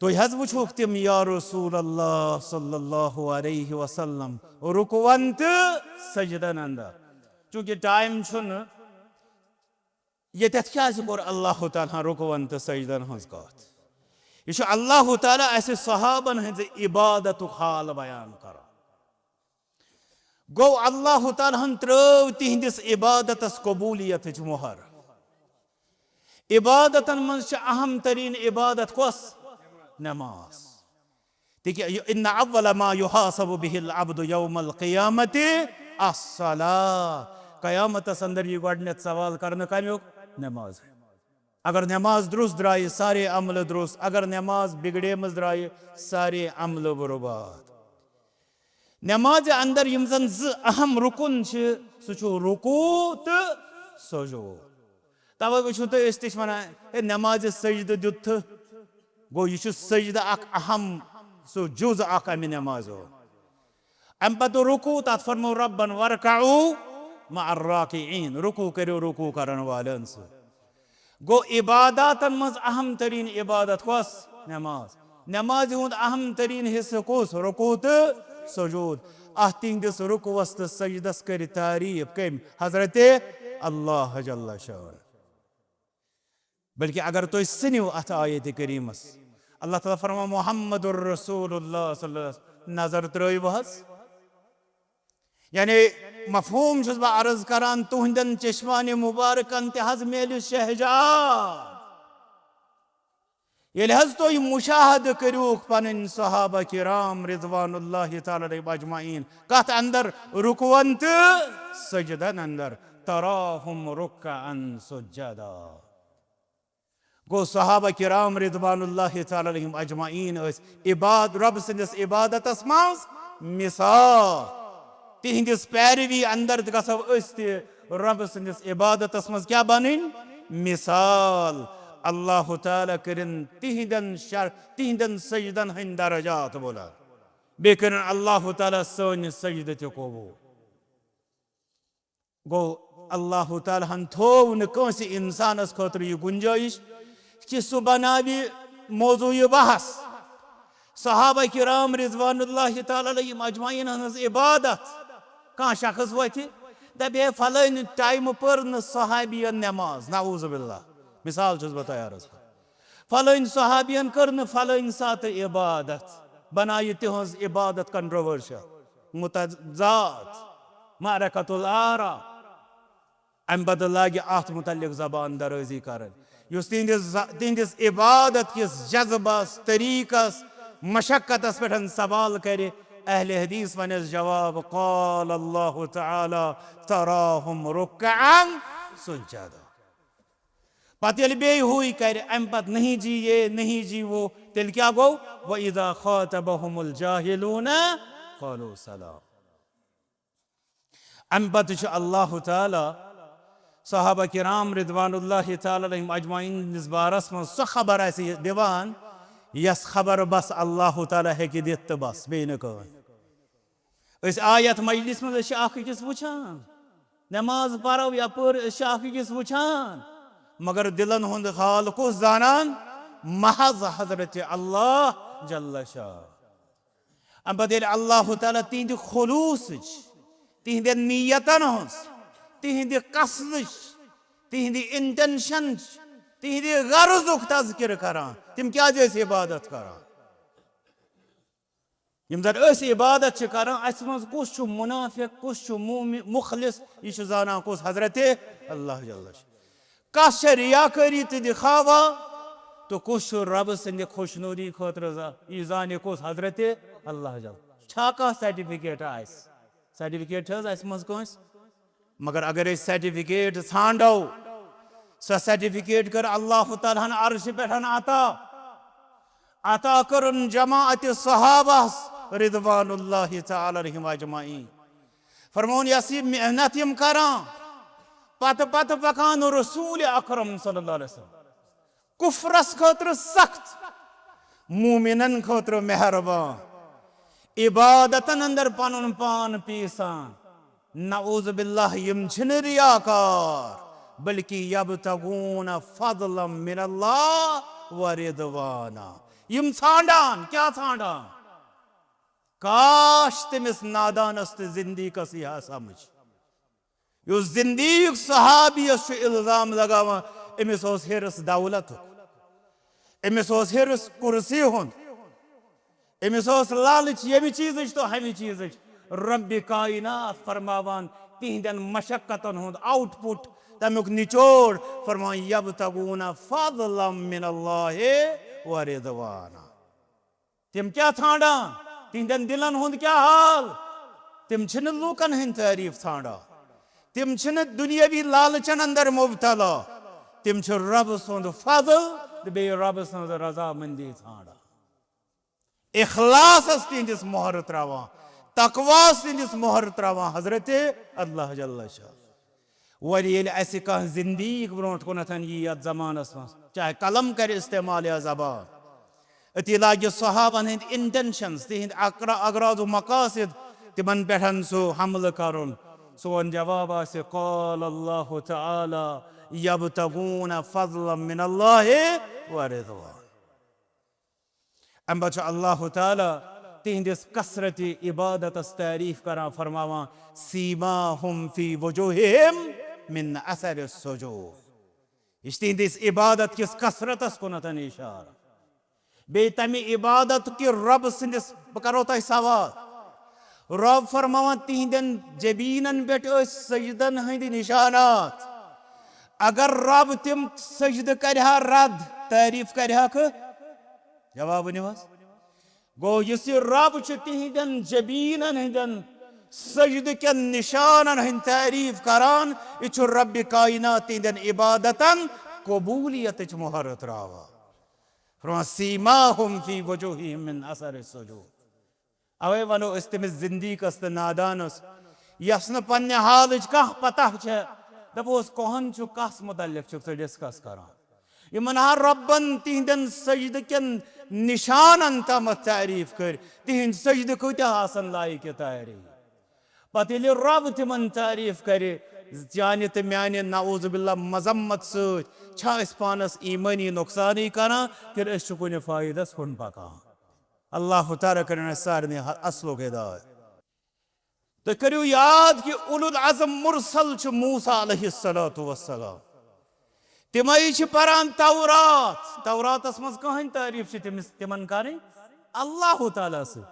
تُہۍ حظ وٕچھوکھ تِم یا رسول اللہ صلی اللہ علیہ وسلم رکوعن تہٕ سجدن اندر۔ چونکہ ٹائم چھُنہٕ، ییٚتٮ۪تھ کیٛازِ کوٚر اللہ تعالیٰ ہن رکوعن تہٕ سجدن ہٕنٛز کتھ؟ یہِ چھُ اللہ تعالیٰ اسہِ صحابن ہٕنٛزِ عبادتُک حال بیان کران۔ گوٚو اللہ تعالیٰ ہن ترٲو تِہنٛدِس عبادتس قبولیتٕچ مۄہر۔ عبادتن منٛز چھِ اہم تریٖن عبادت کۄس؟ نماز۔ تِکیٛازِ ان اول ما یحاسب به العبد یوم القیامت الصلاۃ۔ قیامتس اندر یی گۄڈٕنیتھ سوال کرنہٕ کمیُک؟ نماز۔ اگر نماز درست درایہِ، سارے عملہٕ درست۔ اگر نماز بگڑیمٕژ درایہِ، سارے عملہٕ برباد۔ نمازِ اندر یِم زن زٕ اہم رکن چھِ، سُہ چھُ رکوع تہٕ سجود۔ توے وٕچھِو تُہۍ، أسۍ تہِ چھِ ونان، ہے، نمازِ سجدٕ دیُت تہٕ گوٚو، یہِ چھُ سجدٕ اکھ اہم، سُہ جُز اکھ امہِ نمازِ ہُنٛد۔ امہِ پتہٕ رکوع، تتھ فرموو رۄبن، "وارکعوا مع الراکعین"، رکوع کٔرِو رکوع کرن والٮ۪ن سۭتۍ۔ گوٚو عباداتن منٛز اہم ترین عبادت کۄس؟ نماز۔ نمازِ ہُنٛد اہم ترین حصہٕ کُس؟ رکوع تہٕ سجود۔ اتھ تِہنٛدِس رکوعس تہٕ سجدس کٔرِ تعریف کٔمۍ؟ حضرت اللہ جل شانہ۔ بلکہ اگر تُہۍ سنِو اتھ آیت کریمس، اللہ تعالیٰ فرمان، محمد رسول اللہ صلی اللہ علیہ وسلم، نظر ترٲیِو حظ۔ یعنی مفہوم چھُس بہٕ عرض کران، تُہنٛدٮ۪ن چشمانِ مبارکن تہِ حظ میلہِ شہجار۔ ییٚلہِ حظ تُہۍ مشاہدٕ کٔرِوکھ پنٕنۍ صحابہ کرام رضوان اللہ تعالیٰ علیہم اجمعین، کتھ اندر؟ رکوعن تہٕ سجدن اندر۔ تراہم رکعا سجدا۔ گوٚو صحابہ کرام رضوان اللہ تعالیٰ علیہم اجمعین ٲسۍ عباد-، رۄب سٕنٛدِس عبادتس منٛز مثال۔ تِہنٛدِس پیروی اندر تہِ گژھو أسۍ تہِ رۄب سٕنٛدِس عبادتس منٛز کیٛاہ بنٕنۍ؟ مثال۔ اللہ تعالیٰ کٔرِن تِہنٛدٮ۪ن شر-، تِہنٛدٮ۪ن سجدن ہٕنٛدۍ درجات بلند۔ بیٚیہِ کٔرِن اللہ تعالیٰ سٲنۍ سجدٕ تہِ قبول۔ گوٚو، اللہ تعالیٰ ہن تھوو نہٕ کٲنٛسہِ انسانس خٲطرٕ یہِ گنجٲیش کہِ سُہ بناوِ موضوع یہِ بحث۔ صحابہ کرام رضوان اللہ تعالیٰ علیہم اجمعین ہٕنٛز عبادت۔ کانٛہہ شخص وۄتھِ، دپہِ، ہے، فلٲنۍ ٹایمہٕ پٔر نہٕ صحابین نماز، نعوذ باللہ، مثال چھُس بہٕ تۄہہِ عرض کران۔ فلٲنۍ صحابین کٔر نہٕ فلٲنۍ ساتہٕ عبادت، بنایہِ تِہٕنٛز عبادت controversial، متضاد، معرکۃ الآراء۔ امہِ پتہٕ لاگہِ اتھ متعلق زبان درٲزی کرٕنۍ، یُس تِہنٛدِس ز-، تِہنٛدِس عبادت کِس جذبس، طریقس، مشقتس پٮ۪ٹھ سوال کرِ۔ اہل حدیث ونٮ۪س جواب، قال اللہ تعالیٰ، تراہم رکعا سجدا۔ پتہٕ ییٚلہِ بیٚیہِ ہُے کرِ، امہِ پتہٕ نہیں جی یہ، نہیں جی وہ، تیٚلہِ کیٛاہ گوٚو؟ وَإِذَا خَاطَبَهُمُ الْجَاهِلُونَ قَالُوا سَلَامًا۔ امہِ پتہٕ چھُ اللہ تعالیٰ صحابہ کرام رضوان اللہ تعالیٰ علیہم اجمعین ہٕنٛدِس بارس منٛز سۄ خبر اسہِ دِوان، یۄس خبر بس اللہ تعالیٰ ہیٚکہِ دِتھ تہٕ بس، بیٚیہِ نہٕ کٕہٕنۍ۔ أسۍ آے یتھ مجلس منٛز، أسۍ چھِ اکھ أکِس وٕچھان، نماز پرو یپٲرۍ، أسۍ چھِ اکھ أکِس وٕچھان، مگر دلن ہُنٛد حال کُس زانان؟ محض حضرت اللہ جل شاہ۔ امہِ پتہٕ ییٚلہِ اللہ تعالیٰ تِہنٛدِ خلوصٕچ، تِہنٛدٮ۪ن نیتن ہٕنٛز، تِہنٛدِ قصدٕچ، تِہنٛدِ intentionٕچ، تِہنٛدِ غرضُک تذکرٕ کران، تِم کیازِ ٲسۍ عبادت کران؟ یِم زن أسۍ عبادت چھِ کران، اسہِ منٛز کُس چھُ منافق، کُس چھُ مومن، مخلص، یہِ چھُ زانان کُس؟ حضرت اللہ جل شاہ۔ کس چھےٚ ریاکٲری تہٕ دِکھاوا تہٕ کُس چھُ رۄبہٕ سٕنٛدِ خۄشنوٗدی خٲطرٕ زا-، یہِ زانہِ کُس؟ حضرت اللہ جل۔ چھا کانٛہہ certificate آسہِ؟ Certificate چھِ حظ اَسہِ منٛز کٲنٛسہِ؟ مگر اگر أسۍ certificate ژھانٛڈو، سۄ certificate کٔر اللہ تعالیٰ ہن عرشہِ پٮ۪ٹھ عطا۔ عطا کٔرٕن جماعت صحابس رضوان اللہ تعالیٰ علیہم اجمعین۔ فرمون، یۄس یہِ محنت یِم کران، پتہٕ پتہٕ پکان رسول اکرم صلی اللہ علیہ وسلم، کفرس خٲطرٕ سخت، مومنن خٲطرٕ مہربان، عبادتن اندر پنُن پان پیسان۔ نعوذ باللہ، یِم چھِنہٕ ریاکار، بلکہ یبتغون فضلا من اللہ و رضوانا۔ یِم ژھانڈان، کیٛاہ ژھانڈان؟ کاش تٔمِس نادانس تہٕ زندیقس یی ہا سمجھ۔ یُس زندیق صحابیس چھُ الزام لگاوان، أمِس اوس حرص دولتُک، أمِس اوس حرص کرسی ہُنٛد، أمِس اوس لالچ ییٚمہِ چیٖزٕچ تہٕ ہمہِ چیٖزٕچ۔ رب کائنات فرماوان تِہنٛدٮ۪ن مشقتن ہُنٛد output، تمیُک نچوڑ، فرمان، یبتغون فضلا من اللہ و رضوانا۔ تِم کیٛاہ ژھانڈان؟ تِہنٛدٮ۪ن دِلن ہُنٛد کیٛاہ حال؟ تِم چھِنہٕ لوٗکن ہٕنٛدۍ تعریٖف ژھانڈان۔ تِم چھِنہٕ دُنیٲوی لالچن اندر مبتلا۔ تِم چھِ رۄبہٕ سُنٛد فضل تہٕ بیٚیہِ رۄبہٕ سٕنٛز رضامندی ژھانڈان۔ اخلاصس تِہنٛدِس مۄہر تراوان، تقواہس تِہنٛدِس مۄہر تراوان حضرت اللہ جل شاہ۔ وۄنۍ ییٚلہِ اَسہِ کانٛہہ زندیق برونٛٹھ کُنتھ یی یتھ زمانس منٛز، چاہے قلم کرِ استعمال یا زبان، أتی لاگہِ صحابن ہٕنٛدۍ intentions، تِہنٛدۍ اقرا-، اغراض و مقاصد، تِمن پٮ۪ٹھ سُہ حملہٕ کرُن۔ سون جواب آسہِ، قال اللہ تعالیٰ، یبتغون فضلا من اللہ و رضوان۔ امہِ پتہٕ چھُ اللہ تعالیٰ تِہنٛدِس کثرت عبادتس تعریف کران، فرماوان، سیماہم فی وجوہہم من اثر السجود۔ یہِ چھُ تِہنٛدِس عبادت کِس کثرتس کُنتھ اشارٕ۔ بیٚیہِ تمہِ عبادت کہِ رۄب سٕنٛدِس، بہٕ کرو تۄہہِ سوال، رۄب فرماوان، تِہنٛدٮ۪ن جبیٖنن پٮ۪ٹھ ٲسۍ سجدن ہٕنٛدۍ نشانات۔ اگر رۄب تِم سجدٕ کرِ ہا رد، تعریف کرِ ہاکھٕ؟ جواب ؤنِو حظ۔ گوٚو، یُس یہِ رۄب چھُ تِہنٛدٮ۪ن جبیٖنن ہٕنٛدٮ۪ن سجدٕ کٮ۪ن نشانن ہٕنٛدۍ تعریف کران، یہِ چھُ رۄبِ کائنات تِہنٛدٮ۪ن عبادتن قبولیتٕچ مۄہر تراوان۔ فرماوان، سیماہم فی وجوہہم من اثر السجود۔ اوے ونو أسۍ تٔمِس زندیقس تہٕ نادانس، یس نہٕ پننہِ حالٕچ کانٛہہ پتہ چھےٚ، دپوس، کوہن چھُ، کس متعلق چھُکھ ژٕ ڈسکس کران؟ یِمن ہا رۄبن تِہنٛدٮ۪ن سجدٕ کٮ۪ن نشانن تامتھ تعریف کٔرۍ، تِہنٛدۍ سجدٕ کۭتیاہ آسن لایق تعریف۔ پتہٕ ییٚلہِ رۄب تِمن تعریف کرِ، چانہِ تہٕ میانہِ نعوذ باللہ مذمت سۭتۍ چھا أسۍ پانس ایمٲنی نۄقصانٕے کران، کِنہٕ أسۍ چھِ کُنہِ فٲیدس کُن پکان؟ اللہ تعالیٰ کٔرِنۍ اَسہِ سارنٕے ہ-، اصلُک ہدایت۔ تُہۍ کٔرِو یاد کہِ اولو العزم مرسل چھُ موسیٰ علیہ الصلوۃ والسلام۔ تِمے چھِ پران تورات۔ توراتس منٛز کٕہٕنۍ تعریف چھِ تٔمِس، تِمن کرٕنۍ؟ اللہ تعالیٰ سٕنٛز۔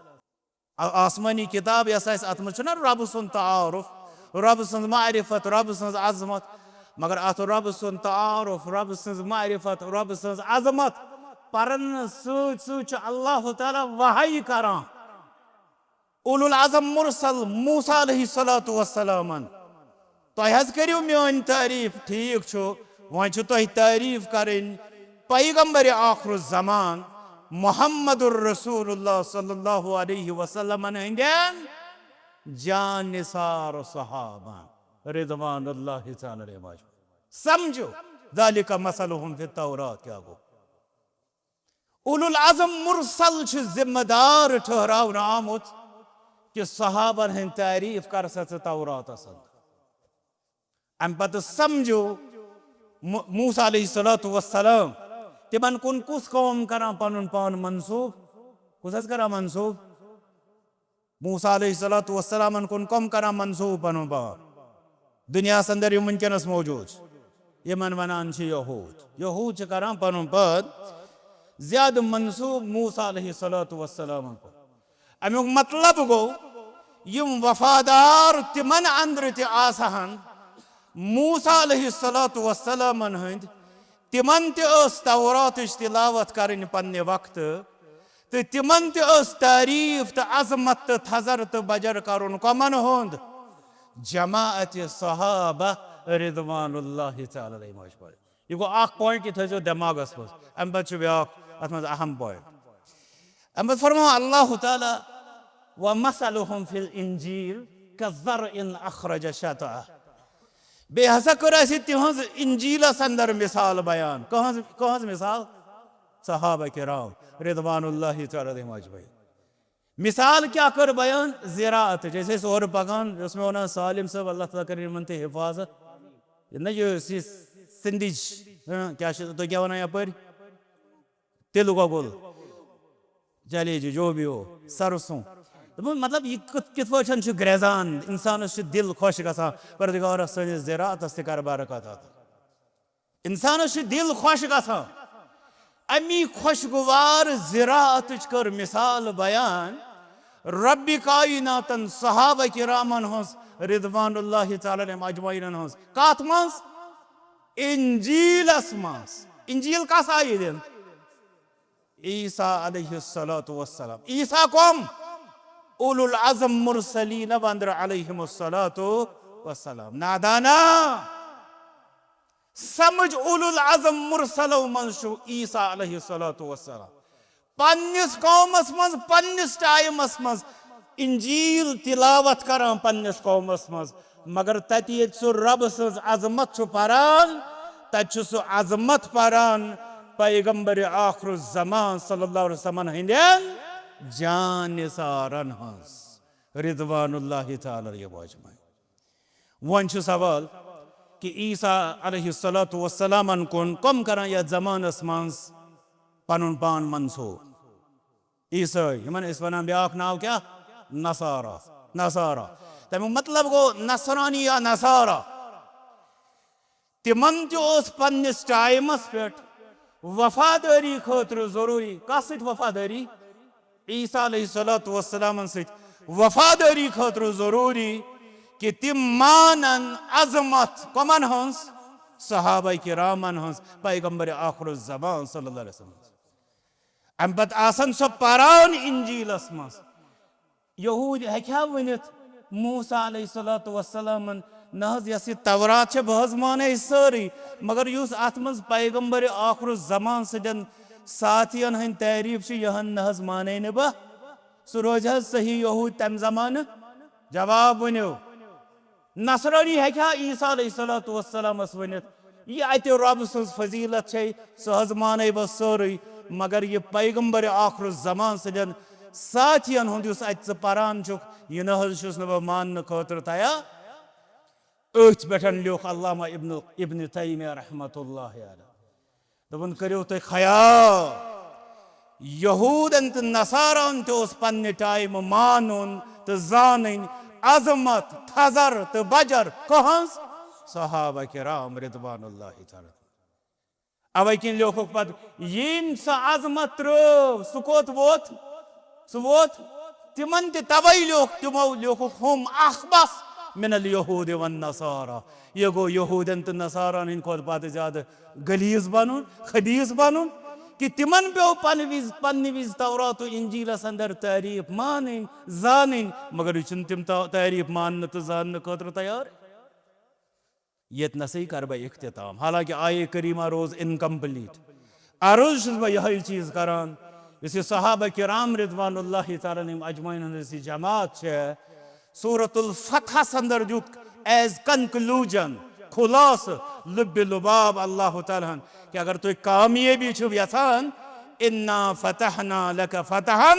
آ-، آسمٲنی کِتاب یۄس آسہِ، اَتھ منٛز چھُنہ رۄبہٕ سُنٛد تعارُف، رۄبہٕ سٕنٛز معرفت، رۄبہٕ سٕنٛز عظمت۔ مگر اَتھ رۄبہٕ سُنٛد تعارُف، رۄبہٕ سٕنٛز معرفت، رۄبہٕ سٕنٛز عظمت پرنہٕ سۭتۍ سۭتۍ چھُ اللہ تعالیٰ وحی کران۔ اولو العزم مرسل موسیٰ علیہ الصلوۃ والسلامن، تۄہہِ حظ کٔرِو میٲنۍ تعریف، ٹھیٖک چھُ، وۄنۍ چھُ تۄہہِ تعریف کرٕنۍ پیغمبر آخر الزمان محمد الرسول اللہ صلی اللہ علیہ وسلمن ہٕنٛدٮ۪ن جان نثار صحابن رضوان اللہ تعالیٰ علیہم اجمعین۔ سمجھو، ذالک مثلہم فی التوراۃ کیٛاہ گوٚو؟ اولو العزم مرسل چھُ ذمہ دار ٹھہراونہٕ آمُت کہِ صحابن ہٕنٛدۍ تعریف کر سا ژٕ توراتس اندر۔ امہِ پتہٕ سمجھو مو-، موسیٰ علیہ الصلوۃ والسلام، تِمن کُن کُس قوم کران پنُن پان منسوب؟ کُس حظ کران منسوب؟ موسیٰ علیہ الصلوۃ والسلامن کُن کم کران منسوب پنُن پان؟ دُنیاہس اندر یِم وٕنکیٚنس موجود چھِ، یِمن ونان چھِ یہوٗد۔ یہوٗد چھِ کران پنُن پان زیادٕ منسوب موسیٰ علیہ الصلوۃ والسلامن کُن۔ امیُک مطلب گوٚو، یِم وفادار تِمن اندرٕ تہِ آسہٕ ہن موسیٰ علیہ الصلوۃ والسلامن ہٕنٛدۍ، تِمن تہِ ٲس توراتٕچ تلاوت کرٕنۍ پننہِ وقتہٕ، تہٕ تِمن تہِ ٲس تعریف تہٕ عظمت تہٕ تھزر تہٕ بجر کرُن کمن ہُنٛد؟ جماعت صحابہ رضوان اللہ تعالیٰ علیہم اجمعین۔ یہِ گوٚو اکھ point، یہِ تھٲیزیو دٮ۪ماغس منٛز۔ امہِ پتہٕ چھُ بیٛاکھ اتھ منٛز اہم point۔ امہِ پتہٕ فرموو اللہ تعالیٰ، ومثلهم في الانجيل كزرع اخرج شطأه۔ بیٚیہِ ہسا کٔر اسہِ تِہنٛز انجیلس اندر مثال بیان۔ کٕہٕنٛز، کٕہٕنٛز مثال؟ صحابہ کرام رضوان اللہ تعالیٰ علیہم اجمعین۔ مثال کیٛاہ کٔر بیان؟ زراعتٕچ۔ أسۍ ٲسۍ اورٕ پکان، یہِ اوس مےٚ ونان سالم صٲب، اللہ تعالیٰ کٔرِنۍ یِمن تہِ حفاظت۔ یہِ نہ یہِ ٲس یہِ سِنٛدٕج، ہاں، کیٛاہ چھِ تُہۍ کیٛاہ ونان یپٲرۍ؟ تِلہٕ گۄگُل، جلیجی، جو بھی ہو، سرسوں۔ دوٚپُن، مطلب، یہِ کِتھ، کِتھ پٲٹھۍ چھُ گرٛٮ۪زان، اِنسانَس چھُ دِل خۄش گژھان، پروردگارَس سٲنِس زِراعتَس تہِ کَر برکت عطا۔ اِنسانَس چھُ دِل خۄش گژھان۔ اَمی خۄشگوار زِراعتٕچ کٔر مِثال بیان رۄبِ کائناتَن صحابہ کرامَن ہٕنٛز، رضوان اللہ تعالیٰ علیہم اجمعینَن ہٕنٛز۔ کَتھ منٛز؟ اِنجیٖلَس منٛز۔ اِنجیٖل کَس آیہِ دِنہٕ؟ عیسیٰ علیہ الصلوۃ والسلام۔ عیسیٰ کم؟ اولو العزم مرسلین اندر علیہم الصلوۃ والسلام۔ نادانا، سمجھ، اولو العزم مرسلو منٛز چھُ عیسیٰ علیہ الصلوۃ والسلام۔ پننِس قومس منٛز، پننِس ٹایمس منٛز انجیل تلاوت کران پننِس قومس منٛز، مگر تتہِ ییٚتہِ سُہ رۄبہٕ سٕنٛز عظمت چھُ پران، تتہِ چھُ سُہ عظمت پران پیغمبر آخر الزمان صلی اللہ علیہ وسلمن ہٕنٛدٮ۪ن جان نثارن ہٕنٛز، رضوان اللہ تعالیٰ علیہم اجمعین۔ وۄنۍ چھُ سوال، کہ عیسیٰ علیہ الصلوۃ والسلامن کُن کم کران یتھ زمانس منٛز پنُن پان منسوب؟ عیسٲے، یِمن ٲسۍ ونان بیاکھ ناو کیٛاہ؟ نصارا۔ نصارا۔ تمیُک مطلب گوٚو نصرانی یا نصارا۔ تِمن تہِ اوس پننِس ٹایمس پٮ۪ٹھ وفادٲری خٲطرٕ ضروٗری۔ کس سۭتۍ وفادٲری؟ عیسیٰ علیہ الصلوۃ والسلامن سۭتۍ وفادٲری خٲطرٕ ضروٗری کہ تِم مانن عظمت کمن ہٕنٛز؟ صحابہ کرامن ہٕنٛز، پیغمبر آخر الزمان صلی اللہ علیہ وسلم۔ امہِ پتہٕ آسن سۄ پران انجیلس منٛز۔ یہوٗدۍ ہیٚکہِ ہا ؤنِتھ موسیٰ علیہ الصلوۃ والسلامن، نہ حظ، یۄس یہِ تورات چھےٚ، بہٕ حظ مانَے سٲرٕے، مگر یُس اتھ منٛز پیغمبر آخر الزمان سٕنٛدٮ۪ن ساتھین ہٕنٛدۍ تعریٖف چھِ، یِہن نہ حظ مانَے نہٕ بہٕ۔ سُہ روزِ حظ صحیح یہوٗدۍ تمہِ زمانہٕ؟ جواب ؤنِو۔ نصرٲنی ہیٚکہِ ہا عیسیٰ علیہ الصلوۃ والسلامس ؤنِتھ، یہِ اتہِ رۄب سٕنٛز فضیلت چھے، سُہ حظ مانَے بہٕ سٲرٕے، مگر یہِ پیغمبر آخر الزمان سٕنٛدٮ۪ن ساتھین ہُنٛد یُس اتہِ ژٕ پران چھُکھ، یہِ نہ حظ چھُس نہٕ بہٕ ماننہٕ خٲطرٕ تیار۔ أتھۍ پٮ۪ٹھ لیوٚکھ علامہ ابن، ابن تیمیہ رحمتہ اللہ علیہ۔ دوٚپُن، کٔرِو تُہۍ خیال، یہوٗدن تہٕ نصارن تہِ اوس پننہِ ٹایمہٕ مانُن تہٕ زانٕنۍ عظمت، تھزر تہٕ بجر کٕہٕنٛز؟ صحابہ کرام رضوان اللہ تعالیٰ۔ اوے کِنۍ لیوکھُکھ پتہٕ، ییٚمۍ سۄ عظمت ترٲو، سُہ کوٚت ووت؟ سُہ ووت تِمن تہِ۔ توے لیوکھ تِمو، لیوکھُکھ ہُم اخبث من الیہود والنصارا۔ یہِ گوٚو یہوٗدٮ۪ن تہٕ نصارن ہٕنٛدِ کھۄتہٕ پتہٕ زیادٕ غلیظ بنُن، خبیث بنُن، کہ تِمن پیوٚو پننہِ وِزِ، پننہِ وِزِ تورات و انجیلس اندر تعریٖف مانٕنۍ، زانٕنۍ، مگر یہِ چھِنہٕ تِم تا-، تعریٖف ماننہٕ تہٕ زاننہٕ خٲطرٕ تیار۔ ییٚتہِ نسٕے کرٕ بہٕ اختتام، حالانکہ آیے کریمہ روز incomplete۔ عرض چھُس بہٕ یِہوٚے چیٖز کران، یُس یہِ صحابہ کرام رضوان اللہ تعالیٰ علیہم اجمعین ہٕنٛز یہِ جماعت چھےٚ، سورۃ الفتحس اندر دیُت as conclusion، خلاصہٕ، لب لباب اللہ تعالیٰ ہن، کہ اگر تُہۍ کامیٲبی چھِو یژھان، انا فتحنا لک فتحا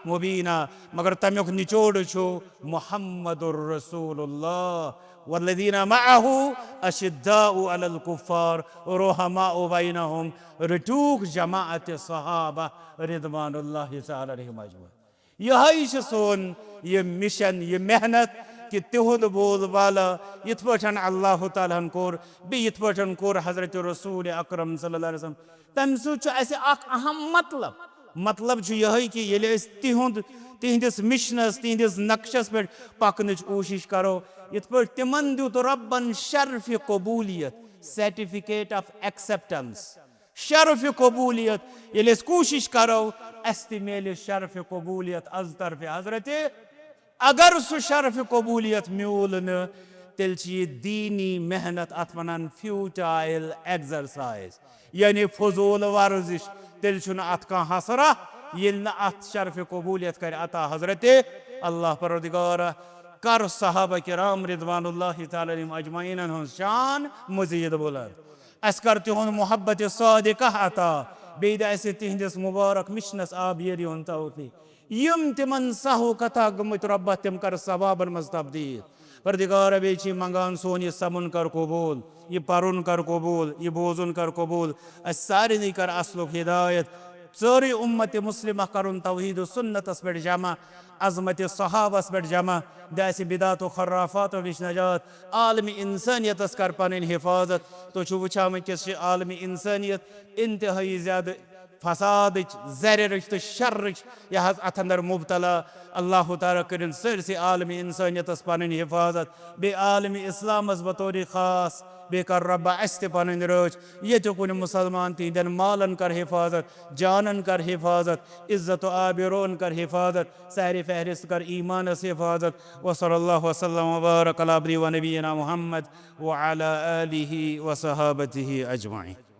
مبینا، مگر تمیُک نچوڑ چھُ محمد رسول اللہ والذین معه اشداء علی الکفار رحماء بینہم۔ رٹوکھ جماعت صحابہ رضوان اللہ تعالیٰ علیہم اجمعین۔ یہے چھُ سون یہِ mission، یہِ محنت، کہ تِہُنٛد بول بالا یِتھ پٲٹھۍ اللہ تعالیٰ ہن کوٚر، بیٚیہِ یِتھ پٲٹھۍ کوٚر حضرت رسول اکرم صلی اللہ علیہ وسلم۔ تمہِ سۭتۍ چھُ اسہِ اکھ اہم مطلب۔ مطلب چھُ یہے کہ ییٚلہِ أسۍ تِہُنٛد، تِہنٛدِس missionس، تِہنٛدِس نقشس پٮ۪ٹھ پکنٕچ کوٗشش کرو، یِتھ پٲٹھۍ تِمن دیُت رۄبن شرفِ قبولیت، certificate of acceptance، شرفِ قبولیت۔ ییٚلہِ أسۍ کوٗشِش کرو، اَسہِ تہِ میلہِ شرفِ قبولیت از طرفِ حضرت۔ اگر سُہ شرفِ قبولیت میوٗل نہٕ، تیٚلہِ چھِ یہِ دیٖنی محنت، اَتھ وَنان futile exercise، یعنی فضوٗل ورزش۔ تیٚلہِ چھُنہٕ اَتھ کانٛہہ حسرہ، ییٚلہِ نہٕ اَتھ شرفِ قبولیت کرِ عطا حضرت اللہ۔ پروردگارا، کر صحابہ کرام رضوان اللہ تعالیٰ علیہم اجمعینن ہٕنٛز شان مزید بلند۔ اسہِ کر تِہُنٛد محبت صادقہ عطا، بیٚیہِ دِ اسہِ تِہنٛدِس مبارک missionس آبیٲری ہُنٛد توفیق۔ یِم تِمن سہو کتھا گٔمٕتۍ رۄبہ، تِم کر ثوابن منٛز تبدیل۔ پردگارا، بیٚیہِ چھِ منٛگان سون یہِ سمُن کر قبول، یہِ پرُن کر قبول، یہِ بوزُن کر قبول۔ اسہِ سارنٕے کر اصلُک ہدایت۔ سٲرٕے امت مسلمہ کرُن توحید و سنتس پٮ۪ٹھ جمع، عظمت صحابس پٮ۪ٹھ جمع، دِ اسہِ بدعت و خرافاتو نِش نجات۔ عالم انسانیتس کر پنٕنۍ حفاظت۔ تُہۍ چھِو وٕچھان وٕنکیٚس چھِ عالم انسانیت انتہٲیی زیادٕ فسادٕچ، زرِرٕچ تہٕ شرٕرٕچ یہِ حظ اتھ اندر مبتلا۔ اللہ تعالیٰ کٔرِن سٲرسٕے عالم انسانیتس پنٕنۍ حفاظت، بیٚیہِ عالم اسلامس بطور خاص، بیٚیہِ کر رۄبہ اسہِ تہِ پنٕنۍ رٲچھ۔ ییٚتہِ کُنہِ مسلمان تِہنٛدٮ۪ن مالن کر حفاظت، جانن کر حفاظت، عزت و آبروٗہن کر حفاظت، سارِ فہرست کر ایمانس حفاظت۔ وصلی اللہ وسلم وبارک علی عبدی و نبینا محمد وعلی آلہ وصحابتہ اجمعین۔